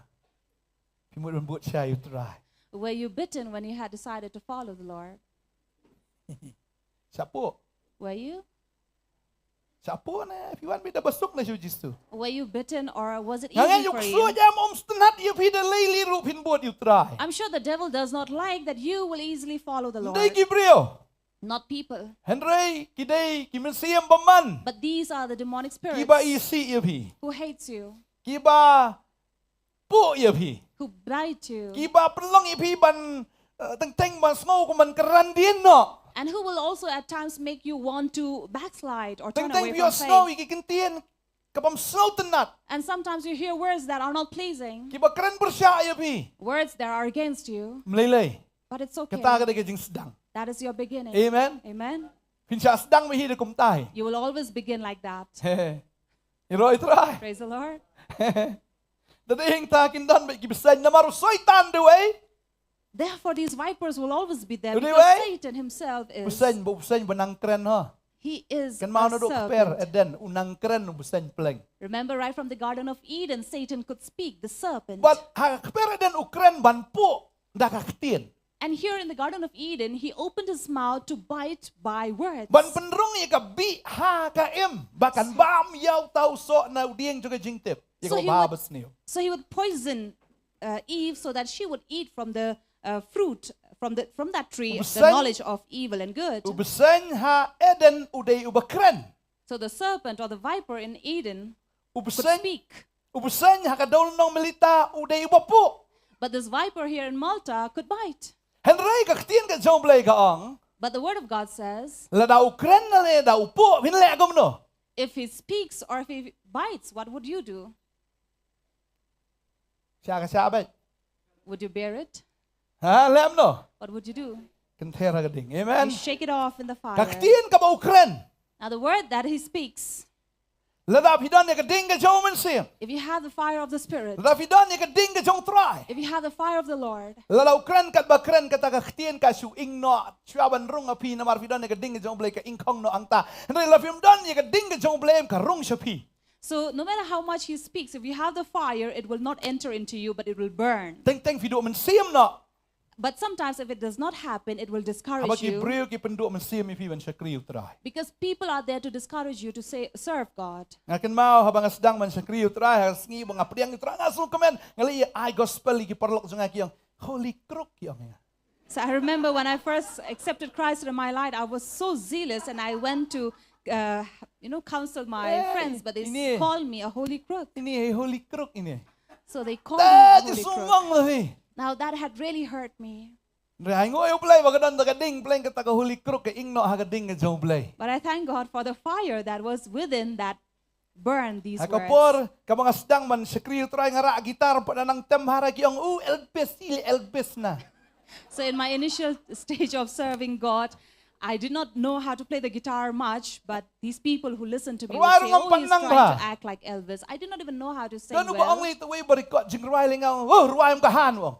phi mut ban bud shai ïa u Trai? Were you bitten when you had decided to follow the Lord? Shah puh. Were you? Shah puh ne, phi wan beit da ba suk ne sha u Jisu? Were you bitten or was it Nga ngeit easy ïa u for ksuid you? em um sngewtynnat ïa phi da lei lei ruh phin bud ïa u Trai. I'm sure the devil does not like that you will easily follow the Ym dei Lord. Ki briew. Not people. Hynrei ki dei ki mynsiem bymman. But these are the demonic spirits Kiba isih ïa phi. Who hates you, Kiba puh ïa phi. Who bite you, Kiba pynlong ïa phi ban, eh, teng teng ban sngew kum ban kren dien noh. And who will also at times make you want to backslide or turn away Teng teng phi ïoh from sngew faith. Ïa ki kyntien kaba ym sngewtynnat. And sometimes you hear words that are not pleasing, Kiba kren pyrshah ïa phi. Words that are against you. Ym lei lei. But it's okay. Kata ka dei ka jingsdang. That is your beginning. Amen. Amen. Phin shah sdang beit hi da kumta hi. You will always begin like that. Ïaroh ïa u Trai. Praise the Lord. Da dei hangta kin don beit ki bseiñ namar u Soitan dei uei? Therefore, these vipers will always be there Dei because uei? Satan himself is. Bseiñ, ba u bseiñ ba nang kren ha. He is Kynmaw a naduh kper serpent. Eden u nang kren u bseiñ pleng. Remember, right from the Garden of Eden, Satan could speak, the serpent. Bad ha kper Eden u kren ban puh da ka ktien. And here in the Garden of Eden, he opened his mouth to bite by words. Ban pynrung ïa ka bih ha ka im ba kan bam ïa uta u soh na u dieng jong ka jingtip. Ïa So ka he bha would- ba sniew. So he would poison uh, Eve so that she would eat from the uh, fruit, from the from that tree, U the bseiñ- knowledge of evil and good. U bseiñ ha Eden u dei uba kren. So the serpent or the viper in Eden U could bseiñ, speak, u bseiñ ha ka dol nong Melita u dei uba puh. But this viper here in Malta could bite. Hynrei ka ktien ka jong u Blei ka ong, But the word of God says, lada u kren ne lada u puh, phin leh kumno? If he speaks or if he bites, what would you do? Shah ka shah beit. Would you bear it? Ha, leh kumno? What would you do? Kynther ha ka ding. Amen. You shake it off in the fire. Ka ktien kaba u kren. Now the word that he speaks, Lada phi don ïa ka ding ka jong u Mynsiem, if you have the fire of the Spirit, lada phi don ïa ka ding ka jong u Trai, if you have the fire of the Lord, lada u kren katba kren kata ka ktien ka shu ing noh, shuwa ban rung ha phi namar phi don ïa ka ding ka jong u Blei ka ing khong noh hangta. Hynrei lada phim don ïa ka ding ka jong u Blei em ka rung sha phi. So no matter how much he speaks, if you have the fire, it will not enter into you, but it will burn. Teng teng phi duh mynsiem noh. But sometimes if it does not happen, it will discourage Haba ki you. Briew ki pynduh mynsiem ïa phi ban shakri u Trai. Because people are there to discourage you to say, serve God. Nga kynmaw haba nga sdang ban shakri u Trai, ha sngi ba nga pdiang u Trai nga sngewkmen, nga leit ai gospel ïa ki paralok jong nga, ki ong, "Holy crook," ki ong ïa nga. So I remember when I first accepted Christ in my life, I was so zealous and I went to, uh, you know, counsel my Eh, friends, but they ini. Called me a holy crook. Ini, eh, holy crook ini. So they called me a Te holy crook. Sumang lah hi. Now that had really hurt me. Hynrei ai nguh ïa u Blei ba ka don ta ka ding, Blei, kata ka holy crook ka ing noh ha ka ding ka jong u Blei. But I thank God for the fire that was within that burned these Ha ka words. por kaba nga sdang ban shakri u Trai nga rah guitar, pat nang tem ha ra ki ong, "U Elvis, i Elvis na." So in my initial stage of serving God, I did not know how to play the guitar much, but these people who listened to me would Rwai say, ruh ngam "Oh, pat he's nang trying ba. To act like Elvis." I did not even know how to sing Don u ba ong well. Lei, te wei ba record jingrwai lei nga ong, "Oh, rwai ym ka han," u ong.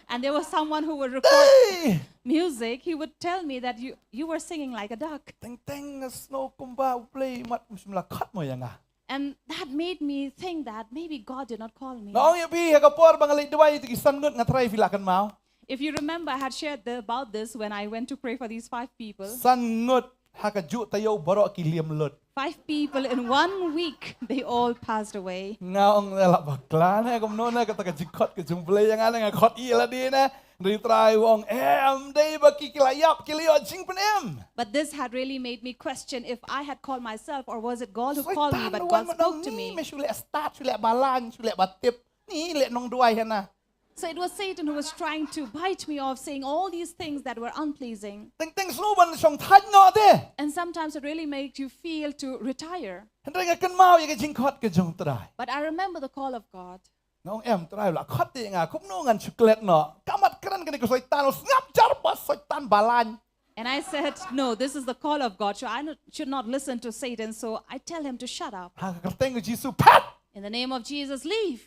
And there was someone who would record Hey! Music, he would tell me that you, you were singing like a duck. Teng teng nga sngew kumba u Blei mat um shym la khot mo ïa nga. And that made me think that maybe God did not call me. Nga ong ïa phi, ha ka por ba nga leit duwai ïa kito ki san ngut, nga tharai phi la kynmaw. If you remember, I had shared the, about this when I went to pray for these five people. San ngut ha kajuh taïew baroh ki liam lut. Five people in one week, they all passed away. Nga ong, la bakla ne, kumno ne kata ka jingkhot ka jong U Blei, ïa nga ne nga khot ïa lade ne. Hynrei U Trai u ong, em dei ba ki, ki la ïap, ki la ïoh jingpynim. But this had really made me question if I had called myself or was it God who called me, Soitan but u God wan spoke to mynno, me. me shu leh stad, shu leh balang, shu leh batip. Ni leh nongduwai hana. So it was Satan who was trying to bite me off, saying all these things that were unpleasing. Teng teng sngewbha ban shong thait noh te. And sometimes it really makes you feel to retire. Hynrei nga kynmaw ïa ka jingkhot ka jong U Trai. But I remember the call of God. Nga ong, em, Trai u la khot ïa nga, kumno ngan shu klet noh. Ka mat kren kane ka Soitan, u sngap jar ba Soitan balang. And I said, "No, this is the call of God. So I not, should not listen to Satan." So I tell him to shut up. Ha ka kyrteng u Jisu, phet! In the name of Jesus, leave.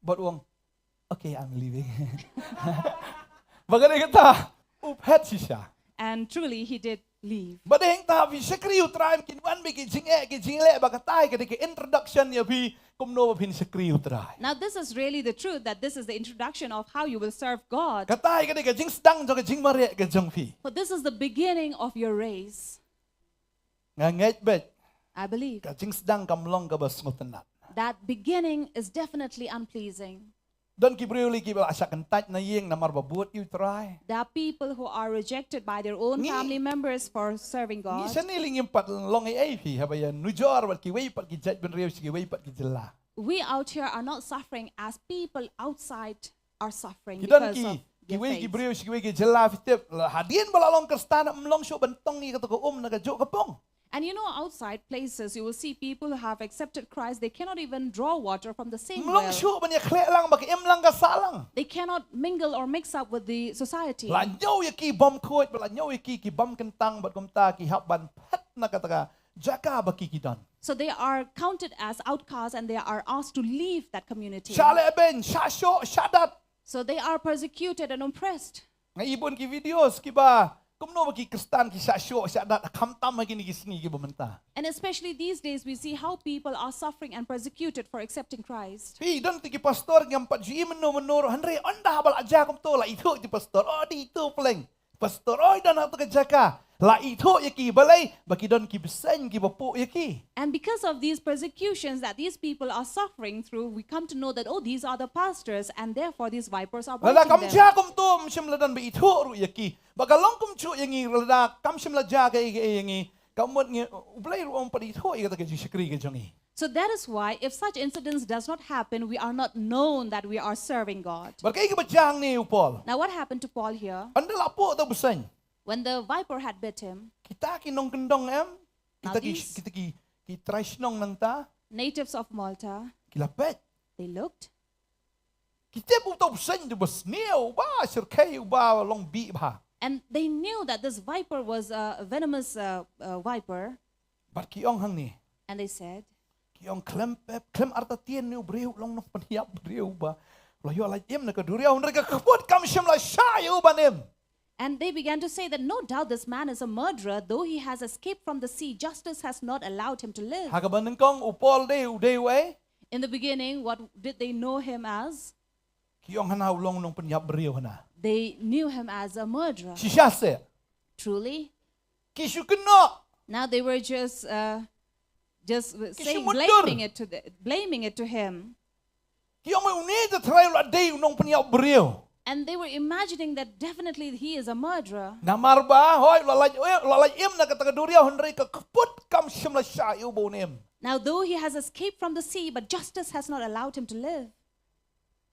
Bad u ong, okay, I'm leaving. Ba ka dei kata, u phet shisha. And truly, he did leave. Ba dei hangta phi shakri U Trai, kin wan bad ki jingeh ki jingleh, ba kata ka dei ka introduction ïa phi kumno ba phin shakri U Trai. Now, this is really the truth, that this is the introduction of how you will serve God. Kata ka dei ka jingsdang jong ka jingmareh ka jong phi. For this is the beginning of your race. Nga ngeit bad I believe ka jingsdang kam long kaba sngewtynnat. that beginning is definitely unpleasing. Don ki briew lei kiba la shah kyntait na ïing namar ba bud ïa U Trai. There are people who are rejected by their own Ngi- family members for serving Ngi God. shane lei ngim pat long ei ei phi, haba ïanujor bad kiwei pat ki jaitbynriew sha kiwei pat ki jylla. We out here are not suffering as people outside are suffering Ki don because ki, of their kiwei ki faith. Briew sha kiwei ki jylla, phi tip, la hadien ba la long Khristan, ym long shuh ban tong ïa kata ka um na kajuh ka pong. And you know, outside places, you will see people who have accepted Christ, they cannot even draw water from the same Ym long well. Shuh ban ïakhleh lang, ba ka imlang ka sahlang. They cannot mingle or mix up with the society. La ñiew ïa ki bym khuid, ba la ñiew ïa ki ki bym kyntang, bad kumta ki hap ban phet na kata ka jaka ba ki ki don. So they are counted as outcasts and they are asked to leave that community. Shah lehbeiñ, shah shoh, shah dat. So they are persecuted and oppressed. Nga i bun ki videos kiba kumno ba ki Khristan ki shah shoh, shah dat, khamtam ha kine ki sngi kiba mynta. And especially these days, we see how people are suffering and persecuted for accepting Christ. Phi, don te ki pastor ngam pat ju i mynno mynno ruh, hynrei ynda haba la jia kumto la ithuh ki pastor. Oh, dei ito pleng. Pastor, oi, don ha kata ka jaka. La ithuh ïa ki, balei, ba ki don ki bseiñ kiba puh ïa ki. And because of these persecutions that these people are suffering through, we come to know that, oh, these are the pastors, and therefore these vipers are Lada biting kam them. Jia kumto, ym shym la don ba ithuh ruh ïa ki. Ba ka long kumjuh ïa ngi, lada kam shym la jia kaei kaei ïa ngi, ka mut ngi, U Blei ruh um pat ithuh ïa kata ka jingshakri ka jong ngi. So that is why, if such incidents does not happen, we are not known that we are serving God. Bad kaei kaba jia hangne ïa u Paul. Now, what happened to Paul here? Ynda la puh kata u bseiñ. When the viper had bit him, Kita ki nongkyndong em. Now Kita ki, these- kita ki, ki trai shnong nangta. Natives of Malta, Ki la peit. they looked. Ki tip ba uta u bseiñ u dei uba sniew, uba shyrkhei, uba long bih bha. And they knew that this viper was a venomous uh, uh, viper. Bad ki ong hangne. And they said, Ki ong khlem pep, khlem artatien une u briew u long nongpynïap briew ba la ïoh lait im na ka duriaw, hynrei ka kput kam shym la shah ïa u ban im. And they began to say that no doubt this man is a murderer, though he has escaped from the sea, justice has not allowed him to live. Ha kaba nyngkong u Paul dei, u dei uei? In the beginning, what did they know him as? Ki ong hana u long nongpynïap briew hana. They knew him as a murderer. Shisha seh. Truly. Ki shu kynnoh. Now they were just, uh, just Ki saying, shu mutdur. Blaming it to the, blaming it to him. Ki ong une te trai u la dei u nongpynïap briew. And they were imagining that definitely he is a murderer. Namar ba, hoi, u la lait, u la lait im na kata ka duriaw, hynrei ka kput kam shym la shah ïa u ba un im. Now, though he has escaped from the sea, but justice has not allowed him to live.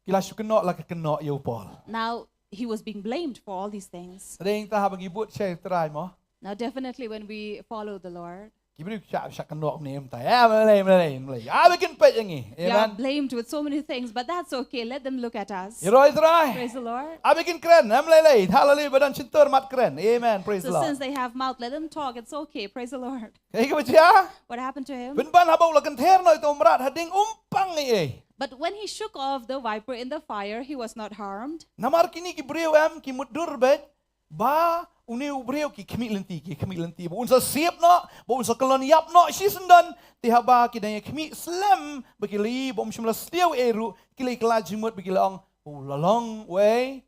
Ki la shu kynnoh, la ka kynnoh ïa u Paul. Now, he was being blamed for all these things. Dei hangta haba ngi bud sha U Trai mo. Now, definitely when we follow the Lord, Ki briew ki shah, shah kynnoh ne em ta. Ya, mlei, mlei, mlei. Haba kin peit ïa ngi. we are Amen. Blamed with so many things, but that's okay. Let them look at us. Ïaroh Trai. Praise the Lord. Haba kin kren, em lei lei. Haleluya, ba don shyntur mat kren. Amen. Praise the So Lord. Since they have mouth, let them talk. It's okay. Praise the Lord. Kaei kaba jia? What happened to him? Pynban haba u la kynther noh ïa uta u mrad ha ding, um pang ei ei. But when he shook off the viper in the fire, he was not harmed. Namar kine ki briew em ki mutdur beit ba Une u briew ki khmih lynti, ki khmih lynti. Ba un sa siep noh, ba un sa kyllon ïap noh shisyndon. Te haba ki dang ïa khmih slem ba ki la ïohi ba um shym la sniew ei ruh, ki la kylla jingmut ba ki la ong, u la long uei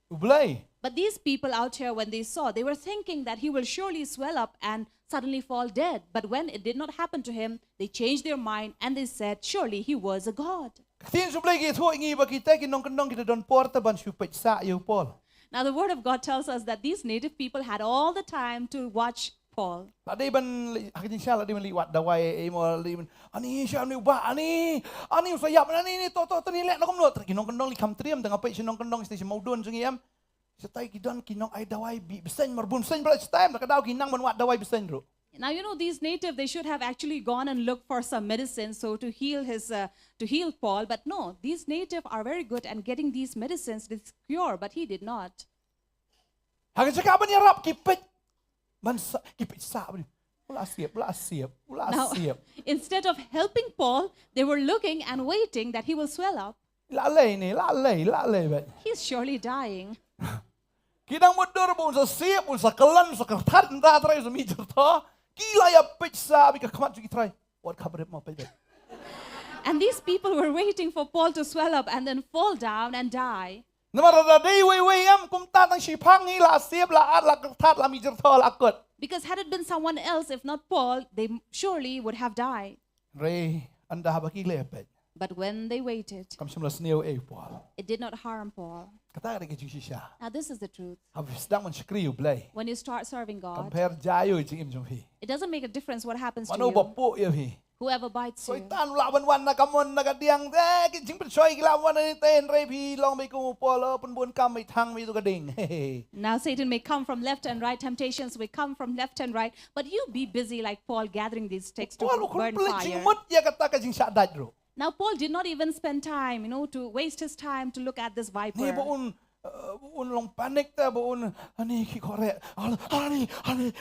u Blei. But these people out here, when they saw, they were thinking that he will surely swell up and suddenly fall dead. But when it did not happen to him, they changed their mind and they said, "Surely he was a god." Ka ktien jong u Blei ka ïathuh ïa ngi ba kita ki nongkyndong ki da don por te ban shu peit sah ïa u Paul. Now, the word of God tells us that these native people had all the time to watch Paul. La dei ban leit ha ka jingshisha, la dei ban leit wad dawai, eh, mo, la dei ban, ani, sha ni u bah, ani, ani, u sa ïap, ani, ni, to, to, to, ni, leh na kumno. Ki nongkyndong leit kham triem, tang nga peit sha nongkyndong, sha, sha Mawdun jong ngi em. Shatai ki don ki nong ai dawai bih bseiñ, mar bun bseiñ, ba la shatai em, la ka daw ki nang ban wad dawai bseiñ ruh. Now, you know, these native, they should have actually gone and looked for some medicine, so to heal his, uh, to heal Paul. But no, these native are very good at getting these medicines, this cure, but he did not. Ha ka jaka ban ïarap ki peit. Ban sa, ki peit sah ban. U la siep, u la siep, u la Now, siep. Instead of helping Paul, they were looking and waiting that he will swell up. La lei ne, la lei, la lei bad. He's surely dying. Ki dang mutdur ba un sa siep, un sa kyllon, sa kyrthat, nda Trai sa mih jyrthoh. Ki la ïa peit sah bad ka khmat jong ki Trai. Wat kham rep mo, peit bad. And these people were waiting for Paul to swell up and then fall down and die. Namar lada dei wei wei em, kumta tang shiphang hi la siep, la at, la kyrthat, la mih jyrthoh, la kut. Because had it been someone else, if not Paul, they surely would have died. Hynrei ynda haba ki la peit, But when they waited, kam shym la sniew ei u Paul. It did not harm Paul. Kata ka dei ka jingshisha. Now, this is the truth. Haba phi sdang ban shakri ïa u Blei, When you start serving God, kam pher jia ïa u jingim jong phi. It doesn't make a difference what happens to you. Mano ba puh ïa phi. Whoever bites you. Soitan u lah ban wan na ka mon na ka diang, eh, ki jingpynshoi ki lah wan na ni te, hynrei phi long beit kum u Paul, oh, pynbun kam beit thang beit tu ka ding. Now Satan may come from left and right, temptations may come from left and right, but you be busy like Paul gathering these sticks to burn fire. U Paul u kham pynleit jingmut ïa kata ka jingshah dait ruh. Now Paul did not even spend time, you know, to waste his time to look at this viper. Ni ba un, uh, un long panic te ba un, ani ki kore, ani, ani,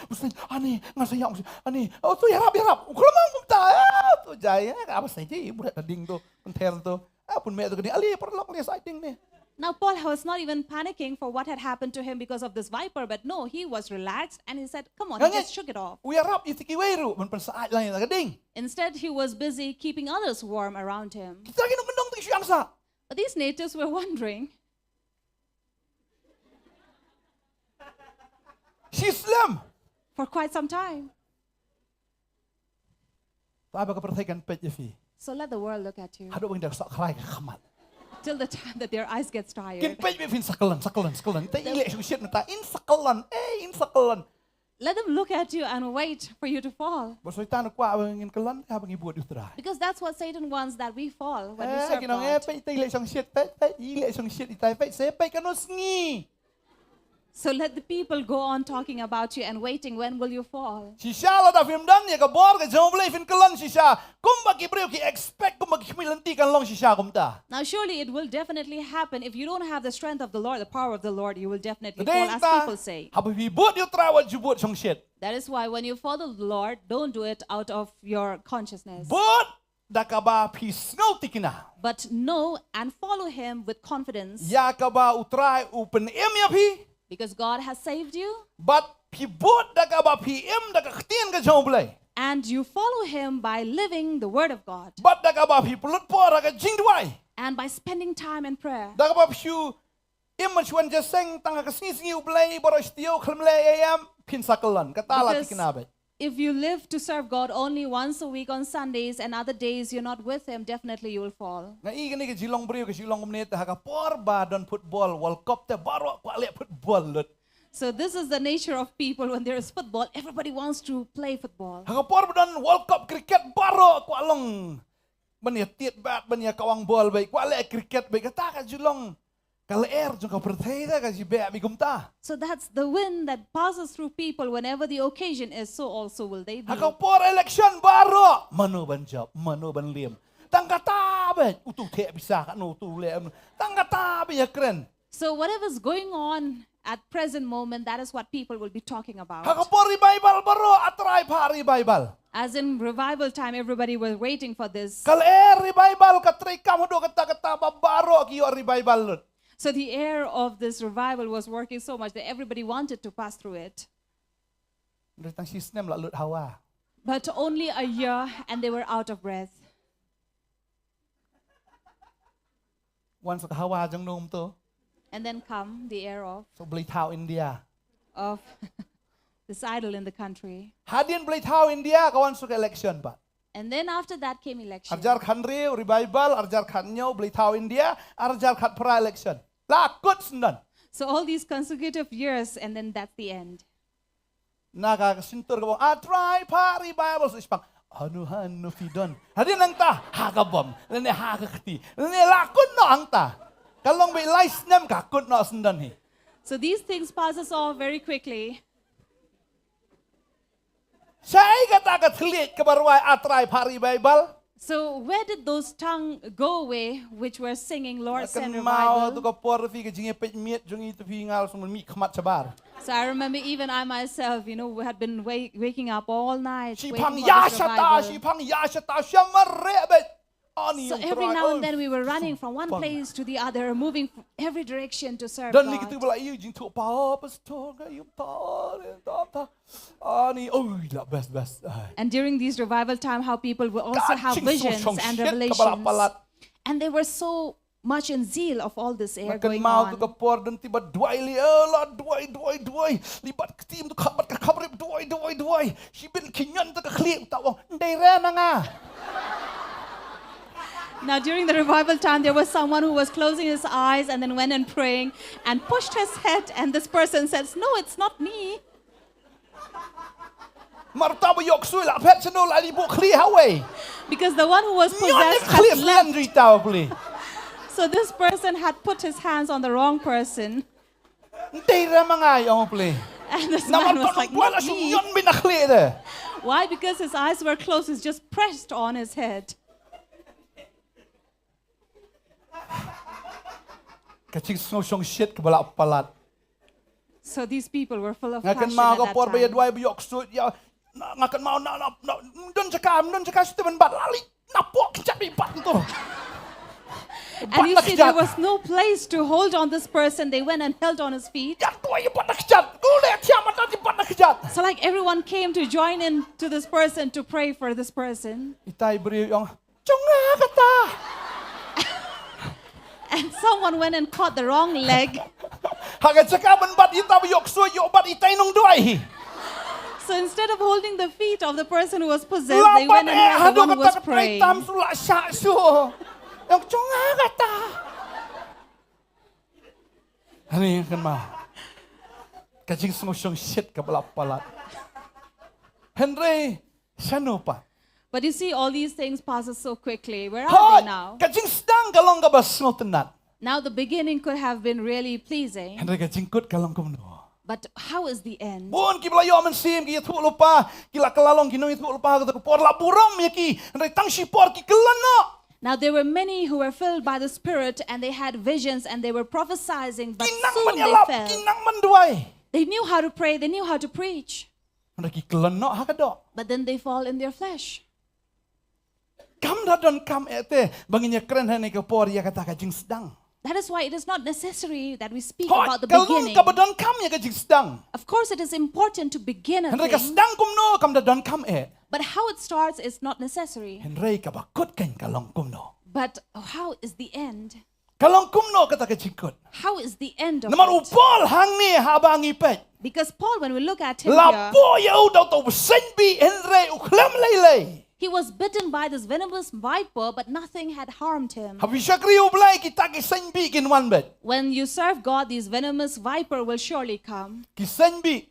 ani, nga sa ïa, ani, oh, to ïarap, ïarap. U kham ong kumta, eh, to jai, eh, ka ba sa ji, buret da ding to, pynter to. Ah, pun me to ka ding, ali, paralok, ali, sa ding ne. Now Paul was not even panicking for what had happened to him because of this viper, but no, he was relaxed and he said, "Come on," he just shook it off. U ïarap ïa ki wei ruh ban pynsah lang ïa ka ding. Instead, he was busy keeping others warm around him. Kita ki nongkyndong te ki shu ïangsah. But these natives were wondering. Shi slem. For quite some time. Te ai ba ka pyrthei kan peit ïa phi. So let the world look at you. Haduh ba kin da soh khrai ka khmat. Till the time that their eyes gets tired. Kin peit ïa phi, sa kyllon, sa kyllon, sa kyllon. Te i leh shongshit mynta, in sa kyllon, eh, in sa kyllon. Let them look at you and wait for you to fall. Ba Soitan u kwah ba ngin kyllon, ha ba ngi bud ïa u Trai. Because that's what Satan wants, that we fall when we serve God. Eh, ki nong, eh, peit te i leh shongshit, peit, peit, i leh shongshit, i tai, peit, sa peit kano sngi. So let the people go on talking about you and waiting, when will you fall? Shisha lada phim don ïa ka bor ka jong u Blei phin kyllon shisha. Kumba ki briew ki expect, kumba ki khmih lynti kan long shisha kumta. Now surely it will definitely happen. If you don't have the strength of the Lord, the power of the Lord, you will definitely fall, as people say. Haba phi bud ïa u Trai wat ju bud shongshit. That is why when you follow the Lord, don't do it out of your consciousness. Bud da kaba phi sngew thikna. But know and follow him with confidence. Ïa kaba u Trai u pynim ïa phi. Because God has saved you. Bad phi bud da kaba phi im da ka ktien ka jong u Blei. And you follow him by living the word of God. Bad da kaba phi pynlut por ha ka jingduwai. And by spending time in prayer. Da kaba phi im ban shu wan jingïaseng tang ha ka sngi sngi u Blei baroh shi taïew khlem leh ei ei em, phin sa kyllon. Kata la thikna beit. Because if you live to serve God only once a week on Sundays and other days you're not with him, definitely you will fall. Nga i kane ka jinglong briew ka jinglong kumne te ha ka por ba don football World Cup te baroh kwah leh football lut. So this is the nature of people, when there is football, everybody wants to play football. Ha ka por ba don World Cup cricket baroh kwah long ban ïa tied bat, ban ïa kawang bol beit, kwah leh cricket beit, kata ka jinglong ka lyer jong ka pyrthei te ka jingbeh beit kumta. So that's the wind that passes through people whenever the occasion is, so also will they be. Ha ka por election baroh, mano ban jop, mano ban liem. Tang kata beit, utu theh pisa, kano utu leh, tang kata beit ïakren. So whatever's going on at present moment, that is what people will be talking about. Ha ka por revival baroh, A Trai phah revival. As in revival time, everybody was waiting for this. Ka lyer revival ka treikam haduh katta katta ba baroh ki ïoh revival lut. So the air of this revival was working so much that everybody wanted to pass through it. Hynrei tang shi snem la lut hawa. But only a year and they were out of breath. Wan sa ka hawa jong num to. And then come the air of, So blei thaw India. of this idol in the country. Hadien blei thaw India ka wan sa ka election pat. And then after that came election. Arjar khanriew revival, arjar khatñiew blei thaw India, arjar khatphra election. La kut syndon. So all these consecutive years, and then that's the end. Na ka ka sintur ka bong, A Trai pha revival, sa spang. Anu hanu phi don. Hadien nangta ha ka bom, lane ha ka kti, lane la kut noh hangta. Ka long beit lai snem ka kut noh syndon hi. So these things passes off very quickly. Shaei kata ka thylliej kaba rwai A Trai pha revival. So where did those tongue go away, which were singing, "Lord, send Kynmaw tu revival"? Ka por phi ka jingïapeit miet jong i tu phi ngal sum mih khmat shabar. So I remember even I myself, you know, had been wa- waking up all night Shi waiting phang for ya this shata, revival. Shi phang ya shata, sha mareh beit. Ani So ong every Trai, now oh, and then we were running from one phang. place to the other, moving from every direction to serve Dan ni kitu God. Bala ïa jingthoh pa pastor ka ïa ta ta ta. Ani, oh, la best best. Ai. And during these revival time, how people will also Ka have jingshong visions shong and shit ka revelations. Bala palat. And they were so much in zeal of all this air Nga going kynmaw tu on. Ka por don ti ba duwai li, oh, la duwai duwai duwai. Li bat kti tu khabat ka khabrip duwai duwai duwai. Shi bin kinyon tu ka khlieh ta ong, "Ndei re ma nga." Now, during the revival time, there was someone who was closing his eyes and then went and praying and pushed his head, and this person says, "No, it's not me." Mar ta ba ïoh ksuid la phet sha no la li buh khlieh ha wei. Because the one who was Nyon ne possessed khlieh had slen left. Ri ta pli. So this person had put his hands on the wrong person. Ndei re ma nga ïong pli. And this Na man man was ta like, buat "Not la shu me." nyon bin na khlieh de. Why? Because his eyes were closed, he's just pressed on his head. Ka jingsngewshong shit ka ba la palat. So these people were full of Nga passion kynmaw at ka that por ba ïa time. duwai ba ïoh ksuid ïa. Na nga kynmaw na na na don jaka, don jaka shu te ban bat la li. Na pok kjat bi bat tu. And you see, there was no place to hold on this person. They went and held on his feet. Ïa duwai ïa bat na kjat. Ku le tia mata ti bat na kjat. So, like, everyone came to join in to this person to pray for this person. Itai briew ïong. Jong nga kata. And someone went and caught the wrong leg. Ha ka jaka ban bat ïa ta ba ïoh ksuid ïoh bat itai nongduwai hi. So instead of holding the feet of the person who was possessed, La they went bat and eh held the hadu one who kata was ka trai praying. Tam su la sha su. Ïong jong nga kata. Ani kynmaw. Ka jingsngewshong shit ka ba la palat. Hynrei shano pat. But you see, all these things passes so quickly. Where are Hoi, they now? Ka jingsdang ka long ka ba sngewtynnat. Now the beginning could have been really pleasing, Hynrei ka jingkut ka long kumno. But how is the end? Bun ki ba la ïoh mynsiem ki ïathuhlypa, ki la kylla long ki nongïathuhlypa ha kata ka por la burom ïa ki. Hynrei tang shi por ki kylla noh. Now there were many who were filled by the Spirit, and they had visions, and they were prophesying, but Ki nang soon ban they ïalap, fell. Ki nang ban duwai. They knew how to pray, they knew how to preach, Hynrei ki kylla noh ha ka doh. But then they fall in their flesh. Kam da donkam eh te ba ngin ïakren ha kane ka por ïa kata ka jingsdang. That is why it is not necessary that we speak Hoi, about the ka long beginning. Ka ba donkam ïa ka jingsdang. Of course, it is important to begin a Hynrei ka thing, sdang kumno kam da donkam eh. But how it starts is not necessary. Hynrei ka ba kut kan ka long kumno. But how is the end? Ka long kumno kata ka jingkut. How is the end of Namar u it? Paul hangne haba ngi peit. Because Paul, when we look at him La here, pok ïa u da uta u seng bih hynrei u khlem lei lei. He was bitten by this venomous viper, but nothing had harmed him. Haba shakri U Blei kita ki seng bih kin wan beit. When you serve God, these venomous viper will surely come. Ki seng bih.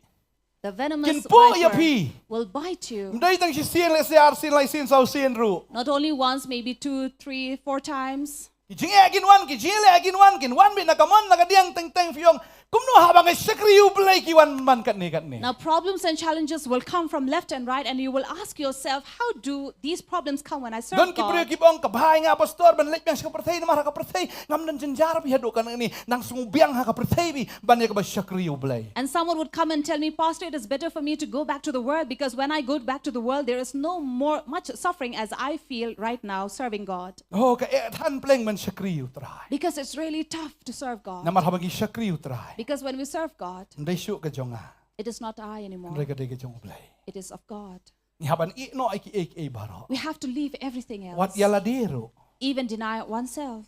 The venomous Kin pok ïa viper phi. Will bite you. Ym dei tang shi sien, lehse ar sien, lai sien, saw sien ruh. Not only once, maybe two, three, four times. Ki jingeh kin wan, ki jingeh kin wan, kin wan beit na ka mon na ka diang teng teng phi ong. Kumno haba nga shakri ïa U Blei ki wan man katne katne. Now problems and challenges will come from left and right, and you will ask yourself, "How do these problems come when I serve God?" Don ki briew kiba ong, ka bha ïa nga pastor ban leit biang sha ka pyrthei, namar ha ka pyrthei ngam don jynjar bha haduh katne, nang sngewbiang ha ka pyrthei bha ban ïa kaba shakri ïa U Blei. And someone would come and tell me, "Pastor, it is better for me to go back to the world, because when I go back to the world, there is no more much suffering as I feel right now serving God." Oh, ka eh than pleng ban shakri ïa U Trai. Because it's really tough to serve God. Namar haba ngi shakri ïa U Trai, because when we serve God, ym dei shuh ka jong nga, it is not I anymore. Hynrei ka dei ka jong U Blei. It is of God. Ngi hap ban ïeh noh ïa kiei kiei baroh. We have to leave everything else. Wat ïa lade ruh. Even deny oneself.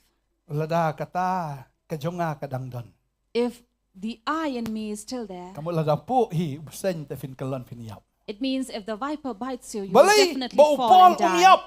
Lada kata ka jong nga ka dang don. If the I in me is still there, ka mut lada puh hi u bseiñ te phin kyllon phin ïap. It means if the viper bites you, you will definitely fall and die. Balei ba u Paul um ïap?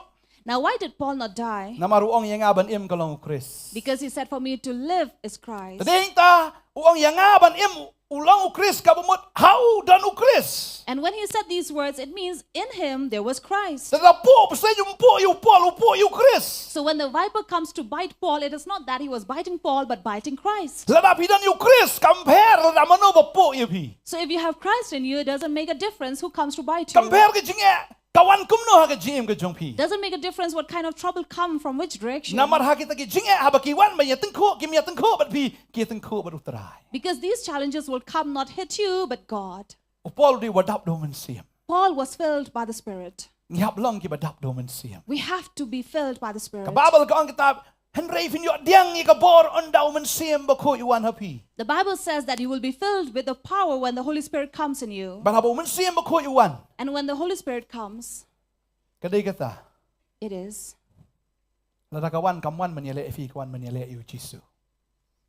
Now, why did Paul not die? Namar u ong ïa nga ban im ka long U Khrist. Because he said, "For me to live is Christ." Te dei ta u ong ïa nga ban im u long U Khrist, kaba mut ha u don U Khrist. And when he said these words, it means in him there was Christ. Te lada puh u bseiñ um puh ïa u Paul, u puh ïa U Khrist. So when the viper comes to bite Paul, it is not that he was biting Paul, but biting Christ. Lada phi don ïa U Khrist, kam pher lada mano ba puh ïa phi. So if you have Christ in you, it doesn't make a difference who comes to bite you. Kam pher ka jingeh ka wan kumno ha ka jingim ka jong phi. Doesn't make a difference what kind of trouble come from which direction. Namar ha kita ki jingeh haba ki wan ban ïatyngkhuh, kim ïatyngkhuh bad phi, ki ïatyngkhuh bad U Trai. Because these challenges will come, not hit you, but God. U Paul u dei uba dap da U Mynsiem. Paul was filled by the Spirit. Ngi hap long kiba dap da U Mynsiem. We have to be filled by the Spirit. Ka Baibl ka ong kita, hynrei phin ïoh pdiang ïa ka bor ynda U Mynsiem Bakhuid u wan ha phi. The Bible says that you will be filled with the power when the Holy Spirit comes in you. Bad haba U Mynsiem Bakhuid u wan. And when the Holy Spirit comes, ka dei kata. It is. Lada ka wan, kam wan ban ïaleh ïa phi, ka wan ban ïaleh ïa U Jisu.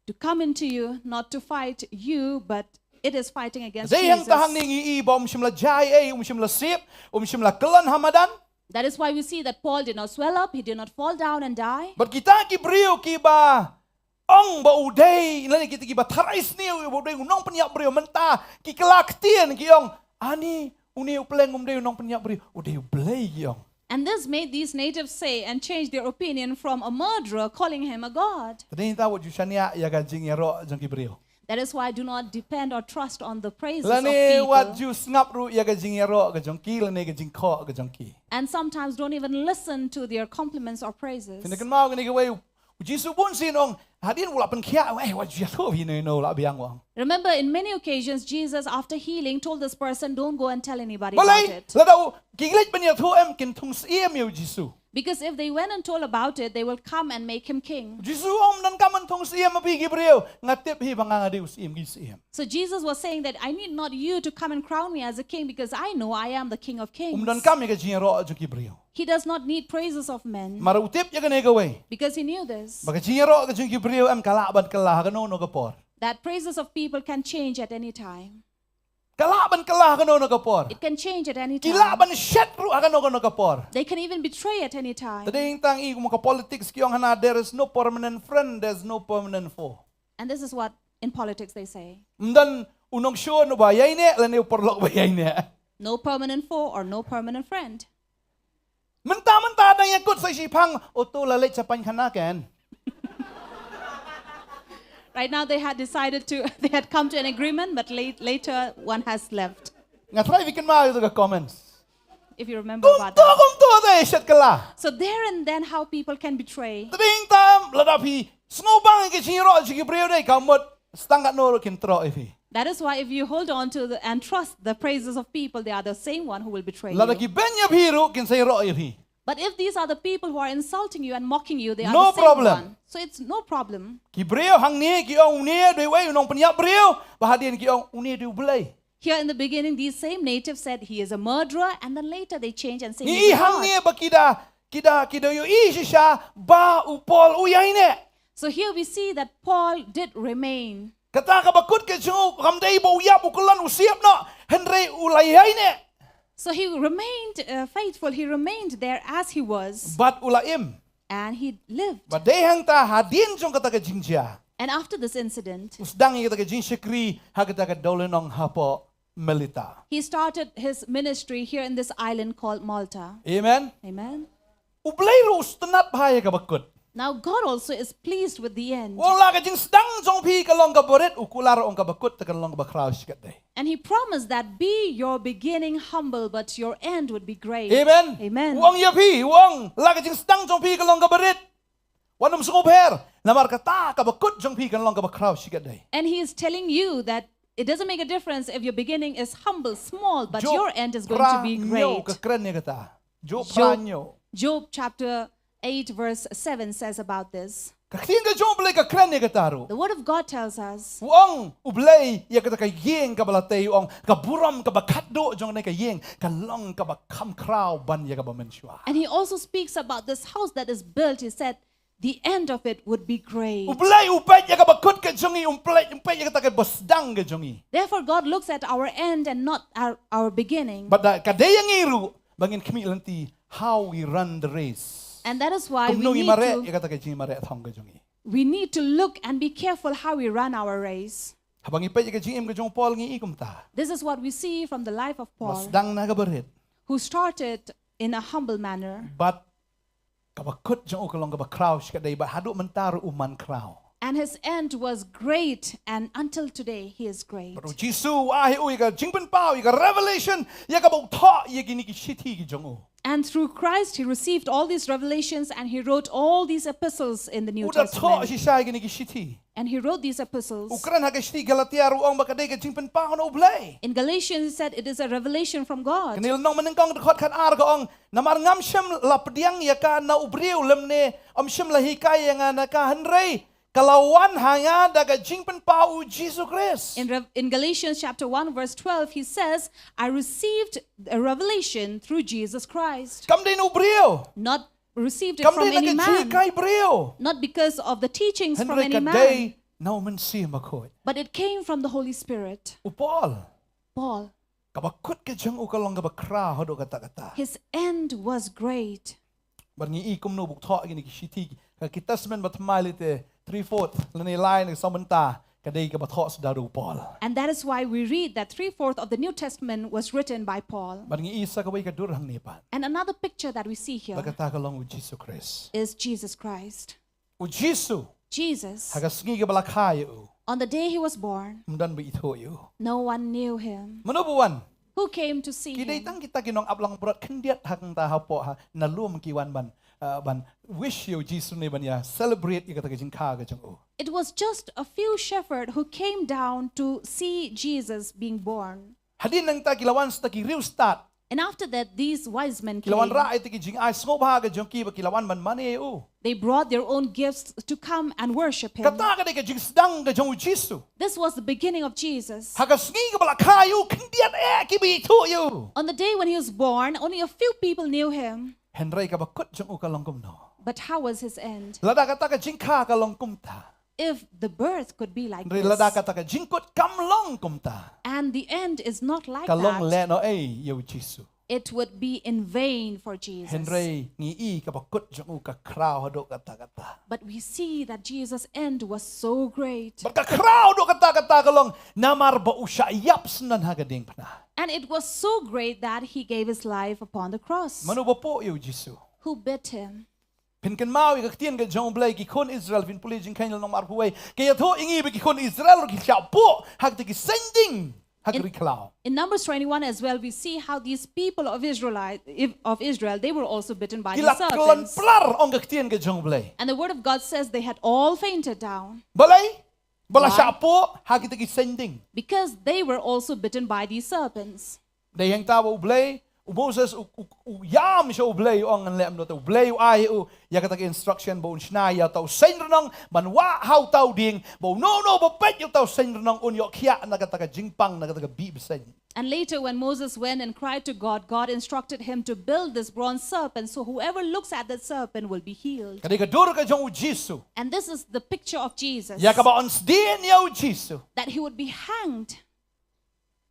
To come into you, not to fight you, but it is fighting against Jesus. Dei hangta hangne ngi i ba um shym la jia ei, um shym la sip, um shym la kyllon ha madan. That is why we see that Paul did not swell up, he did not fall down and die. Bad kita ki briew kiba ong ba u dei, lane kita kiba tharai sniew ba u dei u nongpynïap briew, mynta ki kylla ktien ki ong, ani une u pleng um dei u nongpynïap briew, u dei U Blei, ki ong. And this made these natives say and change their opinion from a murderer, calling him a god. Te dei ta wat ju shaniah ïa ka jingïaroh jong ki briew. That is why do not depend or trust on the praises of people. Lane wat ju sngap ruh ïa ka jingïaroh ka jong ki lane ka jingkhoh ka jong ki. And sometimes don't even listen to their compliments or praises. Phin da kynmaw kane kawei, U Jisu bun sien u ong, hadien u la pynkhiah, eh, wat ju ïathuh ïa uno uno, u la biang, u ong. Remember, in many occasions, Jesus, after healing, told this person, "Don't go and tell anybody about it." Balei? Lada u, ki leit ban ïathuh em, kin thung syiem ïa U Jisu. Because if they went and told about it, they will come and make him king. U Jisu u ong, ym donkam ban thung syiem ma phi ki briew. Nga tip hi ba nga nga dei u syiem ki syiem. So Jesus was saying that, "I need not you to come and crown me as a king, because I know I am the King of Kings." Um donkam ïa ka jingïaroh jong ki briew. He does not need praises of men. Namar u tip ïa kane kawei. Because he knew this. Ba ka jingïaroh ka jong ki briew em ka lah ban kylla ha kano kano ka por. That praises of people can change at any time. Ka lah ban kylla ha kano kano ka por. It can change at any time. Ki lah ban shet ruh ha kano kano ka por. They can even betray at any time. Te dei tang i kum ka politics ki ong hana, there is no permanent friend, there is no permanent foe. And this is what in politics they say. Ym don u nongshun uba ïaineh lane u paralok uba ïaineh. No permanent foe or no permanent friend. Mynta mynta dang ïakut sa shiphang, uto la leit sha paikhana ken. Right now they had decided to, they had come to an agreement, but late, later one has left. Nga try, phi kynmaw ïa ka comments. If you remember about that. Kumto kumto te shet kylla. So there and then how people can betray. Te dei tang lada phi sngewbang ïa ka jingïaroh jong ki briew, dei ka mut tang katno ruh kin troh ïa phi. That is why if you hold on to the, and trust the praises of people, they are the same one who will betray you. Lada ki beiñ ïa phi ruh kin sa ïaroh ïa phi. But if these are the people who are insulting you and mocking you, they are the same one. No problem. So it's no problem. Ki briew hangne ki ong une dei uwei u nongpynïap briew, ba hadien ki ong une dei U Blei. Here in the beginning, these same natives said, "He is a murderer," and then later they change and say, "He is a god." Ngi i hangne ba ki da, ki da, ki da ïohi shisha ba u Paul u ïaineh. So here we see that Paul did remain. Kata kaba kut ka jong u kam dei ba u ïap, u kyllon, u syiap noh, hynrei u la ïaineh. So he remained, uh, faithful. He remained there as he was. Bad u la im. And he lived. Bad dei hangta hadien jong kata ka jingjia, and after this incident, u sdang ïa kata ka jingshakri ha kata ka dewlynnong hapoh Melita. He started his ministry here in this island called Malta. Amen. Amen. U Blei ruh u sngewtynnat bha ïa kaba kut. Now God also is pleased with the end. U ong la ka jingsdang jong phi kan long kaba rit, u kular u ong kaba kut te kan long kaba khraw shikatdei. And he promised that be your beginning humble, but your end would be great. Amen. Amen. U ong ïa phi, u ong la ka jingsdang jong phi kan long kaba rit. Wat nym sngewbha. Namar kata kaba kut jong phi kan long kaba khraw shikatdei. And he is telling you that it doesn't make a difference if your beginning is humble, small, but your end is going to be Job phra hynñiew great. Ka kren ïa kata. Job phra hynñiew. Job chapter eight verse seven says about this. Ka ktien ka jong U Blei ka kren ïa kata ruh. The word of God tells us U ong U Blei ïa kata ka ïing kaba la tei, u ong ka burom kaba khatduh jong kane ka ïing kan long kaba kham khraw ban ïa kaba mynshuwa. And he also speaks about this house that is built. He said, the end of it would be great. U Blei u peit ïa kaba kut ka jong ngi, um peit, um peit ïa kata kaba sdang ka jong ngi. Therefore, God looks at our end and not our, our beginning. Bad da ka dei ïa ngi ruh ba ngin khmih lynti how we run the race. And that is why we Kumno ngi need mareh to ïa kata ka jingmareh thong ka jong ngi. We need to look and be careful how we run our race. Haba ngi peit ïa ka jingim ka jong u Paul ngi i kumta. This is what we see from the life of Ba Paul, sdang na kaba rit. Who started in a humble manner. Bad kaba kut jong u ka long kaba khraw shikatdei, bad haduh mynta ruh u man khraw. And his end was great, and until today he is great. Bad u Jisu u ai ïa u ïa ka jingpynpaw, ïa ka revelation, ïa kaba u thoh ïa kine ki shithi ki jong u. And through Christ, he received all these revelations and he wrote all these epistles in the New U da thoh Testament. shisha ïa kine ki shithi. And he wrote these epistles. U kren ha ka shithi Galatia ruh u ong ba ka dei ka jingpynpaw na U Blei. In Galatians, he said it is a revelation from God. Kane lynnong mynnyngkong dkhot khatar ka ong, namar ngam shym la pdiang ïa ka na u briew lymne ym shym la hikai ïa nga na ka, hynrei ka la wan ha nga da ka jingpynpaw u Jisu Khrist. In, Rev- in Galatians chapter one, verse twelve, he says, I received a revelation through Jesus Christ. Kam dei na u briew. Not received it Kam from dei na any ka man, jinghikai briew. Not because of the teachings from Hynrei any ka man, dei na u Mynsiem Bakhuid. But it came from the Holy Spirit. U Paul. Paul. Kaba kut ka jong u ka long kaba khraw haduh katta katta. His end was great. Bad ngi i kumno ba u thoh kine ki shithi, ka ki Testament ba thymmai lei te, three fourth, lane lai na ka sawbynta, ka dei kaba thoh sdang da u Paul. And that is why we read that three-fourth of the New Testament was written by Paul. Bad ngi i sa kawei ka dur hangne pat. And another picture that we see here Ba kata ka long u Jisu Khrist. Is Jesus Christ. U Jisu. Jesus, Ha ka sngi kaba la kha ïa u. On the day he was born, Ym don ba ithuh ïa u. No one knew him. Mano ba wan? Who came to see him? Ki dei tang kita ki nong ap langbrot khyndiat hangta hapoh ha na lum ki wan ban, uh, ban wish ïa u Jisu ne ban ïa celebrate ïa kata ka jingkha ka jong u. It was just a few shepherds who came down to see Jesus being born. Hadien nangta ki la wan sa ki riewstad. And after that, these wise men Ki la wan came. Rah ïa ki jingai sngewbha ka jong ki ba ki la wan ban mane ïa u. They brought their own gifts to come and worship him. Kata ka dei ka jingsdang ka jong u Jisu. This was the beginning of Jesus. Ha ka sngi kaba la kha ïa u khyndiat eh ki ba ithuh ïa u. On the day when he was born, only a few people knew him. Hynrei kaba kut jong u ka long kumno? But how was his end? Lada kata ka jingkha ka long kumta. If the birth could be like Hynrei lada this, kata ka jingkut kam long kumta, and the end is not like ka long that, lehnohei ïa u Jisu. It would be in vain for Jesus. Hynrei ngi i kaba kut jong u ka khraw haduh katta katta. But we see that Jesus' end was so great. Bad ka khraw haduh katta katta ka long namar ba u shah ïap syndon ha ka diengphna. And it was so great that he gave his life upon the cross. Mano ba puh ïa u Jisu? Who beat him? Phin kynmaw ïa ka ktien ka jong u Blei, ki khun Israel, phin pule Jingkheiñ lynnong arphew wei, ka ïathuh ïa ngi ba ki khun Israel ruh ki shah puh ha kita ki seng ding ha ka ri khlaw. In Numbers twenty-one as well, we see how these people of Israel, of Israel, they were also bitten by Ki the la kyllon serpents. Plar, ong ka ktien ka jong u Blei. And the word of God says they had all fainted down. Balei? Ba la Why? Shah puh ha kita ki seng ding. Because they were also bitten by these serpents. Dei hangta ba u Blei, u Moses u, u, u ïam sha u Blei, u ong ngan leh kumno te. U Blei u ai u ïa kata ka instruction ba un shna ïa uta u seng rnong ban wah ha uta u dieng, ba uno uno ba peit ïa uta u seng rnong un ïoh khiah na kata ka jingpang, na kata ka bih bseiñ. And later, when Moses went and cried to God, God instructed him to build this bronze serpent, so whoever looks at that serpent will be healed. Ka dei ka dur ka jong u Jisu. And this is the picture of Jesus, Ïa kaba yn sdien ïa u Jisu. That he would be hanged.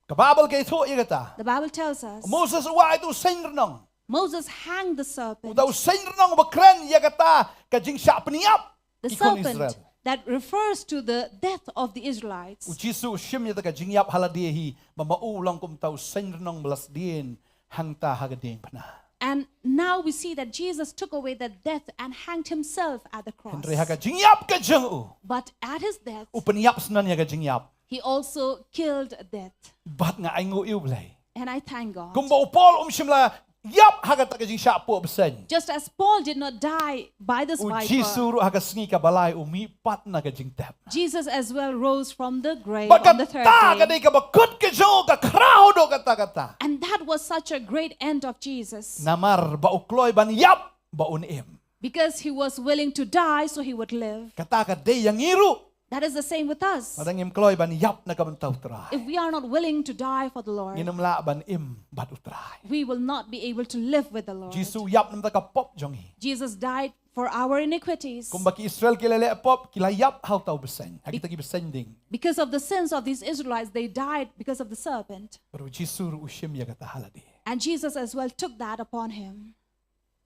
Ka Baibl ka ïathuh ïa kata. The Bible tells us Moses u wah ïa uta u seng rnong. Moses hanged the serpent. Uta u seng rnong ba kren ïa kata ka jingshah pynïap. The Ki khun serpent Israel. That refers to the death of the Israelites. U Jisu u shim ïa kata ka jingïap ha lade hi, ba ma u long kum uta u seng rnong ba la sdien hangta ha ka diengphna. And now we see that Jesus took away the death and hanged himself at the cross. Hynrei ha ka jingïap ka jong u, But at his death, u pynïap shen ïa ka jingïap, he also killed death. Bad nga ainguh ïa u Blei. And I thank God. Kumba u Paul um shym la ïap ha kata ka jingshah puh bseiñ, Just as Paul did not die by this u viper, Jisu ruh ha ka sngi kaba lai u mih pat na ka jingtep. Jesus as well rose from the grave on the third day. Bad kata ka dei kaba kut ka jong u, ka khraw haduh katta katta. And that was such a great end of Jesus. Namar ba u kloi ban ïap ba un im. Because he was willing to die so he would live. Kata ka dei ïa ngi ruh. That is the same with us. Lada ngim kloi ban ïap na ka bynta u Trai, If we are not willing to die for the Lord, ngin ym lah ban im bad u Trai. We will not be able to live with the Lord. Jisu ïap na ka bynta ka pop jong ngi. Jesus died for our iniquities. Kumba ki Israel ki la leh pop, ki la ïap ha uta u bseiñ, ha kita ki bseiñ dieng. Because of the sins of these Israelites, they died because of the serpent. Bad u Jisu ruh u shim ïa kata ha lade. And Jesus as well took that upon him.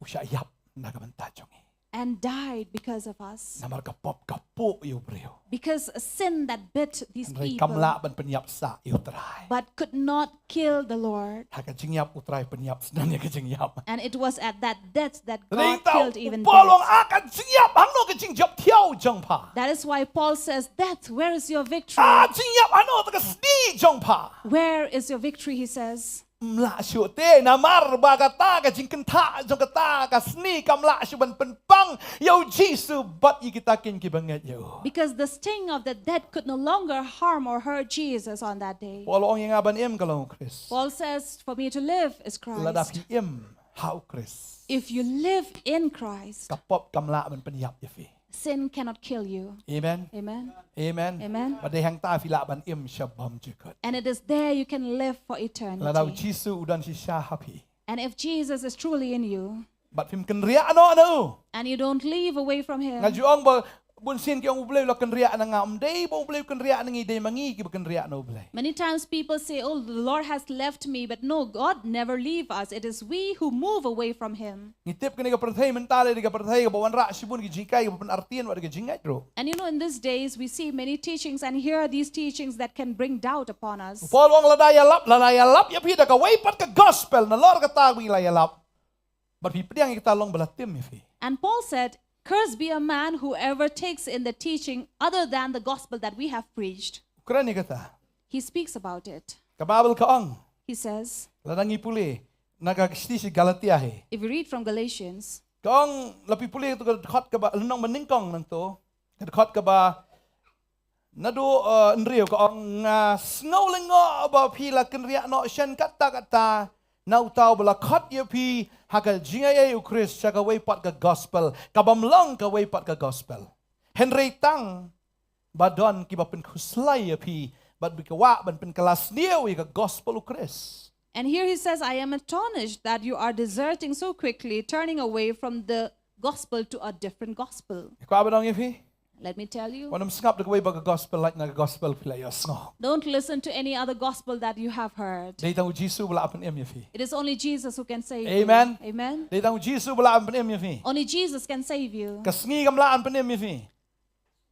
U shah ïap na ka bynta jong ngi. And died because of us. Namar ka pop ka puh ïa u briew. Because a sin that bit these people. Hynrei kam lah ban pynïap sah ïa u Trai. But could not kill the Lord. Ha ka jingïap u Trai pynïap shen ïa ka jingïap. And it was at that death that God killed even death. Hynrei u Paul u ong, ah, ka jingïap hangno ka jingjop thiaw jong pha? That is why Paul says, "Death, where is your victory?" Ah, jingïap hangno ta ka sni jong pha? Where is your victory, he says. Ym lah shuh te, namar ba kata ka jingkyntha jong kata ka sni kam lah shuh ban pynpang ïa u Jisu bad ïa kita kiba ngeit ïa u. Because the sting of the death could no longer harm or hurt Jesus on that day. Paul u ong ïa nga ban im ka long u Khrist. Paul says, "For me to live is Christ." Lada phi im ha u Khrist, If you live in Christ, ka pop kam lah ban pynïap ïa phi. Sin cannot kill you. Amen. Amen. Amen. Amen. Bad dei hangta phi lah ban im sha bymjukut. And it is there you can live for eternity. Lada u Jisu u don shisha ha phi. And if Jesus is truly in you, Bad phim kynriah noh na u. And you don't leave away from him. Nga ju ong ba bunsien ki ong u Blei u la kynriah na nga, ym dei ba u Blei u kynriah na ngi, dei ma ngi kiba kynriah na u Blei. Many times people say, "Oh, the Lord has left me," but no, God never leave us. It is we who move away from him. Ngi tip kane ka pyrthei mynta dei ka pyrthei kaba wanrah shibun ki jinghikai kaba pynartatien bad ka jingngeit ruh. And you know, in these days, we see many teachings and hear these teachings that can bring doubt upon us. U Paul u ong lada ïalap, lada ïalap ïa phi da kawei pat ka gospel, nalor kata ba ngi la ïalap. Bad phi pdiang ïa kata long ba la tim ïa phi. And Paul said, "Cursed be a man whoever takes in the teaching other than the gospel that we have preached." U kren ïa kata. He speaks about it. Ka Baibl ka ong. He says, Lada ngi pule na ka shithi sha Galatia hi. If we read from Galatians, Ka ong, lada phi pule to ka dkhot kaba, lynnong ba nyngkong nangto. Ka dkhot kaba naduh, eh, hynriew ka ong, nga sngew lyngngoh ba phi la kynriah noh shen katta katta na uta uba la khot ïa phi ha ka jingaiei u Khrist sha kawei pat ka gospel, kabym long kawei pat ka gospel. Hynrei tang ba don kiba pynkhuslai ïa phi bad ba ki kwah ban pynkylla sniew ïa ka gospel u Khrist. And here he says, "I am astonished that you are deserting so quickly, turning away from the gospel to a different gospel." Kwah ban ong ïa phi, Let me tell you. Wat nym sngap da kawei pat ka gospel, lait na ka gospel phi la ïohsngew. Don't listen to any other gospel that you have heard. Dei tang u Jisu ba lah ban pynim ïa phi. It is only Jesus who can save you. Amen. Amen. Dei tang u Jisu ba lah ban pynim ïa phi. Only Jesus can save you. Ka sngi kam lah ban pynim ïa phi.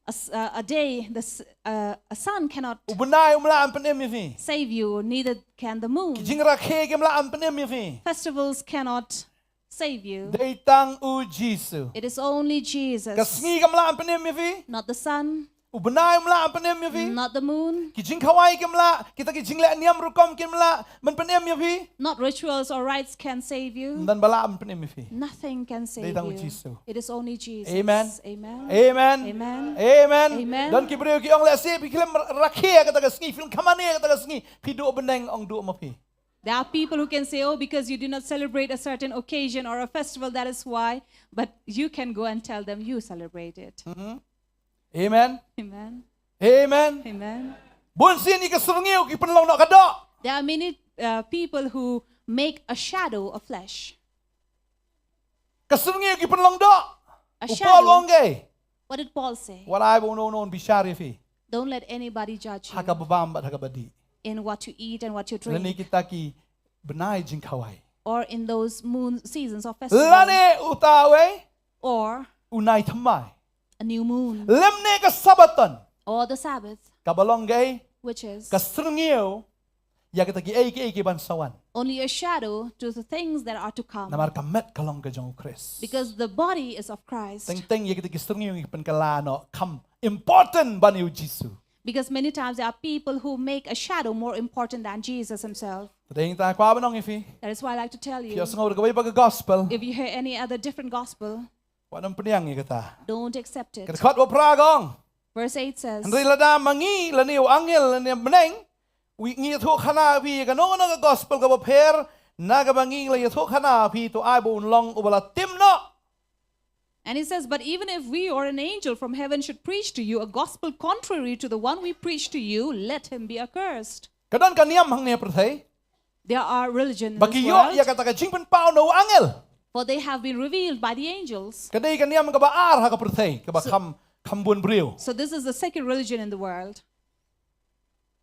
A s-, uh, a day, the s-, uh, a sun cannot U bnai um lah ban pynim ïa phi. Save you, neither can the moon. Ki jingrakhe kim lah ban pynim ïa phi. Festivals cannot save you. Dei tang u Jisu. It is only Jesus. Ka sngi kam lah ban pynim ïa phi. Not the sun. U bnai um lah ban pynim ïa phi. Not the moon. Ki jingkhawai kim lah, kita ki jingleh niam rukom kim lah ban pynim ïa phi. Not rituals or rites can save you. Ym don ba lah ban pynim ïa phi. Nothing can save you. Dei tang u Jisu. It is only Jesus. Amen. Amen. Amen. Amen. Amen. Don ki briew ki ong lehse phi khlem rakhe kata ka sngi, phi khlem khmih kata ka sngi, phi duh bneng, ong duh ma phi. There are people who can say, "Oh, because you do not celebrate a certain occasion or a festival, that is why." But you can go and tell them you celebrate it. Mhm. Amen. Amen. Amen. Amen. Bun sien ïa ka syrngiew ki pynlong noh ka doh. There are many, uh, people who make a shadow of flesh. Ka syrngiew ki pynlong doh. A shadow. U Paul u ong kaei? What did Paul say? Wat ai ba uno uno un bishar ïa phi. Don't let anybody judge you. Ha kaba bam bad ha kaba dih. In what you eat and what you drink. Lane kita ki bnai jingkhawai. Or in those moon seasons of festival. Lane uta uwei. Or u bnai thymmai. A new moon. Lymne ka Sabbaton. Or the Sabbath. Kaba long kaei? Which is? Ka syrngiew ïa kita kiei kiei ki ban sa wan. only a shadow to the things that are to come. Namar ka met ka long ka jong u Khrist. Because the body is of Christ. Teng teng ïa kita ki syrngiew ngi pynkylla noh kam important ban ïa u Jisu. Because many times there are people who make a shadow more important than Jesus himself. Te dei ngi ta kwah ban ong ïa phi. That is why I like to tell you, Phi ïohsngew da kawei pat ka gospel. If you hear any other different gospel, Wat nym pdiang ïa kata. Don't accept it. Ka dkhot ba phra ka ong. Verse eight says, Hynrei lada ma ngi lane u angel lane bneng, wi ngi ïathuh khana ïa phi ïa kano kano ka gospel kaba pher na kaba ngi la ïathuh khana ïa phi, to ai ba un long uba la tim noh. And he says, "But even if we or an angel from heaven should preach to you a gospel contrary to the one we preach to you, let him be accursed." Ka don ka niam hangne ha pyrthei. There are religion in Ba ki this ïoh ïa world, kata ka jingpynpaw na u angel. For they have been revealed by the angels. Ka dei ka niam kaba ar ha ka pyrthei, kaba kham, kham bun briew. So this is the second religion in the world.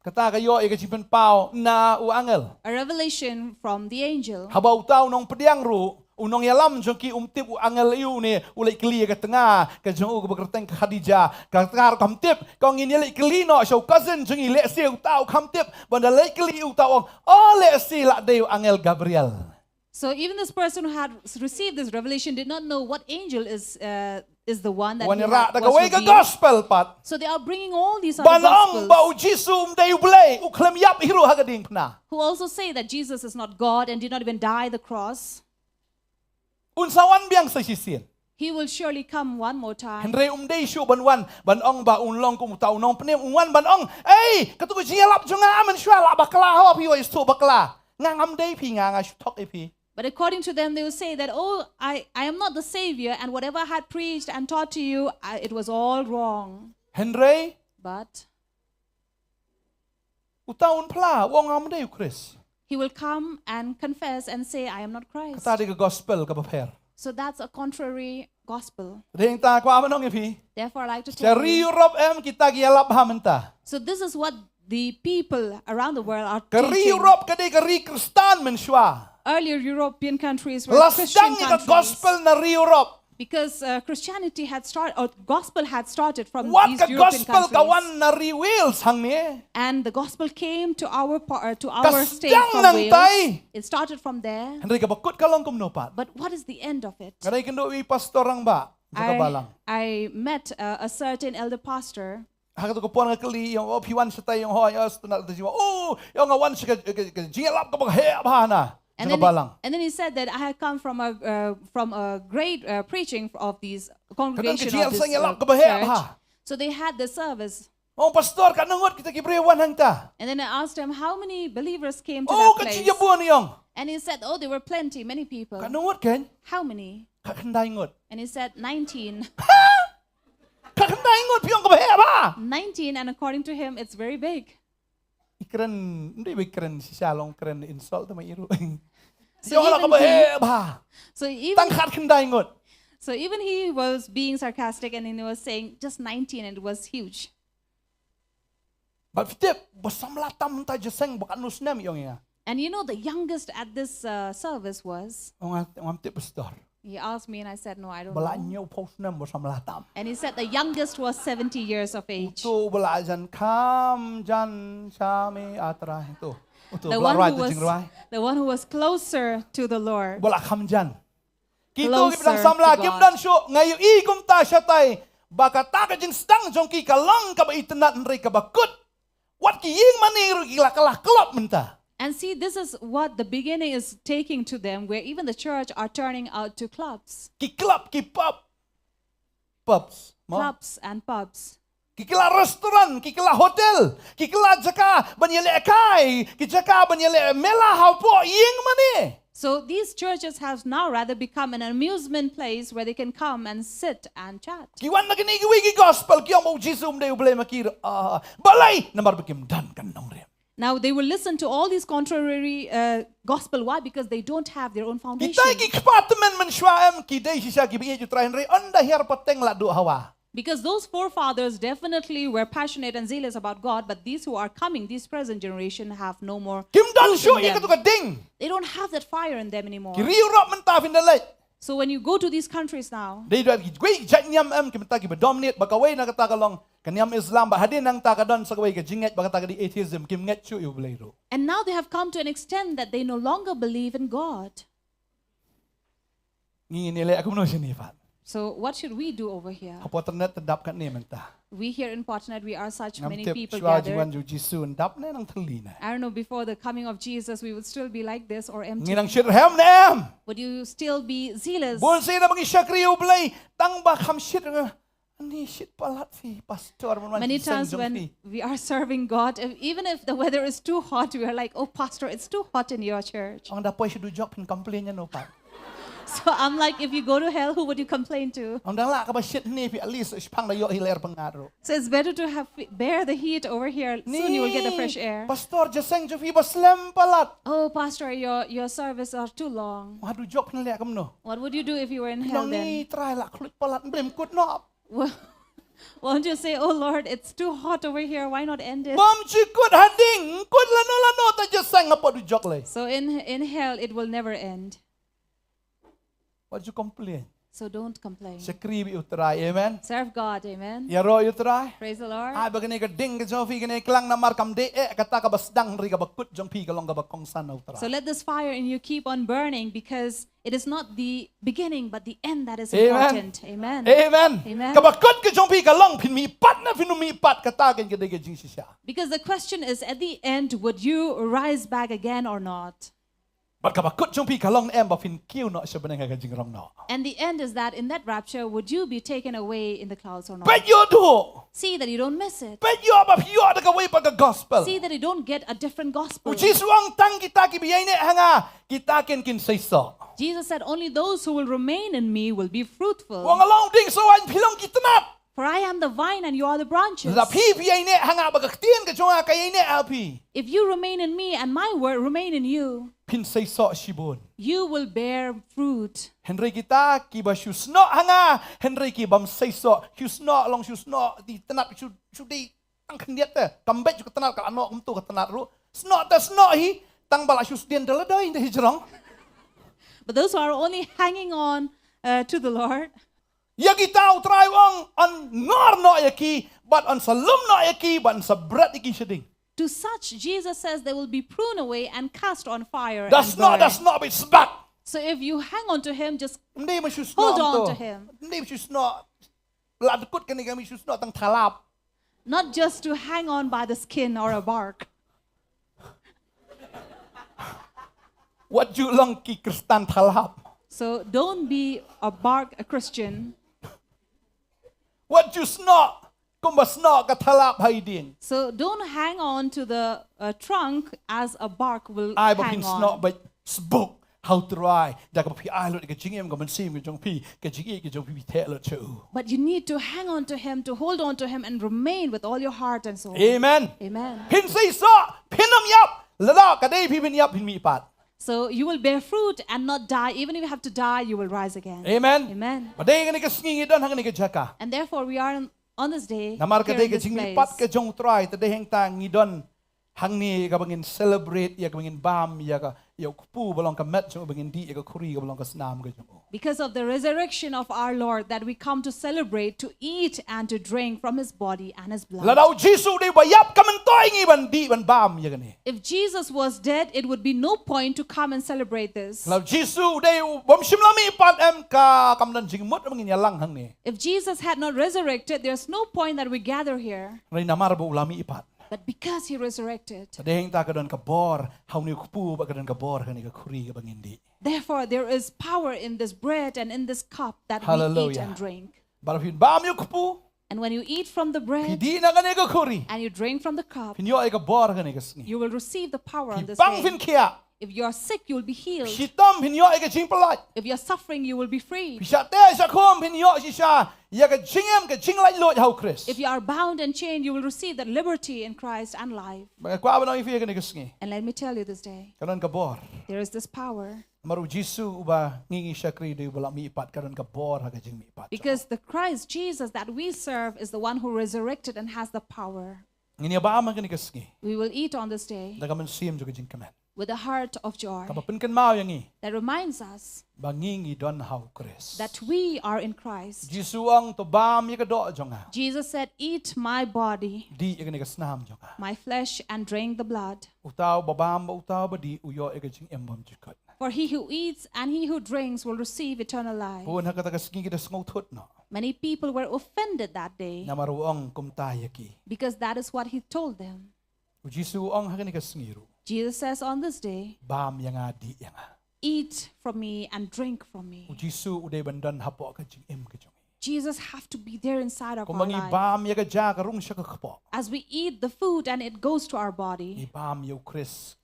Kata ka ïoh ïa ka jingpynpaw na u angel. A revelation from the angel. Haba uta u nongpdiang ruh, u nongïalam jong ki um tip u angel aïu ne u leit kylli ïa ka tnga ka jong u kaba kyrteng ka Khadija. Kata ruh kam tip, ka ong ngin ïa leit kylli noh sha u cousin jong ngi, lehse uta u kham tip. Ban da leit kylli uta u ong, oh lehse la dei u angel Gabriel. So even this person who had received this revelation did not know what angel is, uh, is the one that Wan he ïarap had, da was kawei ka revealed, gospel pat. So they are bringing all these other Ban ong ba u gospels Jisu um dei u Blei, u khlem ïap hi ruh ha ka diengphna. Who also say that Jesus is not God and did not even die the cross. Un sa wan biang sa shisien. He will surely come one more time. Hynrei um dei shuh ban wan, ban ong ba un long kum uta u nongpynim, un wan ban ong, ei, katu ka jingïalap jong nga mynshwa la bakla, hawa phi wa ïa shu bakla. Nga ngam dei phi, nga nga shu thok ïa phi. But according to them, they will say that, "Oh, I, I am not the Savior, and whatever I had preached and taught to you, I, it was all wrong." Hynrei But uta un phla, u ong ngam dei u Khrist. He will come and confess and say, "I am not Christ." Kata dei ka gospel kaba pher. So that's a contrary gospel. Dei ta kwah ban ong ïa phi. Therefore, I like to Sha tell ri you, Europe em kita ki ïalap bha mynta. So this is what the people around the world are Ka ri teaching. Europe ka dei ka ri Khristan mynshwa. Earlier European countries were La Christian sdang ïa ka countries. Gospel na ri Europe. Because, uh, Christianity had started, or gospel had started from Wat these ka European Gospel ka countries. Wan na ri Wales hangne. And the gospel came to our par- uh, to Ka our state sdang from nang Wales. Tai. It started from there. Hynrei kaba kut ka long kumno pat. But what is the end of it? Nga dei kynduh ïa i pastor rangbah jong ka I, balang. I met a, a certain elder pastor. Ha katu ka por nga kylli ïa u, oh phi wan shatai? Ïa u, hooid. Ïa u, sngewtynnat da jingwan, oh ïa u, nga wan sha ka, ka, ka jingïalap kaba heh bha na. And Jong ka then, balang. And then he said that I had come from a, uh, from a great, uh, preaching of these Ka don ka congregation of this, jingïalap uh, kaba heh church. Bha. So they had the service. Oh pastor, katno ngut kita ki briew wan hangta? And then I asked him how many believers came to Oh that ka chi place. Ïa bun ïong. And he said, "Oh, there were plenty, many people." Katno ngut ken? "How many?" Ka khyndai ngut. And he said, "Nineteen." Ka khyndai ngut phi ong kaba heh bha. Nineteen, and according to him, it's very big. I kren, ndei ba i kren shisha long kren insult ma i ruh. So Ïong la even kaba he- heh bha. So even, Tang khat khyndai ngut. So even he was being sarcastic and he was saying, "Just nineteen," and it was huge. Bad phi tip, ba samla tam mynta jingïaseng ba katno snem ïong ïa nga. And you know, the youngest at this, uh, service was, Oh nga, ngam tip pastor. He asked me and I said, "No, I don't Ba la know." Hynñiewphew snem ba samla tam. And he said the youngest was seventy years of age. Uto ba la jan kham jan sha me A Trai tu. Uto The ba la one rwai who tu was, jingrwai. the one who was closer to the Lord. Ba la kham jan. Kito ki Closer dang to samla kim God. Don shuh, nga ïohi kumta shatai ba kata ka jingsdang jong ki ka long kaba itynnad hynrei kaba kut. Wat ki ïing mane ruh ki la kylla club mynta. And see, this is what the beginning is taking to them, where even the church are turning out to clubs, Ki club, ki pub. Pubs. Mo? Clubs and pubs. Ki kylla restaurant, ki kylla hotel, ki kylla jaka ban ïalehkai, ki jaka ban ïaleh mela hapoh ïing mane. So these churches have now rather become an amusement place where they can come and sit and chat. Ki wan na kine kiwei ki gospel, ki ong ba u Jisu um dei u Blei ma ki ruh. Ah, balei? Namar ba kim don ka nongrim. Now they will listen to all these contrary, uh, gospel. Why? Because they don't have their own foundation. Kita ki kpa tymmen mynshuwa em ki dei shisha kiba ïeit ïa u Trai hynrei ynda hiar pateng la duh hawa. Because those forefathers definitely were passionate and zealous about God, but these who are coming, this present generation, have no more Kim don truth shuh in ïa them. Katu ka ding. They don't have that fire in them anymore. Ki ri Europe mynta phin da leit. So when you go to these countries now, dei da kiwei ki jait niam em ki mynta kiba dominate, ba kawei na kata ka long ka niam Islam, ba hadien nangta ka don sa kawei ka jingngeit ba kata ka dei atheism, kim ngeit shuh ïa U Blei ruh. And now they have come to an extent that they no longer believe in God. Ngi ngin ïaleh kumno shane pat? So what should we do over here? Hapoh tyrnet te dap katne mynta. We here in Potternet, we are such many people gathered. Ngam tip shuwa jingwan jong U Jisu yn dap ne nang thylli ne. I don't know, before the coming of Jesus, we would still be like this or empty. Ngi nang shit rhem ne em? Would you still be zealous? Bun sien ba ngi shakri U Blei, tang ba kham shit nga. Ani shit palat phi, pastor, man. Many times when we are serving God, if, even if the weather is too hot, we are like, "Oh, pastor, it's too hot in your church." Ong da poi sha dujok phin complain ïano pat? So I'm like, "If you go to hell, who would you complain to?" Ong da lah kaba shit ne phi, at least shipang da ïoh hi lyer pyngngad ruh. So it's better to have, bear the heat over here. Soon you will get the fresh air. Pastor, jingïaseng jong phi ba slem palat. "Oh, pastor, your, your service are too long." Ong ha dujok phin leh kumno? What would you do if you were in hell then? Ngi trai lah khluit palat, bym kut noh. Well, won't you say, "Oh Lord, it's too hot over here, why not end it?" Bym ju kut hadien, kut lano lano te jingïaseng hapoh dujok lei. So in, in hell, it will never end. Wat ju complain. So don't complain. Shakri bad U Trai, amen. Serve God, amen. Ïaroh ïa U Trai. Praise the Lord. Ai ba kane ka ding ka jong phi kane klang namar kam dei eh kata kaba sdang, hynrei kaba kut jong phi ka long kaba kongsan na U Trai. So let this fire in you keep on burning, because it is not the beginning, but the end that is important. Amen. Amen. Amen. Kaba kut ka jong phi ka long phin mihpat ne phin ym mihpat, kata ka dei ka jingshisha. Because the question is, at the end, would you rise back again or not? Bad kaba kut jong phi ka long em ba phin kiew noh sha bneng ha ka jingrong noh. And the end is that in that rapture, would you be taken away in the clouds or not? Peit ïoh. See that you don't miss it. Peit ïoh ba phi ïoh da kawei pat ka gospel. See that you don't get a different gospel. U Jisu u ong tang kita kiba ïaineh ha nga, kita kin kin seisoh. Jesus said, "Only those who will remain in me will be fruitful." U ong nga long u dieng sa waiñ, phi long ki tnat. For I am the vine and you are the branches. Lada phi phi ïaineh ha nga bad ka ktien ka jong nga ka ïaineh ha phi. If you remain in me and my word remain in you, phin seisoh shibun. You will bear fruit. Hynrei kita kiba shu snoh ha nga, hynrei ki bym seisoh, shu snoh long shu snoh, te tnat shu, shu dei tang khyndiat te. Kam beit shu ka tnat, ka la noh kumto ka tnat ruh. Snoh te snoh hi, tang ba la shu sdien te la dei te hijrong. But those who are only hanging on, uh, to the Lord, ïa kita U Trai u ong yn ngor noh ïa ki, bad yn sa lum noh ïa ki, bad yn sa bret ïa ki shading. To such, Jesus says, they will be pruned away and cast on fire and burned. Da snoh, da snoh beit sbat. So if you hang on to him, just hold on to him. Ym dei ma shu snoh to. Ym dei ma shu snoh. La dkut kane ka, ma shu snoh tang thalap. Not just to hang on by the skin or a bark. Wat ju long ki Khristan thalap. So don't be a bark, a Christian. Wat ju snoh kumba snoh ka thalap ha i dieng. So don't hang on to the, uh, trunk as a bark will hang on. Ai ba phin snoh beit sbuk ha U Trai, da kaba phi ai lut ïa ka jingim ka mynsiem ka jong phi, ka jingïeit ka jong phi, phi theh lut sha u. But you need to hang on to him, to hold on to him and remain with all your heart and soul. Amen. Amen. Phin seisoh, phin ym ïap, lada ka dei phi phin ïap, phin mihpat. So you will bear fruit and not die. Even if you have to die, you will rise again. Amen. Amen. Bad dei kane ka sngi ngi don ha kane ka jaka. And therefore we are on, on this day, here in this place. Namar ka dei ka jingmihpat ka jong U Trai, te dei hangta ngi don hangne kaba ngin celebrate ïa, kaba ngin bam ïa ka, ïa u kpu ba long ka met jong u, ba ngin dih ïa ka khuri kaba long ka snam ka jong u. Because of the resurrection of our Lord, that we come to celebrate, to eat and to drink from his body and his blood. Lada u Jisu u dei uba ïap, kam myntoi ngi ban dih ban bam ïa kane. If Jesus was dead, it would be no point to come and celebrate this. Lada u Jisu u dei u bym shym la mihpat em, ka kam don jingmut ba ngin ïalang hangne. If Jesus had not resurrected, there's no point that we gather here. Hynrei namar ba u la mihpat. But because he resurrected, te dei hangta ka don ka bor ha une u kpu bad ka don ka bor ha kane ka khuri kaba ngin dih. Therefore, there is power in this bread and in this cup that we eat and drink. Hallelujah. Bad phin bam ïa u kpu, and when you eat from the bread, phi dih na kane ka khuri, and you drink from the cup, phin ïoh ïa ka bor ha kane ka sngi. You will receive the power on this day. Phi pang, phin khiah. If you are sick, you will be healed. Phi shitom, phin ïoh ïa ka jingpyllait. If you are suffering, you will be free. Phi shah teh shah khum, phin ïoh shisha ïa ka jingim, ka jinglaitluid ha u Khrist. If you are bound and chained, you will receive that liberty in Christ and life. Bad nga kwah ban ong ïa phi ha kane ka sngi. And let me tell you this day, ka don ka bor. There is this power. Namar u Jisu uba ngi ngi shakri u dei uba la mihpat, ka don ka bor ha ka jingmihpat. Because the Christ Jesus that we serve is the one who resurrected and has the power. Ngin ïa bam ha kane ka sngi. We will eat on this day. Da ka mynsiem jong ka jingkmen. with a heart of joy. Kaba pynkynmaw ïa ngi. That reminds us Ba ngi ngi don ha u Khrist. That we are in Christ. Jisu ong to bam ïa ka doh jong nga. Jesus said, "Eat my body, Dih ïa kane ka snam jong nga. My flesh, and drink the blood. Uta uba bam bad uta uba dih u ïoh ïa ka jingim bymjukut. For he who eats and he who drinks will receive eternal life." Bun ha kata ka sngi ki da sngewthut noh. Many people were offended that day Namar u ong kumta ïa ki. Because that is what he told them. U Jisu u ong ha kane ka sngi ruh. Jesus says, "On this day, Bam ïa nga, dih ïa nga. Eat from me and drink from me." U Jisu u dei ban don hapoh ka jingim ka jong ngi. Jesus have to be there inside of Kumba our ngi life. Bam ïa ka ja ka rung sha ka kpoh. As we eat the food and it goes to our body, Ngi bam ïa u Khrist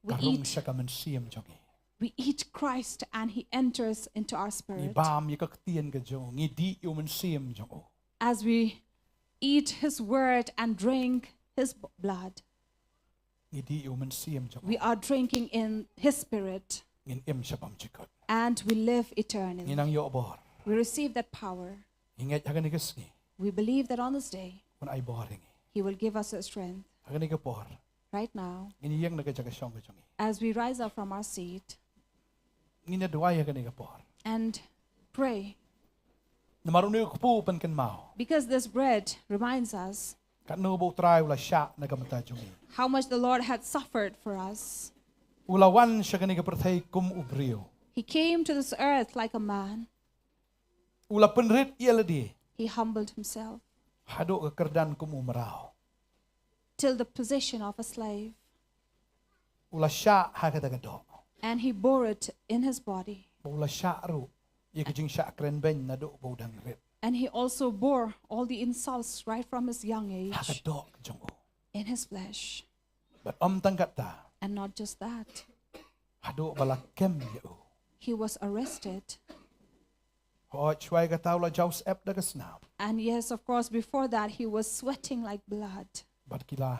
We ka rung eat. Sha ka mynsiem jong ngi. We eat Christ and he enters into our Ngi spirit. Bam ïa ka ktien ka jong u. Ngi dih ïa u mynsiem jong u. As we eat his word and drink his b- blood, Ngi dih ïa u mynsiem jong u. We are drinking in his spirit. Ngin im sha bymjukut. And we live eternally. Ngi nang ïoh bor. We receive that power. Ngi ngeit ha kane ka sngi. We believe that on this day, Un ai bor ïa ngi. He will give us a strength. Ha kane ka por. Right now, Ngin ïeng na ka jaka shong ka jong ngi. As we rise up from our seat Ngin ïa duwai ha kane ka por. And pray, Namar une u kpu u pynkynmaw. Because this bread reminds us Katno ba u Trai u la shah na ka bynta jong ngi. How much the Lord had suffered for us. U la wan sha kane ka pyrthei kum u briew. He came to this earth like a man. U la pynrit ïa lade. He humbled himself. Haduh ka kyrdan kum u mraw. Till the position of a slave. U la shah ha kata ka doh. And he bore it in his body. Ba u la shah ruh ïa ka jingshah kren beiñ naduh ba u dang rit. And he also bore all the insults right from his young age. Ha ka doh ka jong u. In his flesh. Bad ym tang kata. And not just that. Haduh ba la kem ïa u. He was arrested. Hooid, shuwa ïa kata u la jaw syep da ka snam. And yes, of course, before that, he was sweating like blood. Bad ki la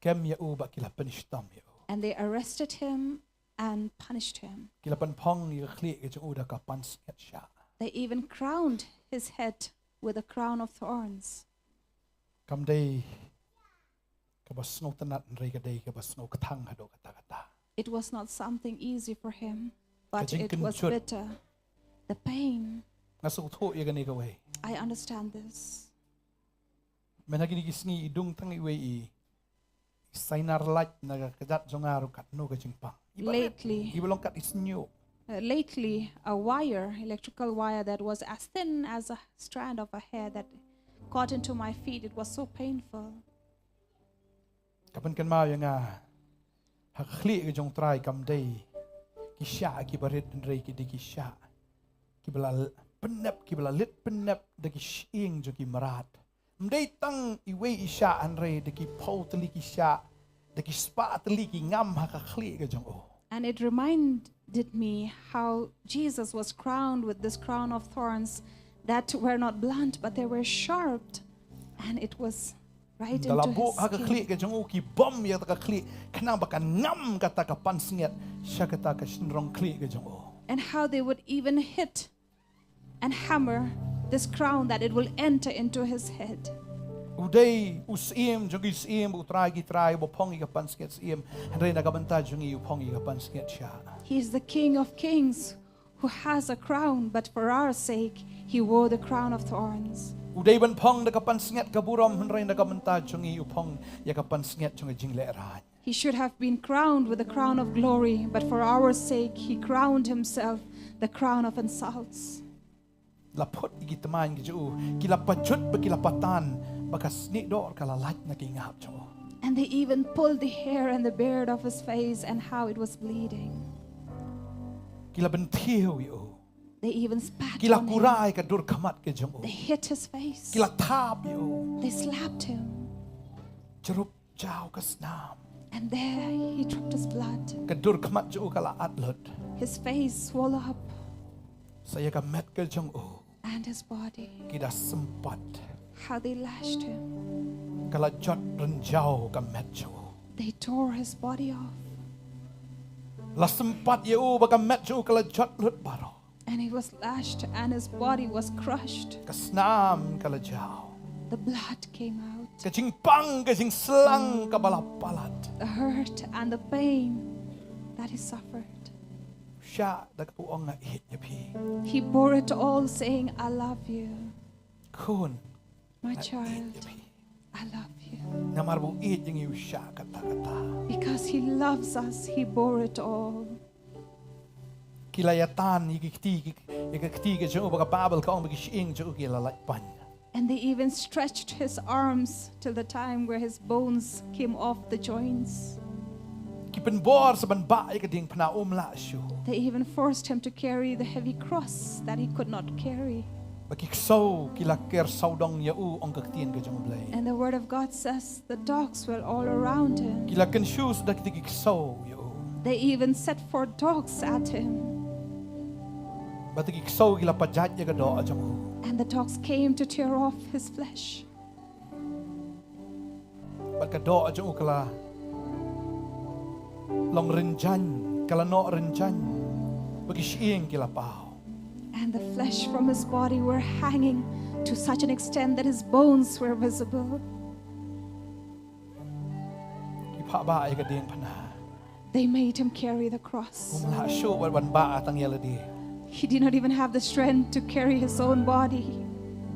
kem ïa u, bad ki la pynshitom ïa u. And they arrested him and punished him. Ki la pynphong ïa ka khlieh ka jong u da ka pansngiat shah. They even crowned his head with a crown of thorns. Kam dei kaba sngewtynnad, hynrei ka dei kaba sngewkthang haduh katta katta. It was not something easy for him, Ka but it was jingkynjut. Bitter. The pain. Nga sngewthuh ïa kane kawei. I understand this. Mynta kine ki sngi i dung tang iwei i sainar light na ka kjat jong nga ruh katno ka jingpang. Iba rit, Lately. Iba long kat i shñiuh. Uh, lately, a wire, electrical wire that was as thin as a strand of a hair that got into my feet. It was so painful. Ka pynkynmaw ïa nga, ha ka khlieh ka jong u Trai kam dei ki shah kiba rit, hynrei ki dei ki shah kiba la l-, pynnep, kiba la lit pynnep da ki shyieng jong ki mrad. Ym dei tang iwei i shah, hynrei da ki phew tylli ki shah, da ki spah tylli ki ngam ha ka khlieh ka jong u. And it reminded me how Jesus was crowned with this crown of thorns that were not blunt, but they were sharp. And it was right Da la into buh his ha ka skin. Khlieh ka jong u, ki bom ïa ka khlieh, khnang ba kan ngam kata ka pansngiat sha kata ka shynrong khlieh ka jong u. And how they would even hit and hammer this crown that it will enter into his head. U dei u Syiem jong ki syiem, u Trai ki trai, uba phong ïa ka pansngiat syiem, hynrei na ka bynta jong ngi u phong ïa ka pansngiat shah. He is the King of kings who has a crown, but for our sake he wore the crown of thorns. U dei ban phong da ka pansngiat ka burom, hynrei na ka bynta jong ngi u phong ïa ka pansngiat jong ka jinglehrain. He should have been crowned with the crown of glory, but for our sake he crowned himself the crown of insults. La phut ïa ki tmaiñ ki jong u, ki la pajut bad ki la patan, ba ka snieh doh ka la lait na ki ngap jong u. And they even pulled the hair and the beard of his face and how it was bleeding. Ki la bynthiew ïa u. They even spat Ki la on him. Kurai ka dur khmat ka jong u. They hit his face. Ki la thap ïa u. They slapped him. Jrup jaw ka snam. And there he dropped his blood. Ka dur khmat jong u ka la at lut. His face swelled up. Sa ïa ka met ka jong u. And his body. Ki da sympat. How they lashed him. Ka la jot rynjaw ka met jong u. They tore his body off. La sympat ïa u ba ka met jong u ka la jot lut baroh. And he was lashed and his body was crushed. Ka snam ka la jaw. The blood came out. Ka jingpang, ka jingslang kaba la palat. The hurt and the pain. that he suffered. Shah da kaba u ong nga ïeit ïa phi. He bore it all, saying, "I love you." Khun, my child, I love you. Namar ba u ïeit ïa ngi u shah katta katta. Because he loves us, he bore it all. Ki la ïatan ïa ki kti, ki, ïa ki kti ki jong u, ba ka Baibl ka ong ba ki shyieng jong u ki la lait pan. And they even stretched his arms till the time where his bones came off the joints. Ki pynbor sa ban bah ïa ka diengphna, um lah shuh. They even forced him to carry the heavy cross that he could not carry. Ba ki ksew ki la ker sawdong ïa u, ong ka ktien ka jong U Blei. And the word of God says the dogs were all around him. Ki la kynshu sa da kita ki ksew ïa u. They even set forth dogs at him. Bad kita ki ksew ki la pajait ïa ka doh jong u. And the dogs came to tear off his flesh. Bad ka doh jong u ka la long rynjang, ka la noh rynjang. Ba ki shyieng ki la paw. And the flesh from his body were hanging to such an extent that his bones were visible. Ki phah bah ïa ka diengphna. They made him carry the cross. Um lah shuh ban, ban bah tang ïa lade. He did not even have the strength to carry his own body.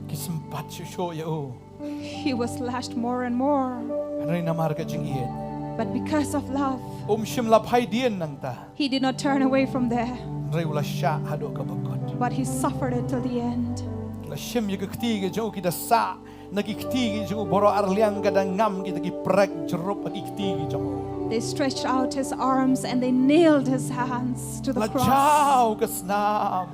Ki sympat shuh shuh ïa u. He was lashed more and more. Hynrei namar ka jingïeit. But because of love, um shym la phai dien nangta. He did not turn away from there. Hynrei u la shah haduh kaba kut. But he suffered it till the end. Ki la shim ïa ki kti ki jong u, ki da sah na ki kti ki jong u, baroh ar liang ka da ngam kita ki prek jrup ha ki kti ki jong u. They stretched out his arms and they nailed his hands to the cross. La jaw ka snam.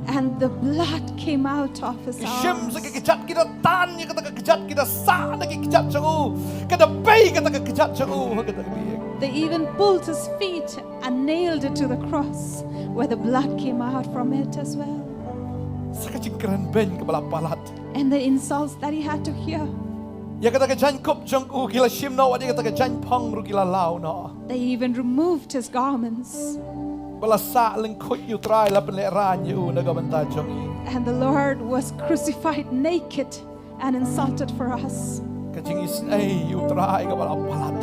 And the blood came out of his arms. Ki shim sa ki kjat, ki da tan ïa kata ka kjat, ki da sah na ki kjat jong u. Ka da bei kata ka kjat jong u ha kata ka lieng. They even pulled his feet and nailed it to the cross, where the blood came out from it as well. Sa ka jingkren beiñ kaba la palat. And the insults that he had to hear. Ïa kata ka jaiñkup jong u ki la shim noh, wat ïa kata ka jaiñphong ruh ki la law noh. They even removed his garments. Ba la sah lyngkhuit ïa u Trai, la pynlehrain ïa u na ka bynta jong ngi. And the Lord was crucified naked and insulted for us. Ka jingisynei ïa u Trai kaba la palat.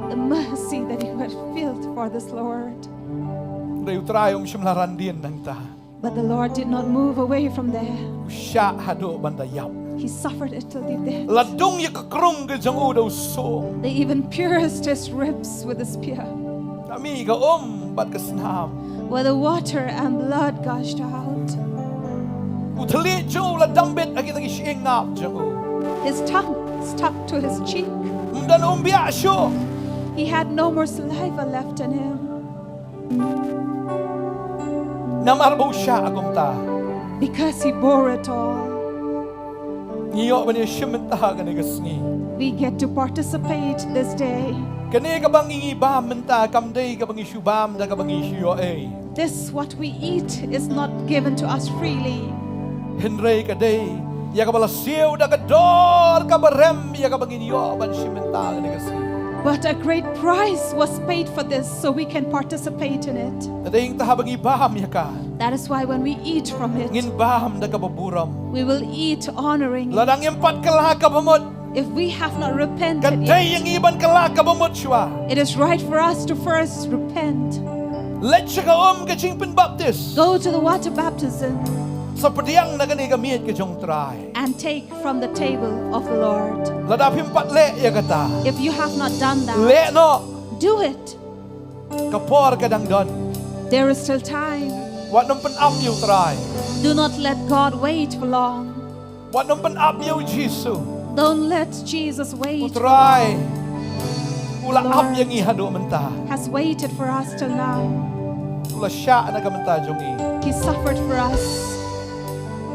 The mercy that he had felt for this Lord. Hynrei u Trai um shym la ran dien nangta. But the Lord did not move away from there. U shah haduh ban da ïap. He suffered it till the death. La dung ïa ka krung ka jong u da u sung. They even pierced his ribs with a spear. Ka mih ka um bad ka snam. Where the water and blood gushed out. U thylliej jong u la dam bit ha kita ki shyieng ngap jong u. His tongue stuck to his cheek. Um don um biah shuh. He had no more saliva left in him. Namar ba u shah kumta. Because he bore it all. Ngi ïoh ban ïashim mynta kane ka sngi. We get to participate this day. Kane kaba ngi bam mynta kam dei kaba ngi shu bam da kaba ngi shu ïoh ei. This what we eat is not given to us freely. Hynrei ka dei ïa kaba la siew da ka dor kaba rem ïa kaba ngin ïoh ban shim mynta kane ka sngi. But a great price was paid for this so we can participate in it. Te dei hangta haba ngi bam ïa ka. That is why when we eat from it, ngin bam da kaba burom. We will eat honoring. Lada ngim pat kylla ka bamut, if we have not repented yet, ka dei ïa ngi ban kylla ka bamut shuwa. It is right for us to first repent. Leit sha ka um ka jingpynbaptis. Go to the water baptism. Sa pdiang na kane ka miej ka jong u Trai. And take from the table of the Lord. Lada phim pat leh ïa kata, if you have not done that, leh noh. Do it. Ka por ka dang don. There is still time. Wat nym pynap ïa u Trai. Do not let God wait for long. Wat nym pynap ïa u Jisu. Don't let Jesus wait for long. U Trai u la ap ïa ngi haduh mynta. Has waited for us till now. U la shah na ka bynta jong ngi. He suffered for us.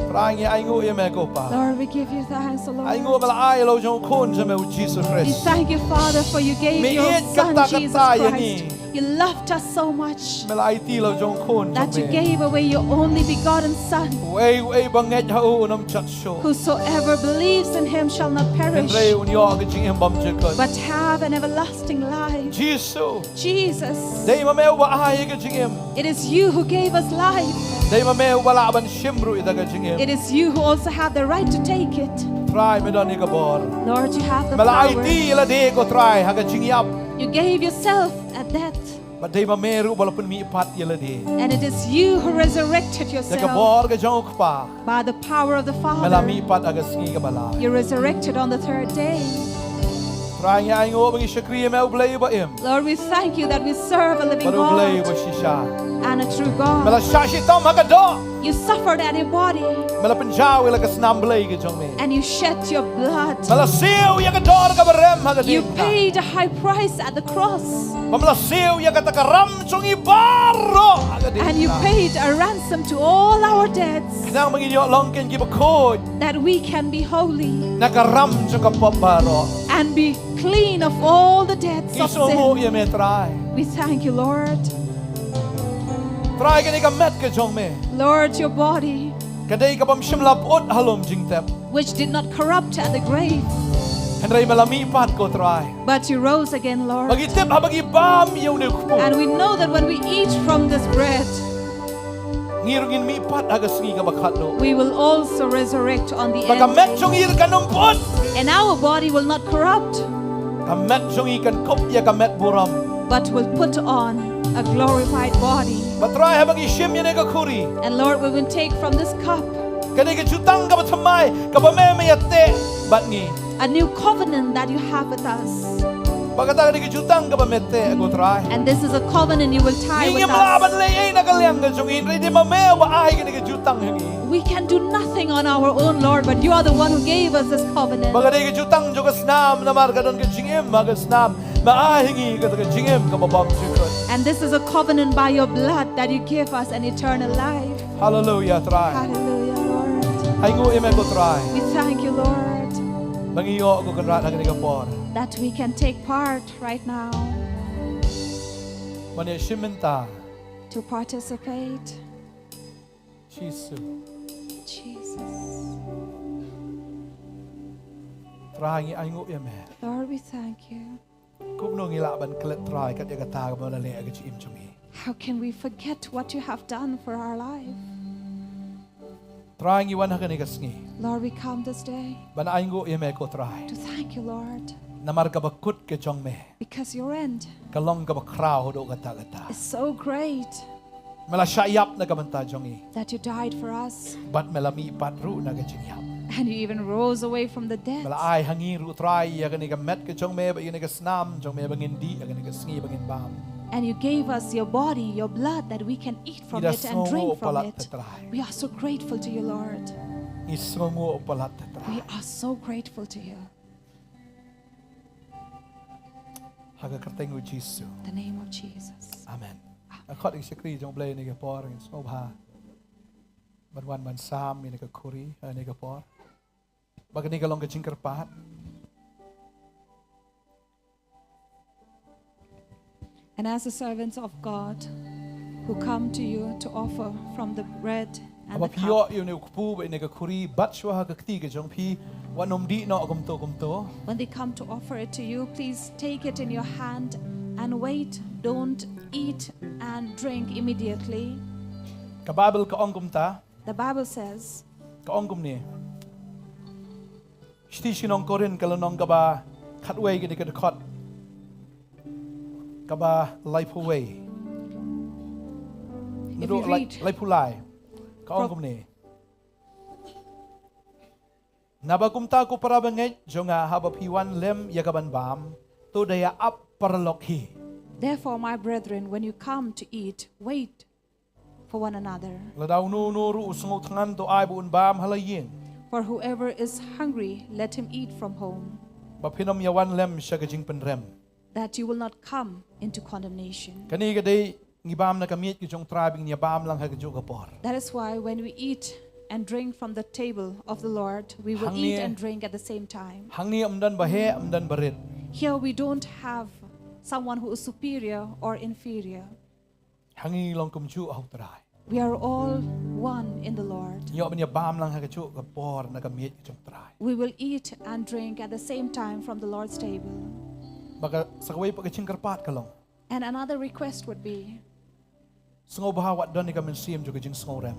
Trai, ngi ainguh ïa me ko Pa. Lord, we give you thanks, O Lord. Ainguh ba la ai ïa la u jong u Khun jong me u Jisu Khrist. We thank you, Father, for you gave your Son, Jesus Christ. Me ïeit katta katta ïa ngi. You loved us so much. Me la aiti la u jong u Khun jong me. That you gave away your only begotten Son. Uei uei ba ngeit ha u un ym jot shuh. Whosoever believes in him shall not perish, hynrei un ïoh ka jingim bymjukut. But have an everlasting life. Jisu. Jesus. Dei ma me uba ai ka jingim. It is you who gave us life. Dei ma me uba lah ban shim ruh ïa ka jingim. It is you who also have the right to take it. Trai, me don ïa ka bor. Lord, you have the power. Me la aiti ïa lade ko Trai ha ka jingïap. You gave yourself a death. Bad dei ma me ruh ba la pynmihpat ïa lade. And it is you who resurrected yourself. Da ka bor ka jong u Kpa. By the power of the Father. Me la mihpat ha ka sngi kaba lai. You resurrected on the third day. Trai, ngi ainguh ba ngi shakri ïa me, U Blei ba im. Lord, we thank you that we serve a living God. Bad U Blei ba shisha. And a true God. Me la shah shitom ha ka doh. You suffered at your body. Me la pynjaw ïa la ka snam blei ka jong me. And you shed your blood. Me la siew ïa ka dor kaba rem ha ka diengphna. You paid a high price at the cross. Ba me la siew ïa kata ka ram jong ngi baroh ha ka diengphna. And you paid a ransom to all our debts. Khnang ba ngin ïoh long kin kiba khuid. That we can be holy. Na ka ram jong ka pop baroh. And be clean of all the debts of sin. Ngi sngewnguh ïa me, Trai. We thank you, Lord. Trai, kane ka met ka jong me. Lord, your body. Ka dei kabym shym la pyut ha lum jingtep. Which did not corrupt at the grave. Hynrei me la mihpat, ko Trai. But you rose again, Lord. Ba ngi tip haba ngi bam ïa une u kpu. And we know that when we eat from this bread, ngi ruh ngin mihpat ha ka sngi kaba khatduh. We will also resurrect on the end. Ba ka met jong ngi ruh kan ym pyut. And our body will not corrupt. Ka met jong ngi kan kup ïa ka met burom. But will put on a glorified body. Bad Trai, haba ngi shim ïa kane ka khuri. And Lord, we will take from this cup. Kane ka jutang kaba thymmai, kaba me me ïateh bad ngi. A new covenant that you have with us. Bad kata ka dei ka jutang kaba me teh, ko Trai. And this is a covenant you will tie with us. Ngi ngim lah ban leh ei ei na ka liang ka jong ngi, hynrei dei ma me uba ai kane ka jutang ha ngi. We can do nothing on our own, Lord, but you are the one who gave us this covenant. Bad ka dei ka jutang jong ka snam, namar ka don ka jingim ha ka snam. Me ai ha ngi kata ka jingim kaba bymjukut. And this is a covenant by your blood that you give us an eternal life. Hallelujah, Trai. Hallelujah, Lord. Ainguh ïa me, ko Trai. We thank you, Lord. Ba ngi ïoh, ko Kynrad, ha kane ka por. That we can take part right now. Ban ïashim bynta. To participate. Jisu. Jesus. Trai, ngi ainguh ïa me. Lord, we thank you. Kumno ngi lah ban klet, Trai, kat ïa kata kaba me la leh ha ka jingim jong ngi. How can we forget what you have done for our life? Trai, ngi wan ha kane ka sngi. Lord, we come this day. Ban ainguh ïa me, ko Trai. To thank you, Lord. Namar kaba kut ka jong me. Because your end. Ka long kaba khraw haduh katta katta. Is so great. Me la shah ïap na ka bynta jong ngi. That you died for us. Bad me la mihpat ruh na ka jingïap. And you even rose away from the death. Me la ai ha ngi ruh, Trai, ïa kane ka met ka jong me, bad ïa kane ka snam jong me ba ngin dih ha kane ka sngi ba ngin bam. And you gave us your body, your blood, that we can eat from it and drink from it. Ngi da sngewnguh palat, Trai. We are so grateful to you, Lord. Ngi sngewnguh palat, Trai. We are so grateful to you. Ha ka kyrteng u Jisu. The name of Jesus. Amen. Nga khot ïa ki shakri jong U Blei ha kane ka por, ngin sngewbha ban wan ban sam ïa kane ka khuri ha kane ka por. Ba kane ka long ka jingkyrpad. And as the servants of God who come to you to offer from the bread and the cup. Haba phi ïoh ïa une u kpu bad ïa une ka khuri, bat shuwa ha ka kti ka jong phi, wat nym dih noh kumto kumto. When they come to offer it to you, please take it in your hand and wait. Don't eat and drink immediately. Ka Baibl ka ong kumta. The Bible says. Ka ong kumne. Shithi sha ki nong Korinth ka lynnong kaba khatwei, kane ka dkhot kaba laiphew wei. If you read. Naduh lai, laiphew lai. Ka ong kumne. Naba kumta, ko para bangeit jong nga, haba phi wan lem ïa ka ban bam, to da ïa ap paralok hi. Therefore, my brethren, when you come to eat, wait for one another. Lada uno uno ruh u sngewthngan, to ai ba un bam ha la ïing. For whoever is hungry, let him eat from home. Ba phin ym ïa wan lem sha ka jingpynrem. That you will not come into condemnation. Kane ka dei ngi bam na ka miej ka jong U Trai ba ngin ïa bam lang ha kajuh ka por. That is why when we eat and drink from the table of the Lord, we will eat and drink at the same time. Hangne, hangne ym don ba heh, ym don ba rit. Here we don't have someone who is superior or inferior. Hangne ngi long kumjuh ha U Trai. We are all one in the Lord. Ngi ïoh ban ïa bam lang ha kajuh ka por na ka miej ka jong U Trai. We will eat and drink at the same time from the Lord's table. Bad ka, sa kawei pat ka jingkyrpad ka long. And another request would be, sngewbha wat don ïa ka mynsiem jong ka jingsngewrem.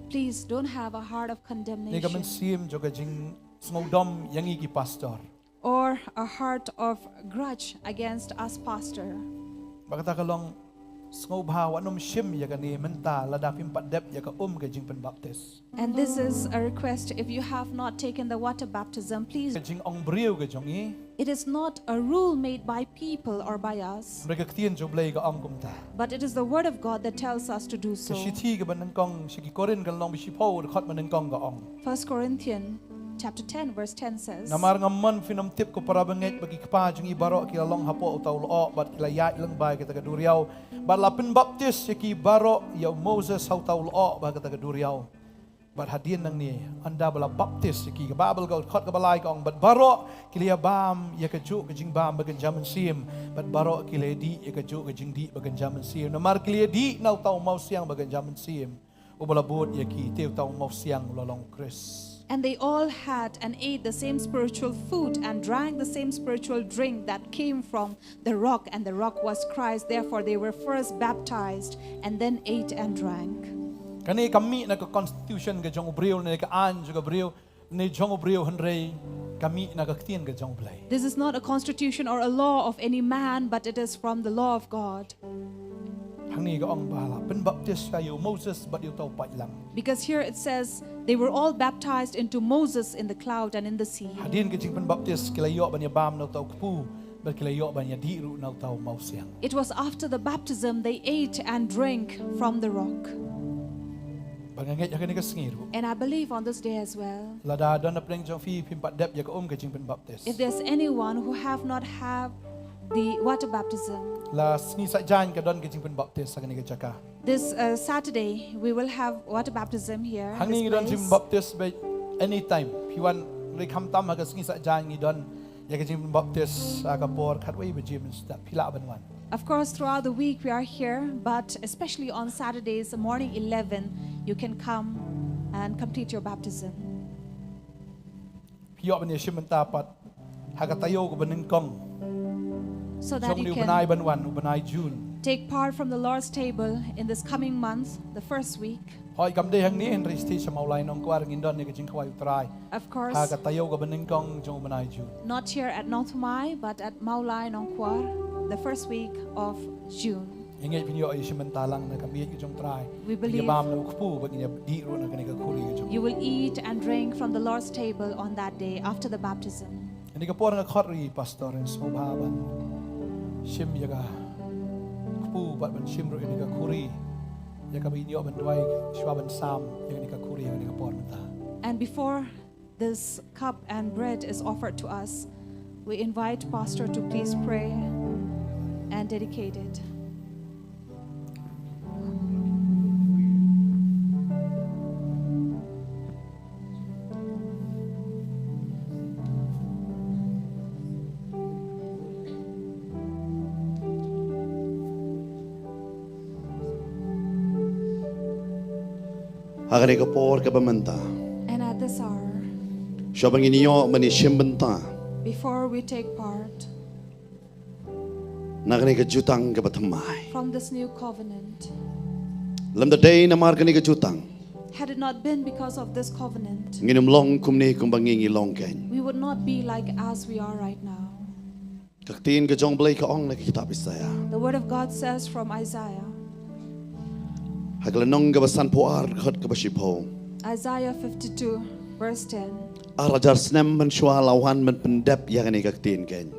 Please don't have a heart of condemnation. Ne ka mynsiem jong ka jingsngewdom ïa ngi ki pastor. Or a heart of grudge against us, pastor. Bad kata ka long Sngewbha wat nym shim ïa kane mynta lada phim pat dep ïa ka um ka jingpynbaptis. And this is a request, if you have not taken the water baptism, please. Ka jingong briew ka jong ngi. It is not a rule made by people or by us, Hynrei ka ktien jong U Blei ka ong kumta. But it is the word of God that tells us to do so. Ka shithi kaba nyngkong sha ki Korinth ka lynnong ba shiphew dkhot ba nyngkong ka ong. First Corinthians chapter ten, verse ten says, Namar ngam mon phin ym tip ko para bangeit ba ki kpa jong ngi baroh ki la long hapoh uta u lyoh bad ki la ïaid lyngba ïa kata ka duriaw. Bad la pynbaptis ïa ki baroh ïa u Moses ha uta u lyoh bad kata ka duriaw. Bad hadien nangne, ynda ba la baptis ïa ki, ka Baibl ka dkhot kaba lai ka ong, bad baroh ki la ïa bam ïa kajuh ka jingbam ba kynja mynsiem, bad baroh ki la ïa dih ïa kajuh ka jingdih ba kynja mynsiem. Namar ki la ïa dih na uta u mawsiang ba kynja mynsiem uba la bud ïa ki, te uta u mawsiang u la long u Khrist. And they all had and ate the same spiritual food and drank the same spiritual drink that came from the rock, and the rock was Christ. Therefore, they were first baptized and then ate and drank. Kane kam mih na ka constitution ka jong u briew, ne ka aiñ jong ka briew, ne jong u briew, hynrei ka mih na ka ktien ka jong U Blei. This is not a constitution or a law of any man, but it is from the law of God. Hangne ka ong ba la pynbaptis ïa u Moses bad ïa uta u paidlang. Because here it says they were all baptized into Moses in the cloud and in the sea. Hadien ka jingpynbaptis ki la ïoh ban ïa bam na uta u kpu, bad ki la ïoh ban ïa dih ruh na uta u mawsiang. It was after the baptism they ate and drank from the rock. Bad nga ngeit ha kane ka sngi ruh, And I believe on this day as well, lada don na pdeng jong phi phim pat dep ïa ka um ka jingpynbaptis, if there's anyone who have not have the water baptism, la sngi Saitjaiñ ka don ka jingpynbaptis ha kane ka jaka. This uh, Saturday we will have water baptism here. Hangne ngi don jingpynbaptis ba anytime. Phi wan, hynrei khamtam ha ka sngi Saitjaiñ ngi don ïa ka jingpynbaptis ha ka por khatwei baje mynstep, phi lah ban wan. Of course, throughout the week we are here, but especially on Saturdays morning eleven, you can come and complete your baptism. Phi ïoh ban ïa shim bynta pat ha ka taïew kaba nyngkong. So that Jong you une u bnai can ban wan, u bnai June. Take part from the Lord's table in this coming month, the first week. Hooid, kam dei hangne, hynrei sha Mawlai Nongkwar ngin don ïa ka jingkhawai U Trai. Of course, Ha ka taïew kaba nyngkong jong u bnai June. Not here at Nongthymmai, but at Mawlai Nongkwar, the first week of June. Ngi ngeit phin ïoh ïa shim bynta lang na ka miej ka jong U Trai. We Ngi believe bam na u kpu bad ngi dih ruh na kane ka khuri ka jong. You will eat and drink from the Lord's table on that day after the baptism. Kane ka por nga khot ïa i pastor, ngan sngewbha ban shim ïa ka kpu bad ban shim ruh ïa kane ka khuri, ïa kaba in ïoh ban duwai shuwa ban sam ïa kane ka khuri ha kane ka por mynta. And before this cup and bread is offered to us, we invite Pastor to please pray and dedicate it. Ha kane ka por kaba mynta, And at this hour, shuwa ba ngin ïoh ban ïa shim bynta before we take part na kane ka jutang kaba thymmai, from this new covenant, lymda dei namar kane ka jutang, had it not been because of this covenant, ngin ym long kumne kumba ngi ngi long kein. We would not be like as we are right now. Ka ktien ka jong U Blei ka ong na ka kitab Isaiah, The word of God says from Isaiah, ha ka lynnong kaba sanphew ar, dkhot kaba shiphew, Isaiah fifty-two, verse ten. ar hajar snem mynshuwa la wan ban pyndep ïa kane ka ktien kein.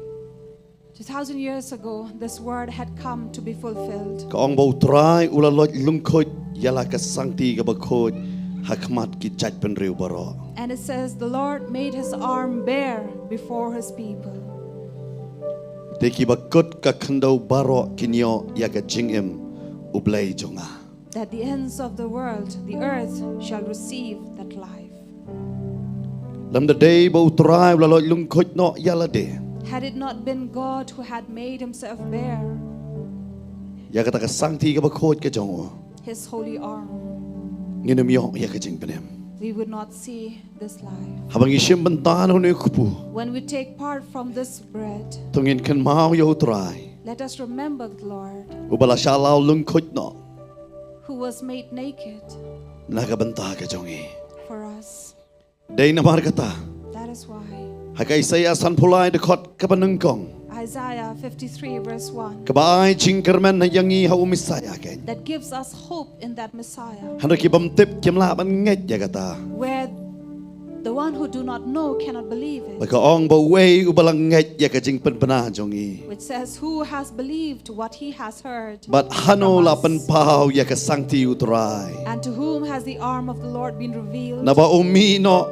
Two thousand years ago, this word had come to be fulfilled. Ka ong ba U Trai u la loit lyngkhuid ïa la ka sangti kaba khuid ha khmat ki jaitbynriew baroh. And it says, "The Lord made his arm bare before his people." Te kiba kut ka khyndew baroh kin ïoh ïa ka jingim U Blei jong nga. That the ends of the world, the earth, shall receive that life. Lymda dei ba U Trai u la loit lyngkhuid noh ïa lade, Had it not been God who had made himself bare, ïa kata ka sangti kaba khuid ka jong u, his holy arm, ngin ym ïoh ïa ka jingpynim. We would not see this life. Haba ngi shim bynta na une u kpu, When we take part from this bread, to ngin kynmaw ïa U Trai, let us remember the Lord, uba la shah law lyngkhuid noh, who was made naked na ka bynta ka jong ngi. For us. Dei namar kata, That is why ha ka Isaiah sanphew lai, dkhot kaba nyngkong, Isaiah fifty-three, verse one, kaba ai jingkyrmen ha ïa ngi ha u Messiah keiñ. That gives us hope in that Messiah. Hynrei ki bym tip kim lah ban ngeit ïa kata. Where the one who do not know cannot believe it. Ba ka ong ba uei uba la ngeit ïa ka jingpynbna jong ngi. Which says, "Who has believed what he has heard?" Bad hano la pynpaw ïa ka sangti u Trai. And to whom has the arm of the Lord been revealed? Naba u mih noh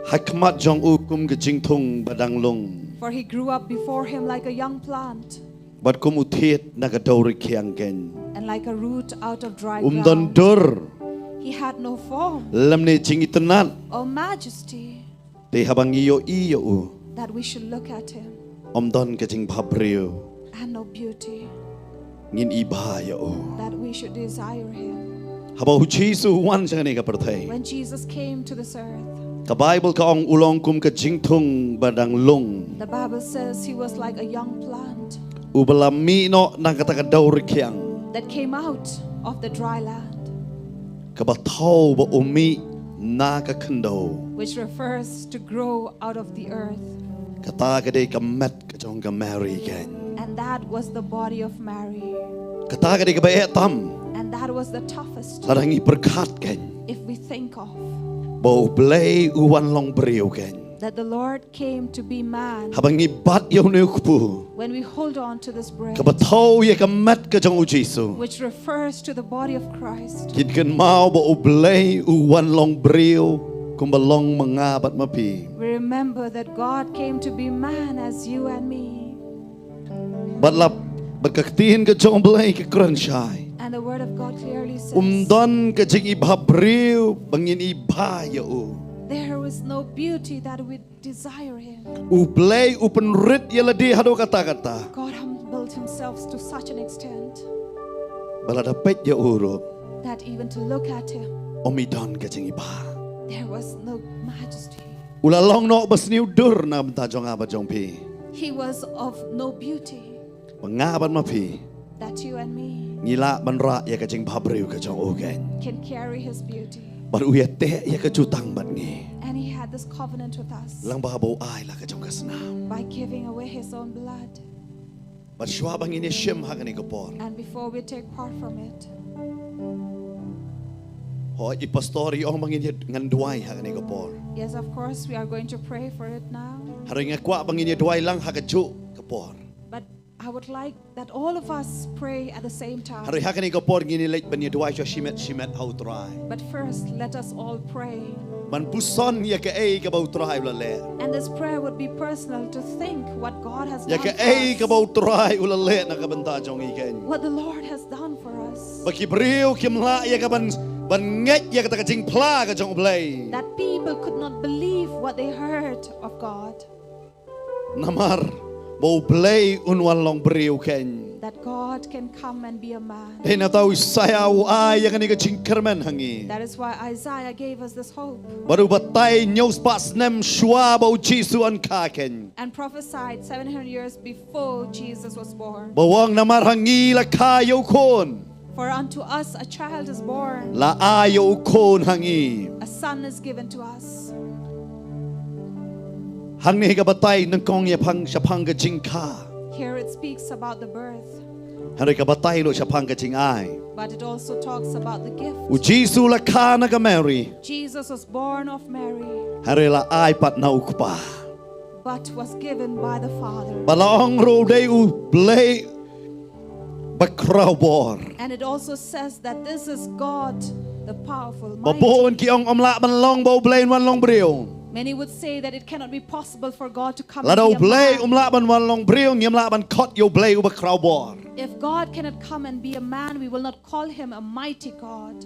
ha khmat jong u kum ka jingthung ba dang lung. For he grew up before him like a young plant. Bad kum u thied na ka dewrikhiang keiñ. And like a root out of dry ground. Um don dur. He had no form. Lymne jingitynnad. Or majesty. Te haba ngi ïohi ïa u. That we should look at him. Um don ka jingbhabriew. And no beauty. Ngin i bha ïa u. That we should desire him. Haba u Jisu u wan sha kane ka pyrthei. When Jesus came to this earth. Ka Baibl ka ong u long kum ka jingthung ba dang lung. The Bible says he was like a young plant. Uba la mih noh na kata ka dewrikhiang. That came out of the dry land. Kaba thew ba u mih na ka khyndew. Which refers to grow out of the earth. Kata ka dei ka met ka jong ka Mary keiñ. And that was the body of Mary. Kata ka dei kaba eh tam. And that was the toughest. Lada ngi pyrkhat keiñ. If we think of. Ba u Blei u wan long briew keiñ. That the Lord came to be man. Haba ngi bat ïa une u kpu. When we hold on to this bread. Kaba thew ïa ka met ka jong u Jisu. Which refers to the body of Christ. Ngin kynmaw ba u Blei u wan long briew kumba long ma nga bad ma phi. We remember that God came to be man as you and me. Bad la, bad ka ktien ka jong u Blei ka kren shai. And the word of God clearly says. Um don ka jingibhabriew ba ngin i bha ïa u. There is no beauty that we desire him. U Blei u pynrit ïa lade haduh katta katta. God humbled himself to such an extent. Ba lada peit ïa u ruh. That even to look at him. Um i don ka jingibha. There was no majesty. U la long noh ba sniew dur na bynta jong nga bad jong phi. He was of no beauty. Ba nga bad ma phi. That you and me. Ngi lah ban rah ïa ka jingbhabriew ka jong u keiñ. Can carry his beauty. Bad u ïateh ïa ka jutang bad ngi. And he had this covenant with us. Lyngba ba u ai la ka jong ka snam. By giving away his own blood. Bad shuwa ba ngin ïa shim ha kane ka por. And before we take part from it. Hooid i pastor i ong ba ngin ïa ngan duwai ha kane ka por. Yes, of course, we are going to pray for it now. Hynrei nga kwah ba ngin ïa duwai lang ha kajuh ka por. But I would like that all of us pray at the same time. Hynrei ha kane ka por ngin ïa leit ban ïa duwai sha shimet shimet ha u Trai. But first, let us all pray. Ban puson ïa kaei kaba u Trai u la leh. And this prayer would be personal to think what God has done for us. Ïa kaei kaba u Trai u la leh na ka bynta jong ngi keiñ. What the Lord has done for us. Ba ki briew kim lah ïa ka ban, ban ngeit ïa kata ka jingphla ka jong u Blei. That people could not believe what they heard of God. Namar ba u Blei un wan long briew keiñ. That God can come and be a man. Dei na kata u Isaiah u ai ïa kane ka jingkyrmen ha ngi. That is why Isaiah gave us this hope. Bad u batai hynñiew spah snem shuwa ba u Jisu un kha keiñ. And prophesied seven hundred years before Jesus was born. Ba u ong namar ha ngi la kha ïa u khun. For unto us a child is born. La ai ïa u khun ha ngi. A son is given to us. Hangne ka batai nyngkong ïa phang shaphang ka jingkha. Here it speaks about the birth. Hynrei ka batai ruh shaphang ka jingai. But it also talks about the gift. U Jisu la kha na ka Mary. Jesus was born of Mary. Hynrei la ai pat na u kpa. But was given by the Father. Ba la ong ruh dei u Blei ba khraw bor. And it also says that this is God, the powerful, mighty. Ba bun ki ong um lah ban long ba u Blei un wan long briew. Many would say that it cannot be possible for God to come and be a man. Lada u Blei um lah ban wan long briew ngim lah ban khot ïa u Blei uba khraw bor. If God cannot come and be a man, we will not call him a mighty God.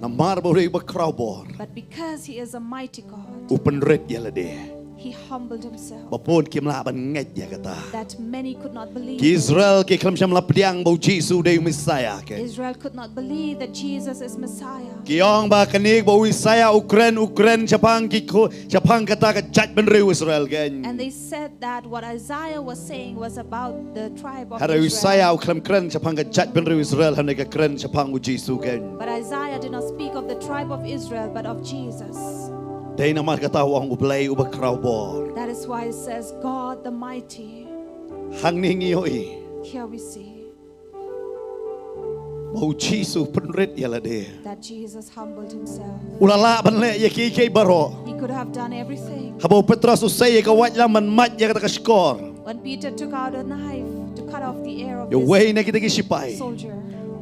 Namar ba u dei uba khraw bor. But because he is a mighty God, u pynrit ïa lade. He humbled himself. Ba bun kim lah ban ngeit ïa kata. That many could not believe. Ki Israel ki khlem shym la pdiang ba u Jisu u dei u Messiah keiñ. Israel could not believe that Jesus is Messiah. Ki ong ba kane ba u Isaiah u kren, u kren shaphang ki khun, shaphang kata ka jaitbynriew Israel keiñ. And they said that what Isaiah was saying was about the tribe of Israel. Hynrei u Isaiah u khlem kren shaphang ka jaitbynriew Israel, hynrei ka kren shaphang u Jisu keiñ. But Isaiah did not speak of the tribe of Israel, but of Jesus. Dei namar kata u ong u Blei uba khraw bor. That is why it says, God the mighty. Hangne ngi ïohi. Here we see Ba u Jisu u pynrit ïa lade. That Jesus humbled himself. U la lah ban leh ïa kiei kiei baroh. He could have done everything. Haba u Petros u sei ïa ka waitlam ban mait ïa kata ka shkor. When Peter took out a knife to cut off the ear of Ïa this uwei na kita ki sipai. Soldier,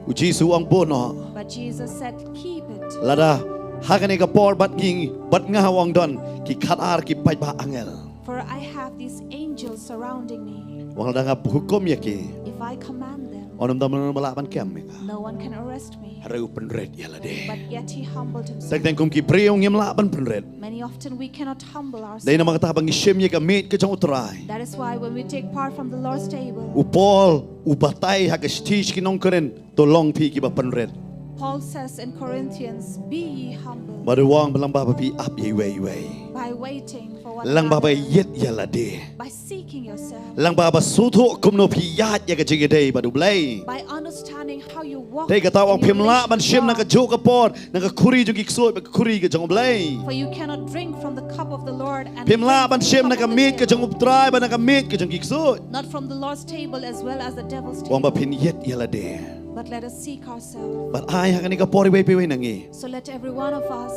U Jisu u ong, buh noh. But Jesus said, "Keep it. Lada ha kane ka por bad ngi, bad nga u ong don ki khatar ki paidbah angel. For I have these angels surrounding me. Wat lada nga hukum ïa ki, If I command them, ym don mano ba lah ban kem ïa nga." No one can arrest me." Hynrei u pynrit ïa lade. But yet he humbled himself. Teng teng kum ki briew ngim lah ban pynrit. Many often we cannot humble ourselves. Dei namar kata ba ngi shim ïa ka miet ka jong u Trai, That is why when we take part from the Lord's table, u Paul u batai ha ka shithi sha ki nong Korinth, to long phi kiba pynrit. Paul says in Corinthians, "Be ye humble." Bad u ong ba lyngba ba phi ap ïa iwei iwei, By waiting for one lyngba ba another, ïit ïa lade, by seeking yourself, lyngba ba sngewthuh kumno phi ïaid ïa ka jingïadei bad u Blei. By understanding how you walk Te kata u ong, in your phim lah ban relationship shim na with God. Kajuh ka por na ka khuri jong ki ksuid bad ka khuri ka jong u Blei. For you cannot drink from the cup of the Lord and Phim lah drink ban from the shim na cup ka of the miet ka devil. jong u Trai bad na ka miet ka jong ki ksuid. Not from the Lord's table as well as the devil's U ong ba table. phin ïit ïa lade. But let us seek ourselves. Bad ai ha kane ka por iwei pa iwei na ngi, So let every one of us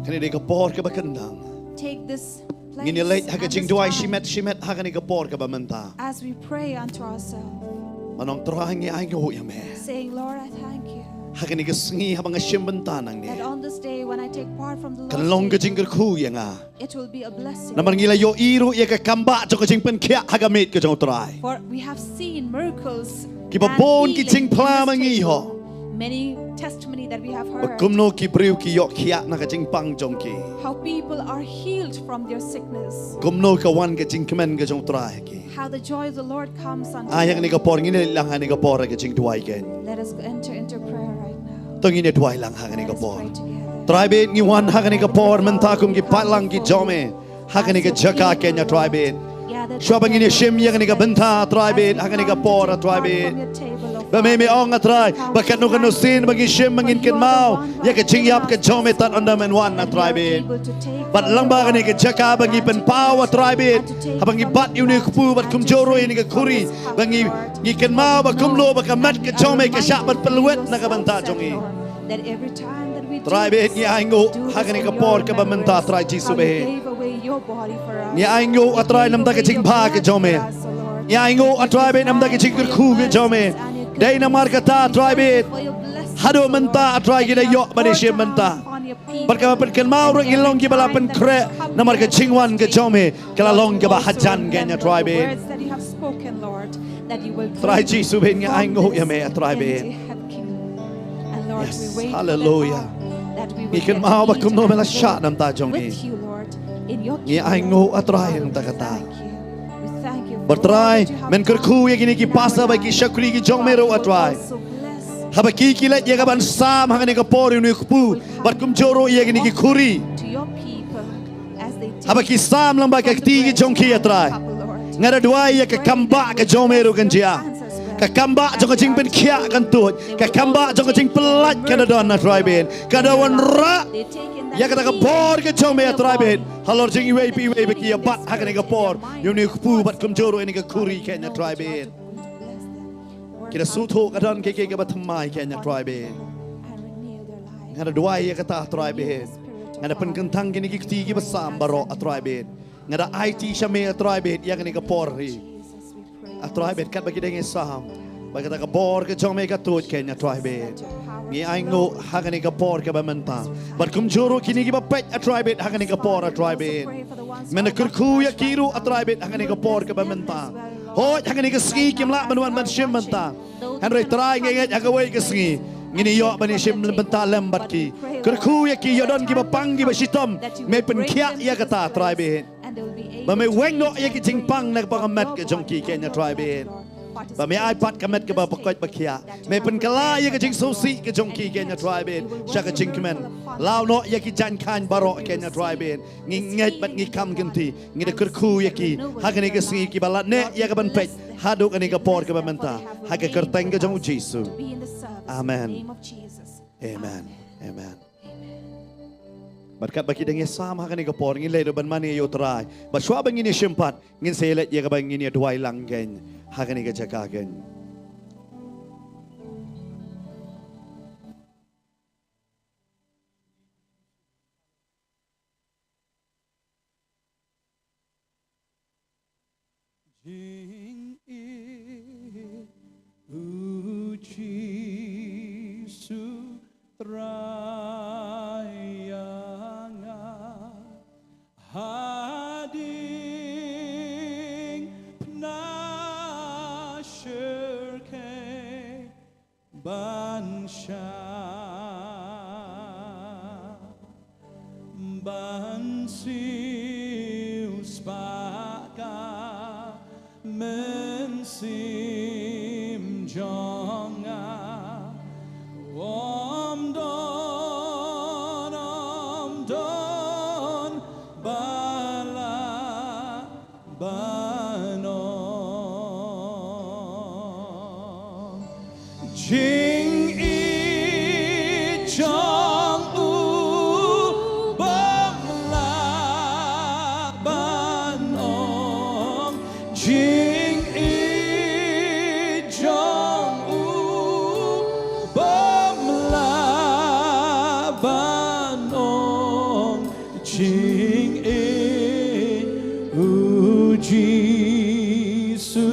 kane dei ka por kaba khyndang, take this place ngin ïa leit ha ka and this jingduwai time shimet shimet ha kane ka por kaba mynta. as we pray unto ourselves, Ban ong, Trai, ngi ainguh ïa me. Saying, "Lord, I thank you." Ha kane ka sngi haba nga shim bynta nangne, That on this day when I take part from the kan Lord's long ka table, jingkyrkhu ïa nga. It will be a blessing. Namar ngi la ïohi ruh ïa ka kambah jong ka jingpynkhiah ha ka miet ka jong u Trai. For we have seen miracles Kiba and bun ki healing in jingphla this ma ngi table. Hooid. Many testimony that we have Ba heard. kumno ki briew ki ïoh khiah na ka jingpang jong ki. How people are healed from their sickness. Kumno ka wan ka jingkmen ka jong u Trai ha ki. How the joy of the Lord comes unto Ai ha kane them. Ka por ngin ïa leit lang ha kane ka por ha ka jingduwai kein. Let us enter into prayer right now. To ngin ïa duwai lang ha kane ka Let us por. Pray together. Trai bad ngi wan ha kane ka por mynta kum ki paidlang ki jong me ha kane ka jaka kein, A Trai bad. Shuwa ba ngin ïa shim ïa kane ka bynta, A Trai bad, ha kane ka por, A Trai bad, ba me me ong, A Trai, ba katno katno sien ba ngi shim ba ngin kynmaw ïa ka jingïap ka jong me tad ynda men wan, A Trai bad. Bad lyngba kane ka jaka ba ngi pynpaw, A Trai bad, haba ngi bat ïa une u kpu bad kumjuh ruh ïa une ka khuri, ba ngi, ngi kynmaw ba kumno ba ka met ka jong me ka shah ban pynlwet na ka bynta jong ngi. Trai bad, ngi ainguh ha kane ka por kaba mynta, Trai Jisu bad. Ngi ainguh, A Trai, namar ka jingbha ka jong me. Ngi ainguh, A Trai bad, namar ka jingkyrkhu ka jong me. Dei namar kata, Trai bad, haduh mynta, A Trai, ngi da ïoh ban ïa shim bynta. Bad kaba pynkynmaw ruh ngi long kiba la pynkhreh namar ka jingwan ka jong me ka la long kaba hajan kein, A Trai bad. Trai Jisu bad, ngi ainguh ïa me, A Trai bad. Yes, hallelujah. Ngi kynmaw ba kumno me la shah na ka bynta jong ngi. Ngi ainguh, A Trai, na ka bynta kata. Bad Trai, men kyrkhu ïa kine ki pastor bad ki shakri ki jong me ruh, A Trai. Haba ki, ki leit ïa ka ban sam ha kane ka por ïa une u kpu bad kumjuh ruh ïa kine ki khuri. Haba ki sam lyngba ka kti ka jong ki, A Trai, nga da duwai ïa ka kambah ka jong me ruh kan jia. Ka kambah jong ka jingpynkhiah kan tuid. Ka kambah jong ka jingpyllait kan da don, A Trai bad. Kan da wanrah ïa kata ka bor ka jong me, A Trai bad, halor jong iwei pa iwei ba ki ïa bat ha kane ka por ïa une u kpu bad kumjuh ruh ïa kane ka khuri kein, A Trai bad. Ki da sngewthuh ka don kiei kiei kiba thymmai kein, A Trai bad. Nga da duwai ïa kata, A Trai bad. Nga da pynkyntang kine ki kti kiba sam baroh, A Trai bad. Nga da aiti sha me, A Trai bad, ïa kane ka por hi. A Trai bad, katba ki dang ïa sam, ba kata ka bor ka jong me ka tuid kein, A Trai bad. Ngi ainguh ha kane ka por kaba mynta. Bad kumjuh ruh kine kiba peit, A Trai bad, ha kane ka por, A Trai bad. Men da kyrkhu ïa ki ruh, A Trai bad, ha kane ka por kaba mynta. Hooid, ha kane ka sngi kim lah ban wan ban shim bynta. Hynrei Trai, nga ngeit ha kawei ka sngi ngin ïoh ban ïa shim bynta lem bad ki. Kyrkhu ïa ki, ïoh don kiba pang kiba shitom, me pynkhiah ïa kata, Trai bad. Ba me weng noh ïa ki jingpang na ka bynta ka met ka jong ki kein, A Trai bad. Ba me ai pat ka met kaba koit ba khiah. Me pynkylla ïa ka jingsngewsih ka jong ki kein, A Trai bad, sha ka jingkmen. Law noh ïa ki jaiñ khaiñ baroh kein, A Trai bad. Ngi ngeit bad ngi kham kynti, ngi da kyrkhu ïa ki ha kane ka sngi, kiba la neh ïa ka ban peit haduh kane ka por kaba mynta. Ha ka kyrteng ka jong u Jisu. Amen. Amen. Amen. Bad katba ki dang ïasam ha kane ka por, ngin leit ruh ban mane ïa U Trai. Bad shuwa ba ngin ïashim pat, ngin sa ïaleit ïa kaba ngin ïaduwai lang kein ha kane ka jaka kein. Jingïeit u Jisu Trai ïa nga, hadien pynashar kein ban shah, ban siewspah ka mynsiem jong nga. Ym don, ym don ba lah ban ong. Jingïeit jong u bym lah ban ong. Jingïeit jong u bym lah ban ong. Jingïeit u Jisu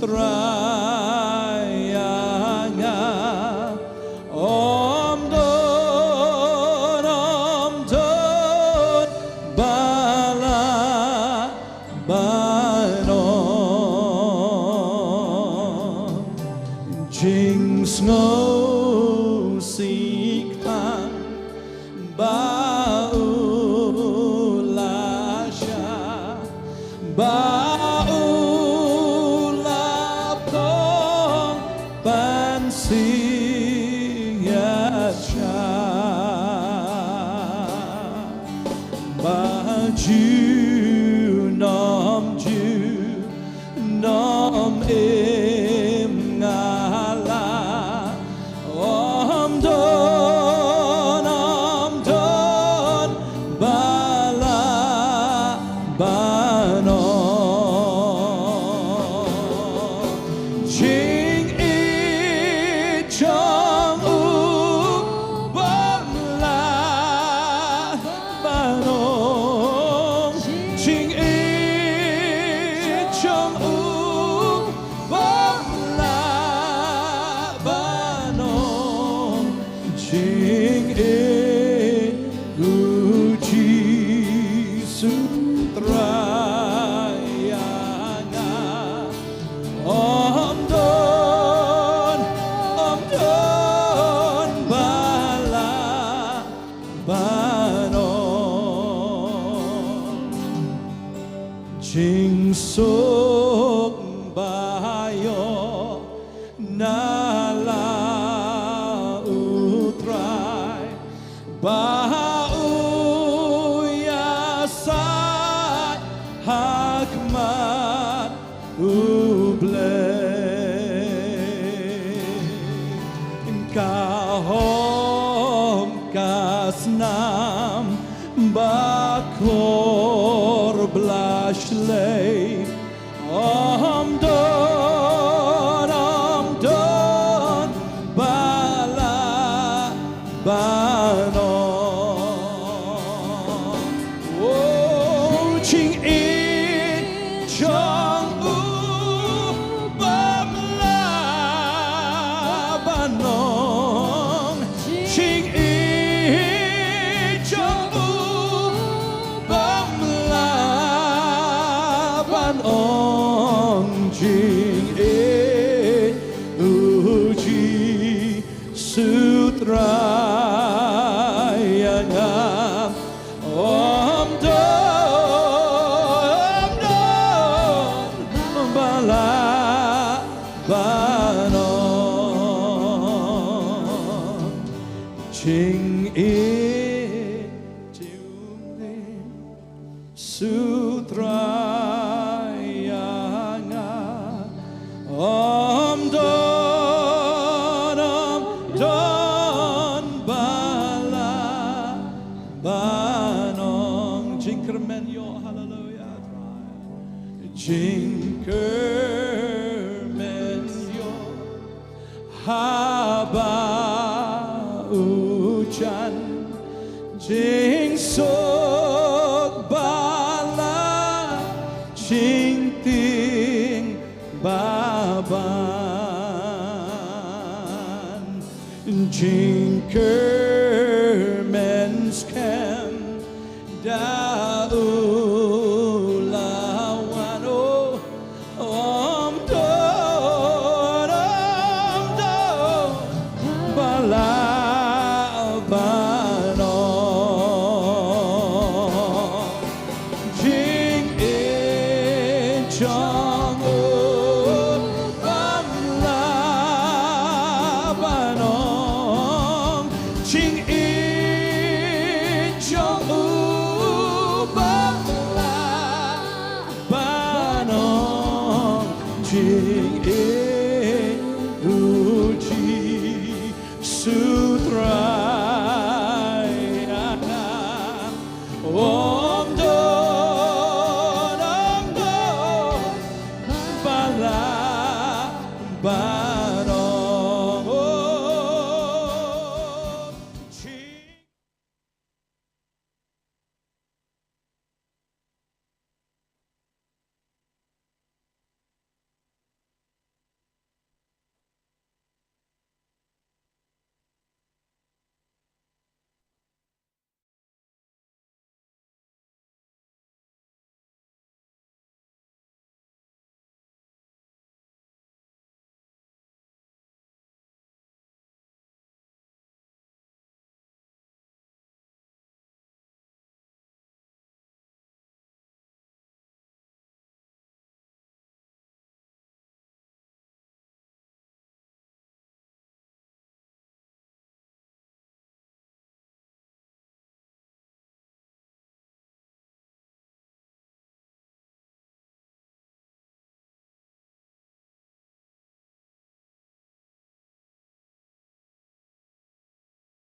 Trai ïa nga. Ym don, ym don ba lah ban ong. Jingsngewsih tang ba u la shah, ba u la phong ban sing ïa shah. Ba ju nom ju nom im nga la. Ym don, ym don ba lah ban ong. Jingïeit jong u bym lah ban ong. Jingïeit jong u bym lah ban ong. Jingïeit u Jisu Trai ïa nga. Ym don, ym don ba lah ban ong. Jingsuk ba ïoh na la u Trai, ba u ïasaid ha khmat u Blei. Ka hok ka snam ba kor bla shlei. Ym don, ym don ba lah ban ong. O jingïeit jong u bym lah ban ong. Jingïeit jong u bym lah ban ong. Jingïeit u Jisu Trai ïa nga. Ym don, ym don ba lah ban ong. Jingïeit jong u Jisu Trai ïa nga. Ym don, ym don ba lah ban Kyrmen ïoh, haleluya. Jingkyrmen ïoh haba u jan, jingsuk ba la shyntieng ba ban, jingkyrmen skhem da u la wan, oh, ym don, ym don ba lah ban ong. Jingïeit jong u bym lah ban ong, jingïeit jong u bym lah ban ong, jingïeit